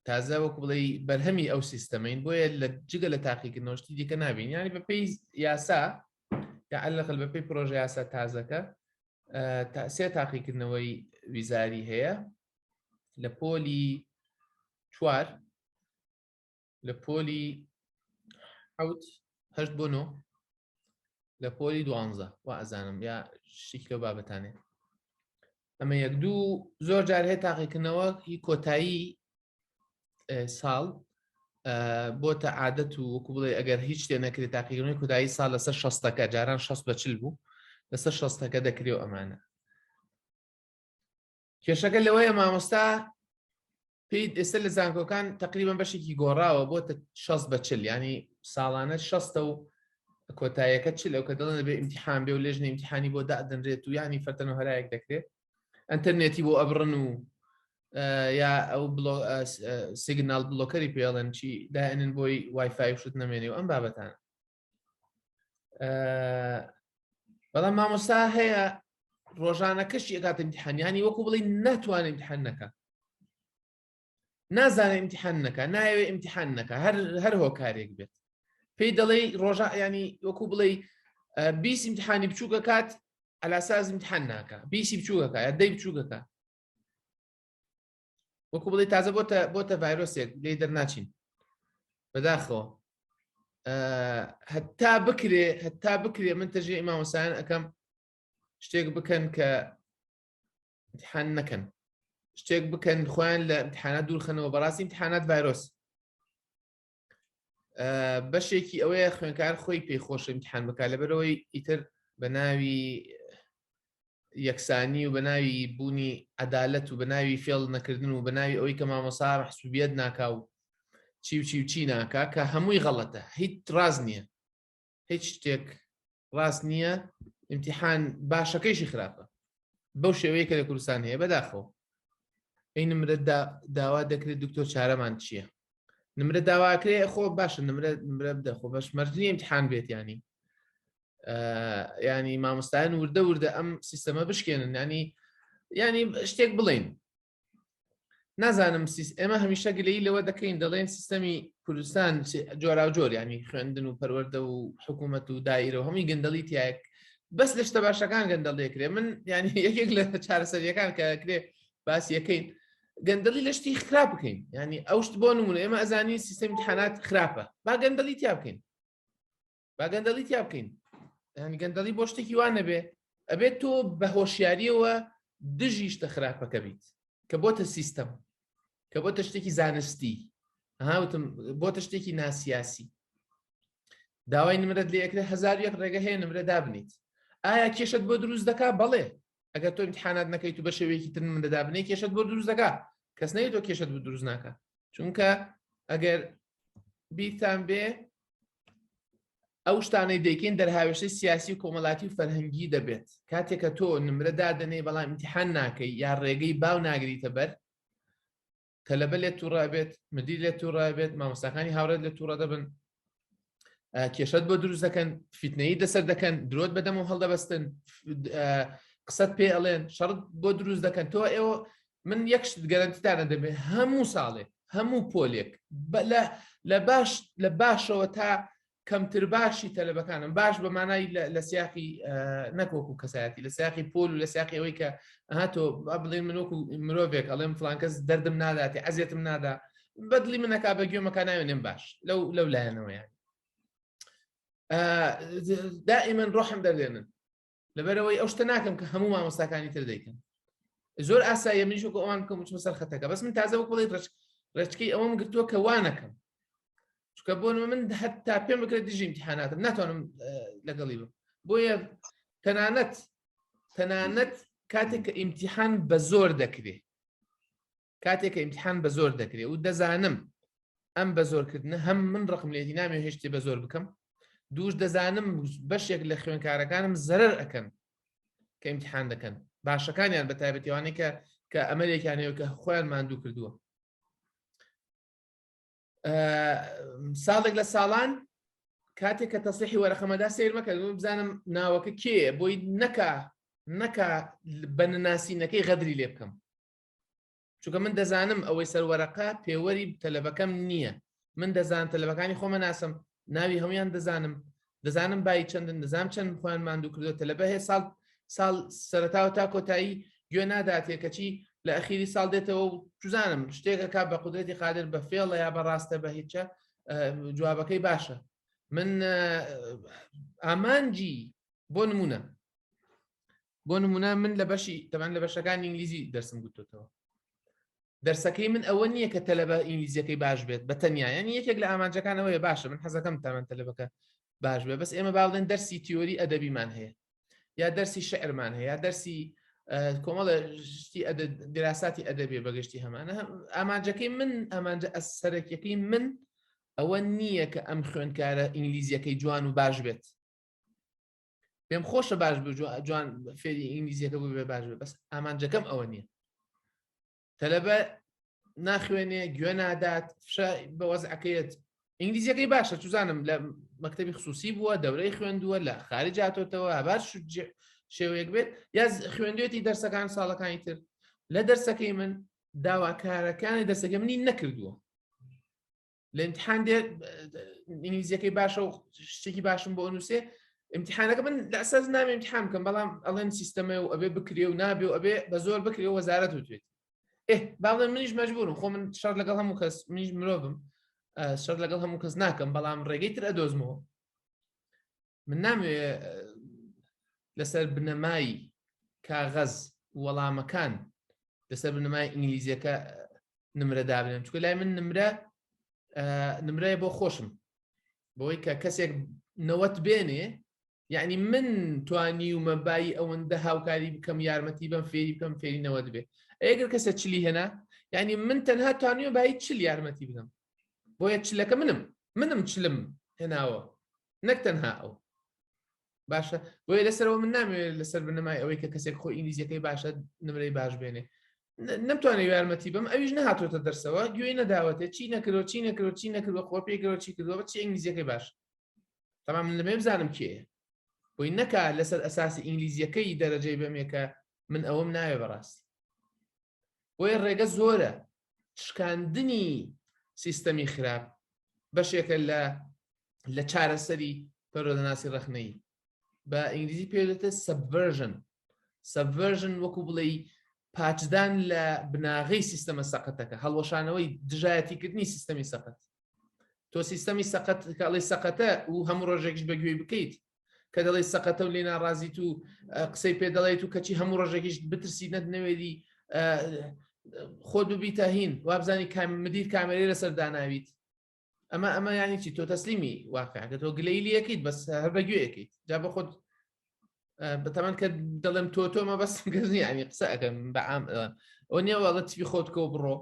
تازە وەکو بڵێ بەرهەمی ئەو سیستەمەین بۆیە لە جگە لە تاقیکردنەوەشتی دیکە نابین ینی بەپێی یاسا یا عەلەقل بەپێی پرۆژە یاسا تازەکە سێ تاقیکردنەوەی ویزاری هەیە لە پۆلی چوار لە پۆلی حوت هەشت بۆ نۆ لە پۆلی دوانزە وا ئەزانم یا شتێکی لەو بابەتانێ ئەمە یەک دوو زۆر جار هەیە تاقیکردنەوە هی کۆتایی ساڵ بۆتە عادەت و وەکو بڵێ ئەگەر هیچ شتێ نەکرێت تاقیکردنەوەی کۆتایی ساڵ لەسەر شەستەکە جاران شەست بە چل بوو لەسەر شەستەکە دەکرێ و ئەمانە کێشەکە لەوەیە مامۆستا پێی ئێستا لە زانکۆکان تقریبا بەشێکی گۆڕاوە بۆ 6 بە چل ینی ساڵانە شەستە و کۆتایەکە چل ئەو کە دەڵێن بێ ئیمتحان بێ و لێژنە ئیمتحانی بۆ دادەنرێت و ینی فەتەن و هەرایەک دەکرێت ئەتەرنێتی بۆ ئەبڕن و یا ئەو signal blocker ی پێڵێن چی داێنن بۆی وایفای شت نەمێنێ و ئەم بابەتان بەڵام مامۆستا هەیە ڕۆژانە کەشی ئەکات امتحانیانی وەکو بڵێ ناتوانێت امتحان نەکە نازانێت امتحان نەکە نایەوێ امتحان نەکە هەر هەر هۆکارێک بێت پێی دەڵێ ڕۆژە ینی وەکو بڵێ 20 امتحانی بچووکە کات ئەلاساز امتحان ناکە بیسی بچووکەکە یا دەی بچووکەکە وەکو بڵێ تازە بۆتە بۆتە ڤایرۆسێک لێ دەرناچین بەداخەوە هەتا بکرێ هەتا بکرێ من تەژێ ئیمامۆسایان ئەەکەم شتێک بکەن کە امتحان نەکەن شتێک بکەن خۆیان لە امتحانات دوورخەنەوە بەڕاستی امتحانات ڤایرۆس بەشێکی ئەوەیە خوێنکار خۆی پێی خۆش امتحان بکات لەبەرەوەی ئیتر بە ناوی یەکسانی و بە ناوی بوونی عدالەت و بە ناوی فێڵ نەکردن و بە ناوی ئەوەی کە مامۆسا محسوبیت ناکا و چی و چی و چی ناکا کە هەمووی غەڵەتە هیچ ڕاست نییە هیچ شتێک ڕاست نییە امتحان باشەکەیشی خراپە بەو شێوەیە کە لە کوردستان هەیە بەداخەوە ئەی نمرە داوا دەکرێت دکتۆر چارەمان چییە؟ نمرە داواکرێ خۆ باشە نمرە نمرە بدە خۆ بەش مەرجنی امتحان بێت ینی. ینی مامۆستایان وردە وردە ئەم سیستەمە بشکێنن ینی ینی شتێک بڵین نازانم سیس ئێمە هەمیشە گلەی لەوە دەکەین دەڵێن سیستەمی کوردستان جۆراوجۆر ینی خوێندن و پەروەردە و حکوومەت و دایرە و هەمووی گەندەڵی تایەک بەس لە شتە باشەکان گەندەڵ دەکرێ من ینی یەکێک لە چارەسەریەکان کە کرێ باس یەکەین گەندەڵی لە شتی خراپ بکەین ینی ئەو شت بۆ نمونە ئێمە ئەزانی سیستەمی امتحانات خراپە با گەندەڵی تیا بکەین با گەندەڵی تیا بکەین ینی گەندەڵی بۆ شتێکی وان نەبێ ئەبێت تۆ بە هۆشیاریەوە دژی شتە خراپەکە بیت کە بۆتە سیستەم کە بۆتە شتێکی زانستی هاوتم بۆتە شتێکی ناسیاسی داوای نمرەت لێ ئەکرێ 1001 ڕێگە هەیە نمرە دابنیت ئایا کێشت بۆ دروست دەکا بەڵێ ئەگەر تۆ امتحانات نەکەیت و بە شێوەیەکی تر نمرە دابنێ کێشت بۆ دروست دەکا کەس نەیە تۆ کێشت بۆ دروست ناکە چونکە ئەگەر بیرتان بێ ئەو شتانەی دەیکەین دەرهاوێشتەی سیاسی و کۆمەڵاتی و فەرهەنگی دەبێت کاتێک کە تۆ نمرە دادەنێی بەڵام ئیمتیحان ناکەی یا ڕێگەی باو ناگریتە بەر تەلەبە لێت تووڕە بێت مدیر لێت تووڕە بێت مامۆستاکانی هاوڕێت لێت تووڕە دەبن کێشەت بۆ دروست دەکەن فیتنەی دەسەر دەکەن درۆت بەدەم و هەڵدەبەستن قسەت پێ ئەڵێن شەڕت بۆ دروست دەکەن تۆ ئێوە من یەک شت گەرەنتیتانە دەبێت هەموو ساڵێک هەموو پۆلێک لە باش لە باشەوە تا کەمتر باشی تەلەبەکانم باش بە مانای لە سیاقی نەکۆکو کەسایەتی لە سیاقی پۆل و لە سیاقی ئەوەی کە هاتۆ بڵێن من وەکو مرۆڤێک ئەڵێم فلانکەس دەردم ناداتی ئەزیێتم نادا بەدلی منەکە بە گوێمەکە ناوێنێم باش لەو لەو لایەنەوەیان دائما ڕۆحم دەردێنن لەبەرەوەی ئەو شتە ناکەم کە هەموو مامۆستاکانی تر دەیکەن زۆر ئاساییە منیش وەکو ئەوان بکەم بچمە سەر خەتەکە بەس من تازە وەکو بڵێی ڕێچ ڕێچکەی ئەوەم گرتووە کە وا نەکەم چونکە بۆ من هەتا پێم بکرێت دژی امتحاناتم ناتوانم لەگەڵی بم بۆیە تەنانەت تەنانەت کاتێک کە ئیمتحان بە زۆر دەکرێ کاتێک کە ئیمتحان بە زۆر دەکرێ و دەزانم ئەم بە زۆرکردنە هەم من ڕقم لێتی نامێ هێشتی بە زۆر بکەم دووش دەزانم بەشێک لە خوێنکارەکانم زەرەر ئەکەن کە ئیمتحان دەکەن باشەکانیان بە تایبەتیوانەی کە کە ئەمەلێکیان هەیە کە خۆیان ماندوو کردووە ساڵێک لە ساڵان کاتێک کە تەسیحی وەرەقەمەدا سیر مەکە بزانم ناوەکە کێیە بۆی نەکا نەکا بە نەناسینەکەی غەدری لێ بکەم چونکە من دەزانم ئەوەی سەروەرەقە پێوەری تەلەبەکەم نییە من دەزان تەلەبەکانی خۆمە ناسم ناوی هەمویان دەزانم دەزانم بای چەندن دەزانم چەند خۆیان ماندوو کردو تەلەبە هەیە ساڵ ساڵ سەرتاوە تا کۆتایی گوێ ناداتێ کەچی لە ئەخیری ساڵ دێتەوە و چزانم شتێکەکە بە قودرەتی قادر بە فێڵە یا بە ڕاستە بە هیچە جوابەکەی باشە من ئامانجی بۆ نمونە بۆ نمونە من لە بەشی تەمان لە بەشەکانی ئینگلیزی دەرسم گوتوتەوە دەرسەکەی من ئەوە نییە کە تەلەبە ئینگلیزیەکەی باش بێت بە تەنیا یعنی یەکێک لە ئامانجەکان ئەوەیە باشە من حەزەکەم تامان تەلەبەکە باش بێ بەس ئێمە باڵێن دەرسی تیۆری ئەدەبیمان هەیە یا دەرسی شعرمان هەیە یا دەرسی کۆمەڵە شتی دراساتی ئەدەبی بەگشتی هەمانە ئامانجەکەی من ئامانجە ئەسەرەکیەکەی من ئەوە نییە کە ئەم خوێندکارە ئینگلیزیەکەی جوان و باش بێت پێم خۆشە باش جوان فێری ئینگلیزیەکە بوو بێ باش بێ بەس ئامانجەکەم ئەوە نییە تەلەبە ناخوێنێ گوێ نادات فشە بە وەزعەکەیەت ئینگلیزیەکەی باشە چزانم لە مەکتتەبی خصوصی بووە دەورەی خوێندووە لە خارج هاتۆتەوە هەبار شێوەیەک بێت یا خوێندوێتی دەرسەکان ساڵەکانی تر لە دەرسەکەی من داواکارەکانی دەرسەکە منی نەکردووە لە امتحان دێ ئینگلیزیەکەی باشە و شتێکی باشم بۆ نووسێ امتحانەکە من لە ئەساس نامێ امتحان بکەم بەڵام ئەڵێن سیستەمە و ئەبێ بکرێ و نابێ و ئەبێ بە زۆر بکرێ و وەزارەت وتوێت ئێ باڵێن منیش مەجبورم خۆ من شەڕ لەگەڵ هەموو کەس منیش مرۆڤم شەڕ لەگەڵ هەموو کەس ناکەم بەڵام ڕێگەی تر ئەدۆزمەوە من نامەوێ لەسەر بنەمای کاغەز وەڵامەکان لەسەر بنەمای ئینگلیزیەکە نمرە دابنێم چکە لای من نمرە نمرەیە بۆ خۆشم بۆی کە کەسێک نەوەت بێنێ یعنی من توانیومە بایی ئەوەندە هاوکاری بکەم یارمەتی بەم فێری بکەم فێری نەوەت بێ ئەگەر کەسە چلی هێنا یعنی من تەنها توانیوە بایی چل یارمەتی بدەم بۆیە چلەکە منم منم چلم هێناوە نەک تەنها ئەو باشە بۆیە لەسەرەوە من نامەوێت لەسەر بنەمای ئەوەی کە کەسێک خۆ ئینگلیزیەکەی باشە نمرەی باش بێنێ نەمتوانێت یارمەتی بم ئەویش نەهاتوێتە دەرسەوە گوێی نەداوەتێ چی نەکرۆ چی نەکرۆ چی نەکردوە خۆ پێ کرۆ چی کردووە چی ئینگلیزیەکەی باش تەمام من لەمێ بزانم کێ. بۆی نەکا لەسەر ئەساسی ئینگلیزیەکەی دەرەجەی بەمێکە من ئەوەم ناوێ بەڕاستی بۆیە ڕێگە زۆرە شکاندنی سیستەمی خراپ بەشێکە لە لە چارەسەری پەروەردەناسی ڕەخنەیی بە ئینگلیزی پێ دەتە subversion subversion وەکو بڵێ پاچدان لە بناغەی سیستەمە سەقەتەکە هەڵوەشانەوەی دژایەتیکردنی سیستەمی سەقەت تۆ سیستەمی سەقەت کاڵی سەقەتە و هەموو ڕۆژێکش بەگوێی بکەیت کە دەڵێی سەقەتە و لێ ناڕازیت و قسەی پێ دەڵێیت و کەچی هەموو ڕۆژێکیش بترسی نەت نەوێری خۆت ببیتە هین وابزانی مدیر کامێری لەسەر داناویت ئەمە ئەمە ینی چی تۆ تەسلیمی واقعەکە تۆ گلەی لەکەیت بەس هەر بە گوێیەکەیت جا بە خۆت بەتەمان کە دەڵێم تۆ تۆ مە بەس گەزنی ینی قسە ئەەکەم بە عام ئەو نییە وەڵە تفی خۆت کۆ بڕۆ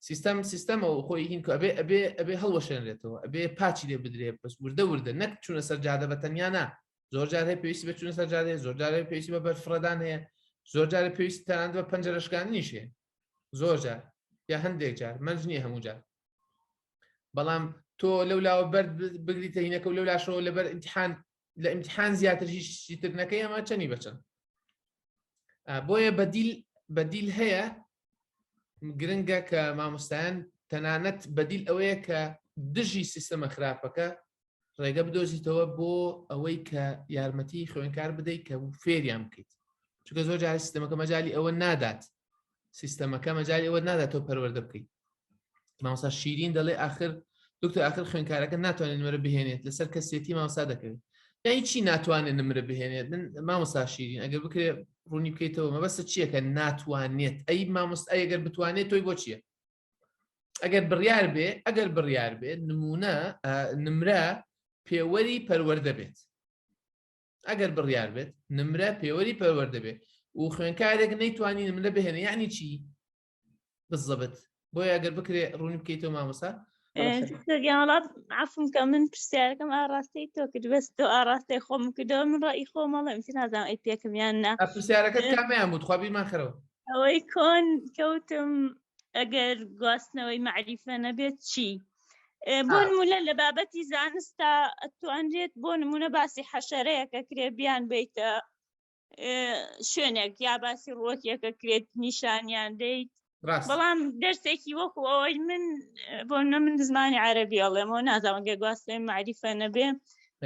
سیستەم سیستەمە و خۆی هین ئەبێ ئەبێ ئەبێ هەڵوەشێنرێتەوە ئەبێ پاچی لێ بدرێ بەس وردە وردە نەک چوونە سەر جادە بە تەنیا نا زۆر جار هەیە پێویستی بە چوونە سەر جادە زۆر جار هەیە پێویستی بە بەرفڕەدان هەیە زۆر جار پێویستی تەنانەت بە پەنجەرەشکاندنیش هەیە زۆر جار یا هەندێک جار مەرج نییە هەموو جار بەڵام تۆ لەو لاوە بەرد بگریتە هینەکە و لەو لاشەوە لەبەر ئیمتحان لە ئیمتحان زیاتر هیچ تر نەکەی ئەمە چەنی بەچەند بۆیە بەدیل بەدیل هەیە گرنگە کە مامۆستایان تەنانەت بەدیل ئەوەیە کە دژی سیستەمە خراپەکە ڕێگە بدۆزیتەوە بۆ ئەوەی کە یارمەتی خوێنکار بدەیت کە فێریان بکەیت چونکە زۆر جار سیستەمەکە مەجای ئەوە نادات سیستەمەکە مەجای ئەوە نادات تۆ پەروەردە بکەیت مامۆستا شیرین دەڵێ ئاخر دکتۆر ئاخر خوێنکارەکە ناتوانێت نمرە بهێنێت لەسەر کەسێتی مامۆستا دەکەوێت یعنی چی ناتوانێت نمرە بهێنێت من مامۆستا شیرین ئەگەر بکرێ ڕوونی بکەیتەوە مەبەستە چییە کە ناتوانێت ئەی مامۆستا ئەگەر بتوانێت تۆی بۆ چییە ئەگەر بڕیار بێ ئەگەر بڕیار بێ نمونە نمرە پێوەری پەروەردە بێت ئەگەر بڕیار بێت نمرە پێوەری پەروەردە بێت و خوێنکارێک نەیتوانی نمرە بهێنێ یعنی چی بزەبت بۆیە ئەگەر بکرێ ڕوونی بکەیتەوە مامۆستا گیانڵات عفم کە من پرسیارەکەم ئاراستەی تۆ کرد بەس تۆ ئاراستەی خۆم کردەوە من ڕئی خۆمەڵێم چ نازانم ئەی پێکم یان نا پرسیارەکە کامیان بوو خوا بیرمان خەرەوە ئەوەی کۆن کەوتم ئەگەر گواستنەوەی معریفە نەبێت چی بۆ نمونە لە بابەتی زانستا ئەتوانرێت بۆ نمونە باسی حەشەرەیەکە کرێ بیان بیتە شوێنێک یا باسی ڕوەکێکە کرێت نیشانیان دەیت بەڵام دەرسێکی وەکو ئەوەی من بۆ نە من زمانی عەربی ئەڵێمەوە نازانم گە گواستنەوەی معریفە نەبێ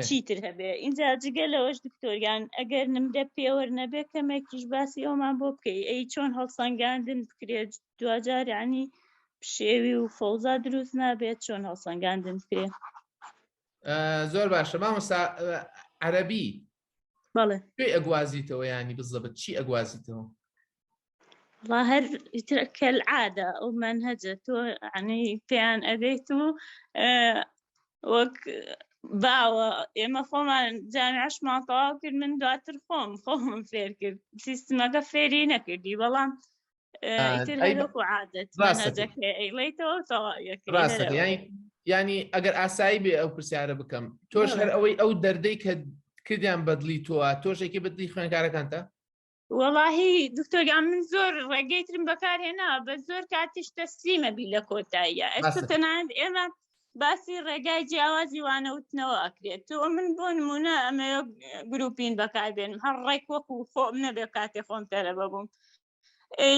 چیتر هەبێ اینجا جگە لەوەش دکتۆریان ئەگەر نمرە پێوەر نەبێ کەمێکیش باسی ئەومان بۆ بکەی ئەی چۆن هەڵسەنگاندن بکرێت دواجار ینی پشێوی و فەوزا دروست نابێت چۆن هەڵسەنگاندن بکرێ زۆر باشە مامۆستا عەربی بەڵێ کوێی ئەگوازیتەوە ینی بزەبت چی ئەگوازیتەوە وەڵا هەر ئیتر کەلعادە ئەو مەنهەجە تۆ عنی پێیان ئەبێت و وەک باوە ئێمە خۆمان جامیعەشمان تەواو کرد من دواتر خۆم خۆمم فێر کرد سیستمەکە فێری نەکردی بەڵام ینی ئەگەر ئاسایی بێ ئەو پرسیارە بکەم تۆش هەر ئەوەی ئەو دەردەی کە کردیان بەدلی تۆ تۆشێکی بەدلی خوێنکارەکانتە وەڵاهی دکتۆریان من زۆر ڕێگەی ترم بەکارهێنا بە زۆر کاتیش تەسلیمە بی لە کۆتاییە ئێستا تەنانەت ئێمە باسی ڕێگای جیاوازی وانەوتنەوە ئەکرێت تۆ من بۆ نمونە ئەمەوێ گروپین بەکاربێنم هەر ڕێک وەکو خۆم نەبێ کاتێ خۆم تەرەبە بووم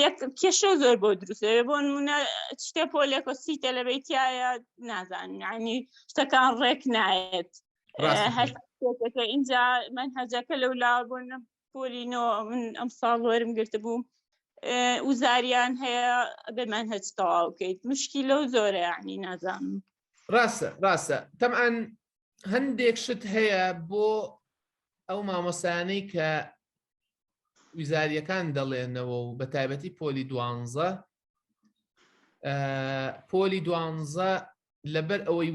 یەک کێشە زۆر بۆ دروستێ بۆ نمونە شتێ پۆلێک و سیتە لە بیتایە نازانم ینی شتەکان ڕێک نایەت هەر اینجا من هەجەکە لەو لا بۆ پۆلی نۆ من ئەم ساڵ وەرم گرتبوو وزاریان هەیە بێ من هەچ تەواو کەیت مشکی لەو زۆرە یعنی نازانم ڕاستە ڕاستە تەمان هەندێک شت هەیە بۆ ئەو مامۆسانەی کە ویزاریەکان دەڵێنەوە و بە تایبەتی پۆلی دوانزە پۆلی دوانزە لەبەر ئەوەی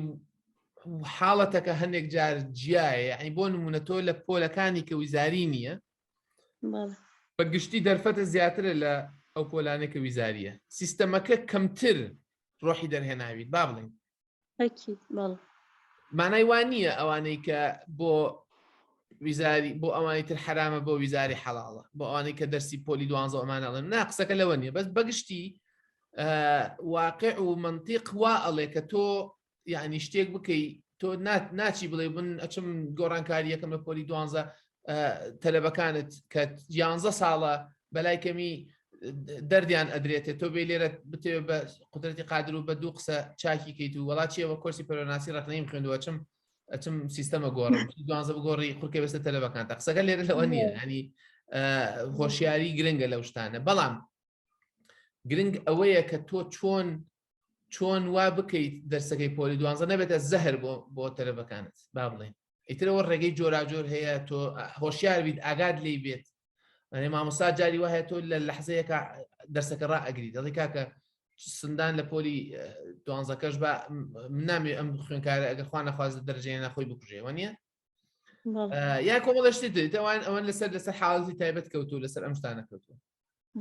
حاڵەتەکە هەندێک جار جیایە یعنی بۆ نمونە تۆ لە پۆلەکانی کە ویزاری نییە بە گشتی دەرفەتە زیاترە لە ئەو پۆلانێک کە ویزاریە سیستەمەکە کەمتر ڕۆحی دەرهێناویت با بڵین مانای وا نییە ئەوانەی کە بۆ ویزاری بۆ ئەوانی تر حرامە بۆ ویزاری حەڵاڵە بۆ ئەوانەی کە دەرسی پۆلی دوانزە ئەمانەڵێن نا قسەکە لەوە نییە بەس بەگشتی واقع و منطیق وا ئەڵێ کە تۆ یعنی شتێک بکەی تۆ ناچی بڵێ من ئەچم گۆڕانکاری یەکەم لە پۆلی دوانزە تەلەبەکانت کە یانزە ساڵە بەلای کەمی دەردیان ئەدرێتێ تۆ بێ لێرە بتێ بە قدرەتی قادر و بە دوو قسە چاکی کەیت و وڵات چیەوە کۆرسی پەرۆناسی ڕخنەیم خوێندووە چم ئەچم سیستەمە گۆڕم دوانزە بگۆڕی خورکە بەسە تەلەبەکان تا قسەکە لێرە لەوە نییە ینی هۆشیاری گرنگە لەو شتانە بەڵام گرنگ ئەوەیە کە تۆ چۆن چۆن وا بکەیت دەرسەکەی پۆلی دوانزە نەبێتە زەهر بۆ بۆ تەلەبەکانت با بڵێن ئیترەوە ڕێگەی جۆراجۆر هەیە تۆ هۆشیار بیت ئاگاد لی بێت ئەنێ مامۆستا جاری وایە تۆ لە لەحزەیەکە دەرسەکە ڕائەگری دەڵی کاکە سندان لە پۆلی دوانزەکەش بە نامێ ئەم خوێنکارە ئەگەر خوا نەخوازە دەرجەیە ناخۆی بکوژێ وە نیە یا کۆمەڵە شتی تر ئەوان ئەوەن لەسەر لەسەر حاڵەتی تایبەت کەوتو لەسەر ئەم شتانە کەوتو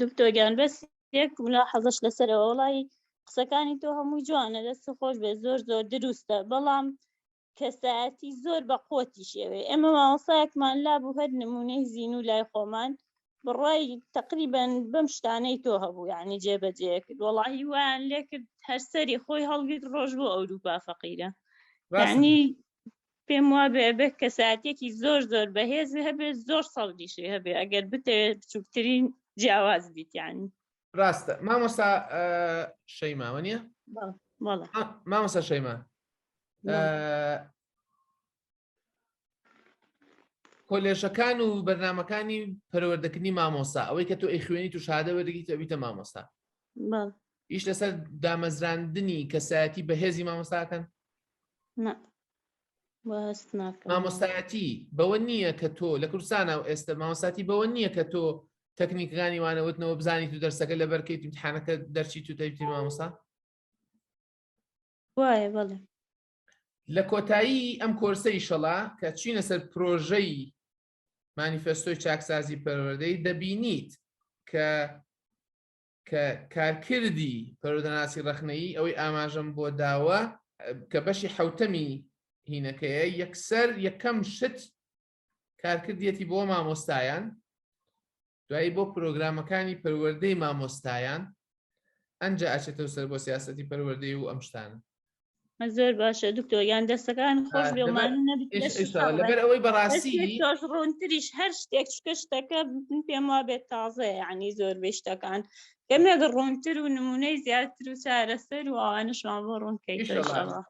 دکتۆر گیان بەس یەک ملاحەزەش لەسەرەوە وەڵی قسەکانی تۆ هەمووی جوانە دەست خۆش بێ زۆر زۆر دروستە بەڵام کەسایەتی زۆر بە قوتی شێوێ ئێمە مامۆسایەکمان لابوو هەر نمونەی زینوو لای خۆمان بڕای تقریبا بەم شتانەی تۆ هەبوو یعنی جێبەجێ کرد وەڵی وایان لێکرد هەر سەری خۆی هەڵگرت ڕۆژ بۆ ئەوروپا فەقیرە یعنی پێم وابێ ئەبێ کەسایەتێکی زۆر زۆر بەهێز هەبێ زۆر سەڵگیشی هەبێ ئەگەر بتەوێت بچووکترین جیاواز بیت یعنی ڕاستە مامۆستا شەیما وە نیە مامۆستا شەیما کۆلێژەکان و بەرنمەکانی پەروەردەکردنی مامۆستا ئەوەی کە تۆ ئەیخوێنیت و شادە وەرگیت ئەبیتە مامۆستا ئیش لەسەر دامەزراندنی کەسایەتی بەهێزی مامۆستاکەن مامۆستایەتی بەوە نییە کە تۆ لە کوردستانە و ئێستا مامۆستاتی بەوە نییە کە تۆ تەکنیکەکانی وانەوتنەوە بزانیت و دەرسەکە لەبەرکەیت امتحانەکە دەرچیت و تەیتی مامۆستا وایە بەڵێ لە کۆتایی ئەم کۆرسەی شەڵا کە چینە سەر پرۆژەی مانیفستۆی چاکسازی پەروەردەی دەبینیت کە کە کارکردی پەروەردەناسی ڕەخنەیی ئەوەی ئاماژەم بۆ داوە کە بەشی حوتەمی هینەکەیە یەکسەر یەکەم شت کارکردیەتی بۆ مامۆستایان دوایی بۆ پرۆگرامەکانی پەروەردەی مامۆستایان ئەنجا ئەچێتەوە سەر بۆ سیاسەتی پەروەردەی و ئەم شتانە. زۆر باشە دکتۆر یان دەستەکان خۆش بێڵمان لەبەر ئەوەی بەڕاستی تۆش ڕوونتریش هەر شتێک شکە شتەکە پێم وا بێت تازە یعنی زۆر بێ شتەکان کەمێک ڕوونتر و نمونەی زیاتر و چارەسەر و ئەوانشمان بۆ ڕوونکەی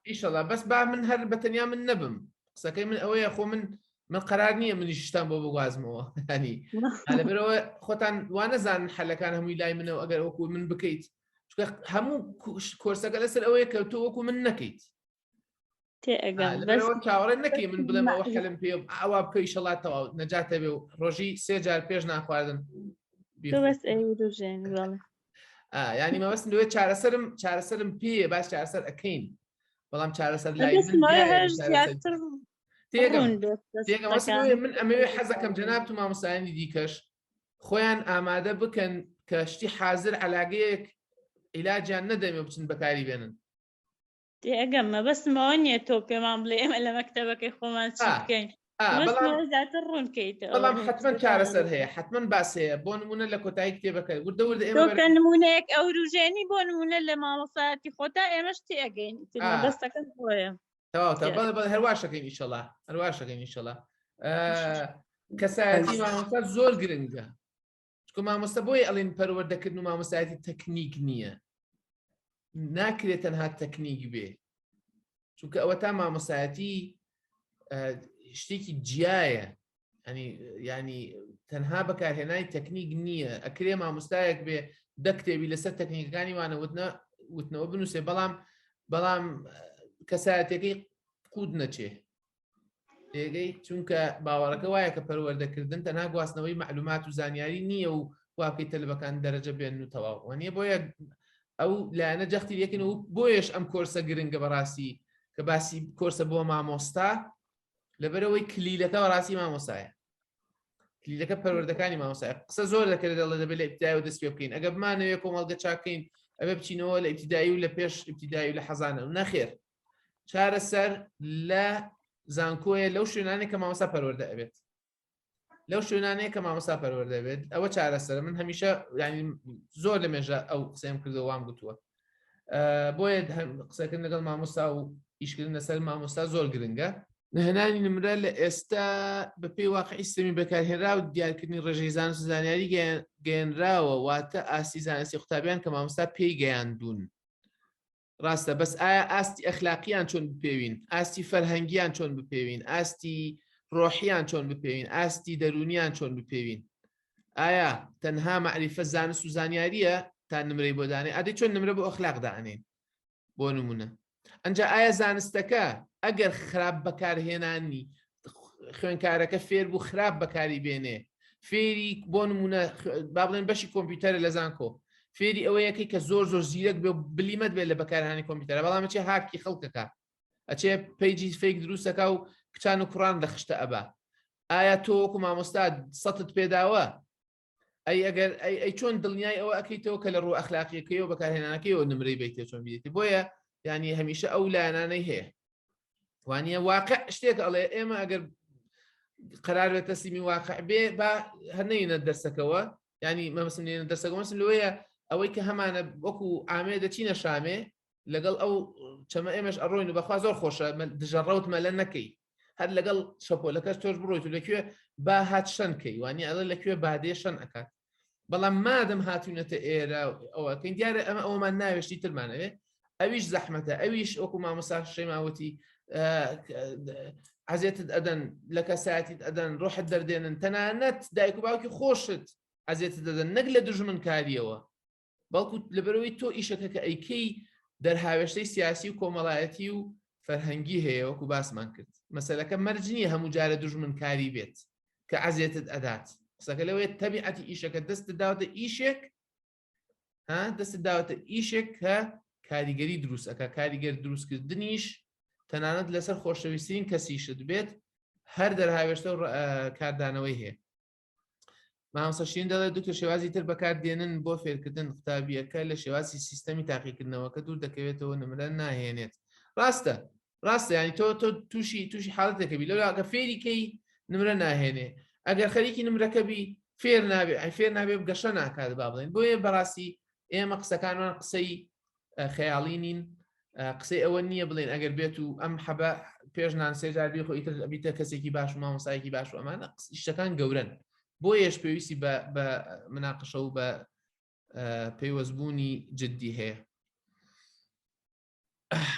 ئیشەڵا بەس با من هەر بەتەنیا من نەبم قسەکەی من ئەوەیە خۆ من من قرار نییە منی شتان بۆ بگوازمەوە ینی لەبەرەوە خۆتان وانەزان حلەکان هەمووی لای منەوە ئەگەر وەکو من بکەیت چونکە هەموو کۆرسەکە لەسەر ئەوەیە کە تۆ وەکو من نەکەیت لەبەرەوە چاوەڕێ نەکەی من بڵێم ئەوە حەلم پێ ئەوە بکە ئیشەڵا تەواو نەجاتە بێ و ڕۆژی سێ جار پێش ناخواردن ینی مەبەستم لەوێ چارەسەرم چارەسەرم پێ باس چارەسەر ئەەکەین بەڵام چارەسەر لای من ئەمەوێ حەزەکەم جەنابت و مامۆستایانی دیکەش خۆیان ئامادە بکەن کە شتی حازر علاگەیەک عیلاجیان نەدەمێ بچن بەکاری بێنن. تێئەگەم مەبەستم ئەوە نییە تۆ پێمان بڵێ ئێمە لە مەکتەبەکەی خۆمان چی بکەین زیاتر ڕوون کەیتەوە بەڵام حتمما چارەسەر هەیە حتمما باس هەیە بۆ نمونە لە کۆتایی کتێبەکە وردە وردە ئێمە نمونەیەک ئەوروژێنی بۆ نمونە لە مامۆسایەتی خۆتا ئێمەش تێئەگەین مەبەستەکەم بۆیە تەواو تا بەڵێ بەڵێ هەر واشەکەین ئیشەڵا هەر واشەکەین ئیشەڵا کەسایەتی مامۆستا زۆر گرنگە چکە مامۆستا بۆیە ئەڵێن پەروەردەکردن و مامۆستایەتی تەکنیک نییە ناکرێت تەنها تەکنیک بێ چونکە ئەوە تا مامۆسایەتی شتێکی جیایە ینی تەنها بەکارهێنانی تەکنیک نییە ئەکرێ مامۆستایەک بێ دە کتێبی لەسەر تەکنیکەکانی وانە وتنە وتنەوە بنووسێ بەڵام بەڵام کەسایەتەکەی قوت نەچێ تێگەی چونکە باوەڕەکە وایە کە پەروەردەکردن تەنها گواستنەوەی معلومات و زانیاری نییە و واکەی تەلبەکان دەرەجە بێن و تەواو وانە بۆیە ئەو لایەنە جەختی یەکن و بۆیەش ئەم کۆرسە گرنگە بەڕاستی کە باسی کۆرسە بۆ مامۆستا لەبەرەوەی کلیلەکە بەڕاستی مامۆسایە کلیلەکە پەروەردەکانی مامۆسای قسە زۆر دەکرێت دەڵێ دەبێت لە ئیبتدای و دەست پێ بکەین ئەگەر بمانەوێت کۆمەڵگە چاکەین ئەبێ بچینەوە لە ئیبتدایی و لە پێش ئیبتدایی و لە حەزانە و نەخێر چارەسەر لە زانکۆیە لەو شوێنانێک کە مامۆستا پەروەردە ئەبێت لەو شوێنانەیە کە مامۆستا پەروەردە بێت ئەوە چارەسەرە من هەمیشە ینی زۆر لە مێژە ئەو قسەیم کردەوە وام گوتووە بۆیە قسەکردن لەگەڵ مامۆستا و ئیشکردن لەسەر مامۆستا زۆر گرنگە. نەهێنانی نمرە لە ئێستا بە پێی واقعی سیستەمی بەکارهێنراو دیارکردنی ڕێژەی زانست و زانیاری گەیەنراوە، واتە ئاستی زانستی قوتابیان کە مامۆستا پێی گەیاندوون. ڕاستە، بەس ئایا ئاستی ئەخلاقیان چۆن بپێوین، ئاستی فەرهەنگیان چۆن بپێوین، ئاستی ڕۆحیان چۆن بپێوین، ئاستی دەروونیان چۆن بپێوین؟ ئایا تەنها مەعریفە زانست و زانیاریە تا نمرەی بۆ دانێ؟ ئەدەی چۆن نمرە بۆ ئەخلاق دانێن بۆ نمونە؟ ئەجا ئایا زانستەکە ئەگەر خراپ بەکارهێنانی خوێنکارەکە فێر بوو خراپ بەکاری بێنێ، فێری بۆ نمونە با بڵێن بەشی کۆمپیوتەرە لە زانکۆ، فێری ئەوە یەکەی کە زۆر زۆر زیرەک بێ بلیمەت بێت لە بەکارهێنانی کۆمپیوتەرە، بەڵام ئەچێ هاکی خەڵکەکە، ئەچێ page ی fake دروستەکە و کچان و کوڕان لە خشتە ئەبا. ئایا تۆ وەکو مامۆستا سەتت پێداوە؟ ئەی ئەگەر ئەی ئەی چۆن دڵنیای ئەوە ئەکەیتەوە کە لە ڕوو ئەخلاقیەکەی و بەکارهێنانەکەیەوە نمرەی بیتێ چۆن بیێتی؟ بۆیە یعنی هەمیشە ئەو لایەنانەی هەیە وانە واقع شتێک ئەڵێ ئێمە ئەگەر قرار بێت تەسلیمی واقع بێ با هەر نەینە دەرسەکەوە، ینی مەبەستم نێنە دەرسەکە مەسم لەوەیە ئەوەی کە هەمانە وەکو ئامێ دەچینە شامێ لەگەڵ ئەو چەمە ئێمەش ئەڕۆین و بەخوا زۆر خۆشە دژە ڕەوت مەلە نەکەی، هەر لەگەڵ شەپۆلەکەش تۆش بڕۆیت و لەکوێ با هات شەن کەی، وانی ئەڵێ لەکوێ بادێ شەن ئەکات. بەڵام مادەم هاتوونەتە ئێرە ئەوەکەین دیارە ئەمە ئەومان ناوێشتی ترمانەوێ، ئەویش زەحمەتە، ئەویش وەکو مامۆستا شەیماوتی عەزێتت ئەدەن، لە کەسایەتیت ئەدەن، ڕۆحت دەردێنن، تەنانەت دایک و باوکی خۆشت عەزێتت دەدەن، نەک لە دوژمنکاریەوە بەڵکو لەبەرەوەی تۆ ئیشەکە کە ئەیکەی دەرهاوێشتەی سیاسی و کۆمەڵایەتی و فەرهەنگی هەیە. وەکو باسمان کرد مەسەلەکە مەرج نییە هەموو جارە دوژمنکاری بێت کە عەزێتت ئەدات، قسەکە لەوەیە تەبیعەتی ئیشەکە دەستت داوتە ئیشێک، ها دەستت داوەتە ئیشێک کە کاریگەری دروست ئەکا، کاریگەر دروستکردنیش تەنانەت لەسەر خۆشەویسترین کەسیشت بێت هەر دەرهاوێشتە و کاردانەوەی هەیە. مامۆستا شیرین دەڵێت دکتۆر شێوازی تر بەکار دێنن بۆ فێرکردن قوتابیەکە لە شێوازی سیستەمی تاقیکردنەوەکە دوور دەکەوێتەوە نمرە ناهێنێت. ڕاستە ڕاستە، ینی تۆ تۆ تووشی تووشی حاڵەتێکە بی لەولا ئەگە فێری کەی نمرە ناهێنێ، ئەگەر خەریکی نمرەکە بی فێر نابێ، ئەی فێر نابێ گەشە ناکات با بڵێن. بۆیە بەڕاستی ئێمە قسەکانمان قسەی خەیاڵی نین، قسەی ئەوە نییە بڵێن ئەگەر بێت و ئەم حەبە پێش نان سێ جار بیخۆ ئیتر ئەبیتە کەسێکی باش و مامۆستایەکی باش و ئەمانە، شتەکان گەورن، بۆیەش پێویستی بە مناقشە و بە پەیوەستبوونی جددی هەیە.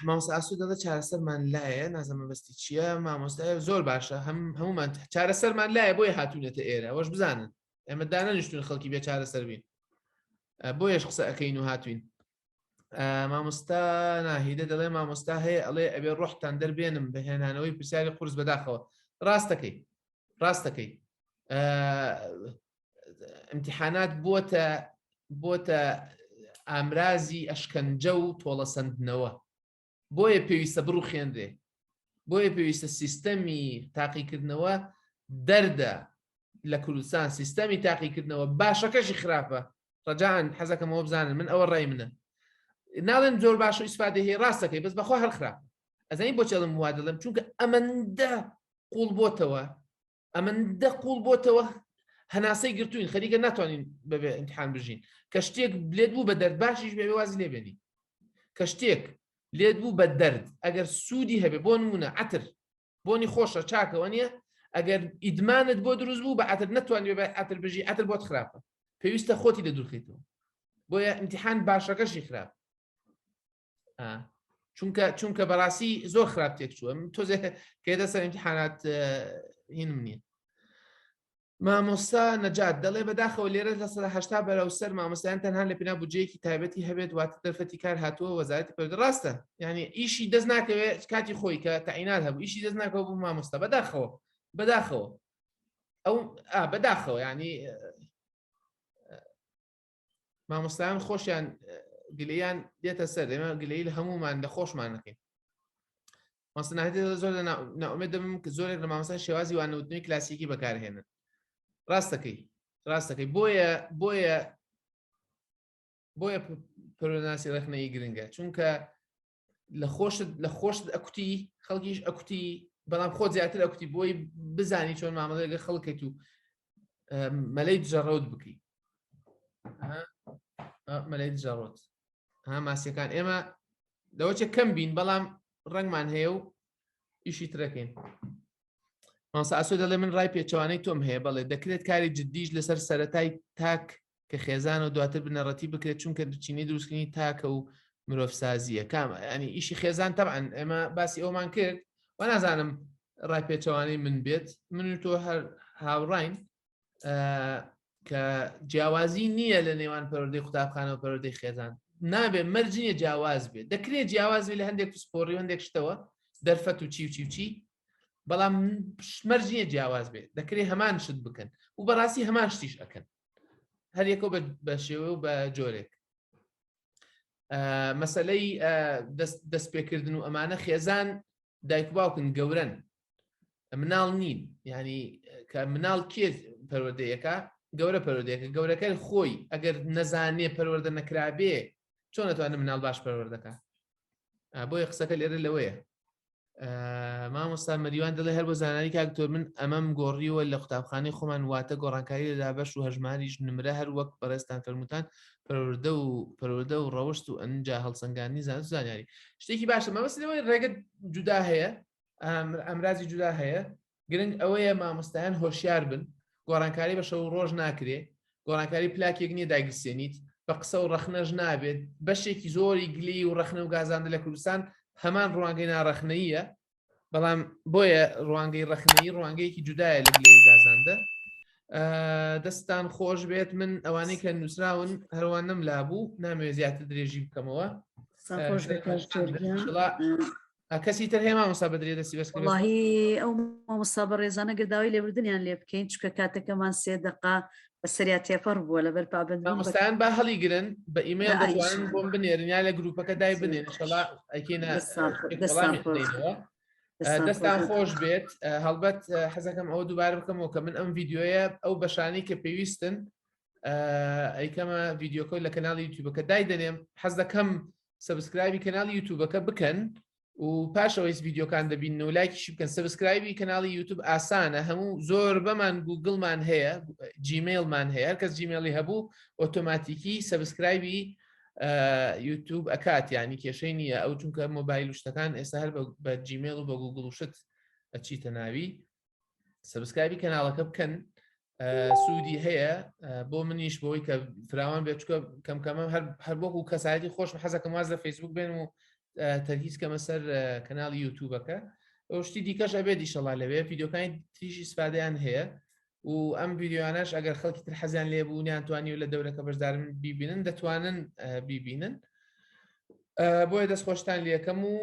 مامۆستا ئاسو دەڵێ چارەسەرمان لایە، نازانم مەبەستی چییە مامۆستا، زۆر باشە، هەم هەمومان چارەسەرمان لایە، بۆیە هاتوونەتە ئێرە. ئەوەش بزانن ئێمە دانەنیشتون خەڵکی بێ چارەسەر بین، بۆیەش قسە ئەەکەین و هاتوین. مامۆستا ناهیدە دەڵێ مامۆستا هەیە ئەڵێ ئەبێ ڕۆحتان دەربێنم بە هێنانەوەی پرسیاری قورس، بەداخەوە ڕاستەکەی ڕاستەکەی. امتحانات بۆتە بۆتە ئامرازی ئەشکەنجە و تۆڵەسەندنەوە، بۆیە پێویستە بڕوخێنرێ، بۆیە پێویستە سیستەمی تاقیکردنەوە دەردە لە کوردستان، سیستەمی تاقیکردنەوە باشەکەشی خراپە. ڕەجان حەزەکەمەوە بزانن من ئەوە ڕای منە، ناڵێن زۆر باش و ئیسفادە هەیە، ڕاستەکەی بەس بەخوا هەر خراپ. ئەزانی بۆچی ئەڵێم وا دەڵێم؟ چونکە ئەمەندە قوڵ بۆتەوە، ئەمەندە قوڵ بۆتەوە هەناسەی گرتوین، خەریکە ناتوانین بەبێ امتحان بژین. کە شتێک لێت بوو بە دەرد باشیش بێ وازی لێبێنی، کە شتێک لێت بوو بە دەرد ئەگەر سوودی هەبێ، بۆ نمونە عەتر بۆنی خۆشە چاکەوە نییە، ئەگەر ئیدمانت بۆ دروست بوو بە عەتر نەتوانانی بە عەتر بژی، عەتر بۆت خراپە، پێویستە خۆتی لە دوورخیتەوە. بۆیە امتحان باشەکەشی خراپ، چونکە چونکە بەڕاستی زۆر خراپ تێک چووە. تۆزێ کێدە سەر امتحانات هینم نییە. مامۆستا نەجات دەڵێ بەداخەوە لێرە 80% بەرەو سەر مامۆستایان تەنها لە پێنا بودجەیەکی تایبەتی هەبێت، واتە دەرفەتی کار هاتووە وەزارەتی پەروەردە. ڕاستە، یعنی ئیشی دەست ناکەوێت، کاتی خۆی کە تەعینات هەبوو ئیشی دەست ناکەوە بوو مامۆستا، بەداخەوە بەداخەوە ئەو بەداخەوە ینی مامۆستایان خۆشیان گلەیان دێتە سەر، ئێمە گلەی لە هەمومان لە خۆشمان نەکەین. مامۆستا زۆر لە ناومێت دەبم کە زۆرێک لە مامۆستا شێوازی وانەوتنەوەی کلاسیکی بەکارهێنن. ڕاستەکەی ڕاستەکەی، بۆیە بۆیە بۆیە پەروەردەناسی ڕەخنەیی گرنگە، چونکە لە خۆشت لە خۆشت ئەکوتی خەڵکیش ئەکوتی، بەڵام خۆ زیاتر ئەکوتی بۆی بزانی چۆن مامەڵە لەگەڵ خەڵکێت و مەلەی دژەڕەوت بکەی. مەلەی دژەڕەوت ها ماسیەکان ئێمە لەوە چێ کەم بین بەڵام. ڕەنگمان هەیە و ئیشی ترەکەین. مامۆستا ئاسۆ دەڵێ من ڕای پێچەوانەی تۆم هەیە بەڵێ دەکرێت کاری جددیش لەسەر سەتای تاک کە خێزان و دواتر بنەڕەتی بکرێت چونکە بچینەی دروستکردنی تاکە و مرۆڤسازیە کام ینی ئیشی خێزان تەبعەن ئێمە باسی ئەومان کرد و نازانم ڕای پێچەوانەی من بێت من و تۆ هەر هاوڕین کە جیاوازی نییە لە نێوان پەروەردەی قوتابخانە و پەروەردەی خێزان نابێ مەرج نییە جیاواز بێت دەکرێت جیاواز بێت لە هەندێک پسپۆڕی و هەندێک شتەوە دەرفەت و چی و چی و چی بەڵام مەرج نییە جیاواز بێت دەکرێت هەمان شت بکەن و بەڕاستی هەمان شتیش ئەکەن هەر یەکۆ بە شێوە و بە جۆرێک مەسلەی دەست پێکردن و ئەمانە خێزان دایک باوکن گەورن مناڵ نین ینی کە مناڵ کێ پەروەردەیەکە گەورە پەروەردەیەکە گەورەکە خۆی ئەگەر نەزانێ پەروەردە نەکرابێ چۆن نەتوانێت مناڵ باش پەروەردەکە بۆیە قسەکە لێرە لەوەیە مامۆستا مەریوان دەڵێ هەر بۆ زانانی کاک دکتۆر من ئەمەم گۆڕیوە لە قوتابخانەی خۆمان واتە گۆڕانکاری لە دابەش و هەژماریش نمرە هەر وەک بەڕێزتان فەرمووتان پەروەردە و پەروەردە و ڕەوشت و ئەنجا هەڵسەنگاندنی زانست و زانیاری شتێکی باشە مەبەست لەوەی ڕێگە جودا هەیە ئامرازی جودا هەیە گرنگ ئەوەیە مامۆستایان هۆشیار بن گۆڕانکاری بە شەو ڕۆژ ناکرێ گۆڕانکاری پلاکێک نییە داگیرسێنیت بە قسە و ڕەخنەش نابێت بەشێکی زۆری گلی و ڕەخنە و گازاندە لە کوردستان هەمان ڕوانگەی ناڕەخنەیە بەڵام بۆیە ڕوانگەی ڕەخنەیی ڕوانگەیەکی جودایە لە گلەی و گازاندە دەستان خۆش بێت من ئەوانەی کە نووسراون هەروانم لابوو نامەوێت زیاتر درێژی بکەمەوە کەسی تر هەیە مامۆستا بەدرێ دەستی بەس وەڵاهی ئەو مامۆستا بەڕێزانە گەر داوای لێبوردنیان لێ بکەین چونکە کاتەکەمان سێ دەقە بە سەریا تێپەڕ بووە لەبەر پابەند مامۆستایان با هەڵیگرن بە ئیمەیڵ دەتوانن بۆم بنێرن یا لە گروپەکە دای بنێن ئینشەڵا ئەکێنە دەستان خۆش بێت هەڵبەت حەزەکەم ئەوە دووبارە بکەمەوە کە من ئەم ڤیدیۆیە ئەو بەشانەی کە پێویستن ئەیکەمە ڤیدیۆکە لە کەناڵی یوتیوبەکە دایدەنێم حەز دەکەم subscribe ی کەناڵی یوتیوبەکە بکەن و پاشەوەی ڤیدیۆکان دەبین و لایکیشی بکەن subscribe ی کەناڵی یوتوب ئاسانە هەموو زۆر بەمان گوگلمان هەیە جیمەیلمان هەیە هەر کەس جیمەیلی هەبوو ئۆتۆماتیکی subscribe ی یوتوب ئەکات ینی کێشەی نییە ئەو چونکە مۆبایل و شتەکان ئێستا هەر بە جیمەیل و بە گوگل و شت ئەچیتە ناوی subscribe ی کەناڵەکە بکەن سوودی هەیە بۆ منیش بۆی کە فراوان بێت چکە کەم کەمە هەر هەر وەکو کەسایەتی خۆشم حەزەکەم واز لە فەیسبوک بێن و تەرکیز کەمە سەر کەناڵی یوتوبەکە ئەو شتی دیکەش ئەبێت ئیشەڵا لەوێ ڤیدیۆکانی تریشی سپادەیان هەیە و ئەم ڤیدیۆیانەش ئەگەر خەڵکی تر حەزیان لێ بوو نیان توانی و لە دەورەکە بەشدارن بیبینن دەتوانن بیبینن بۆیە دەست خۆشتان لەکەم و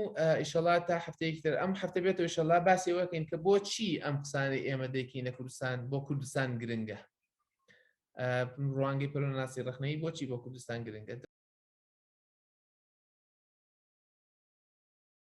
ئیشەڵا تا هەفتەیەکی تر ئەم هەفتە بێتەوە ئیشەڵا باسی ئەوەکەین کە بۆچی ئەم قسانەی ئێمە دەیکەین لە کوردستان بۆ کوردستان گرنگە ڕوانگەی پەرۆناسی ڕخنەی بۆچی بۆ کوردستان گرنگە.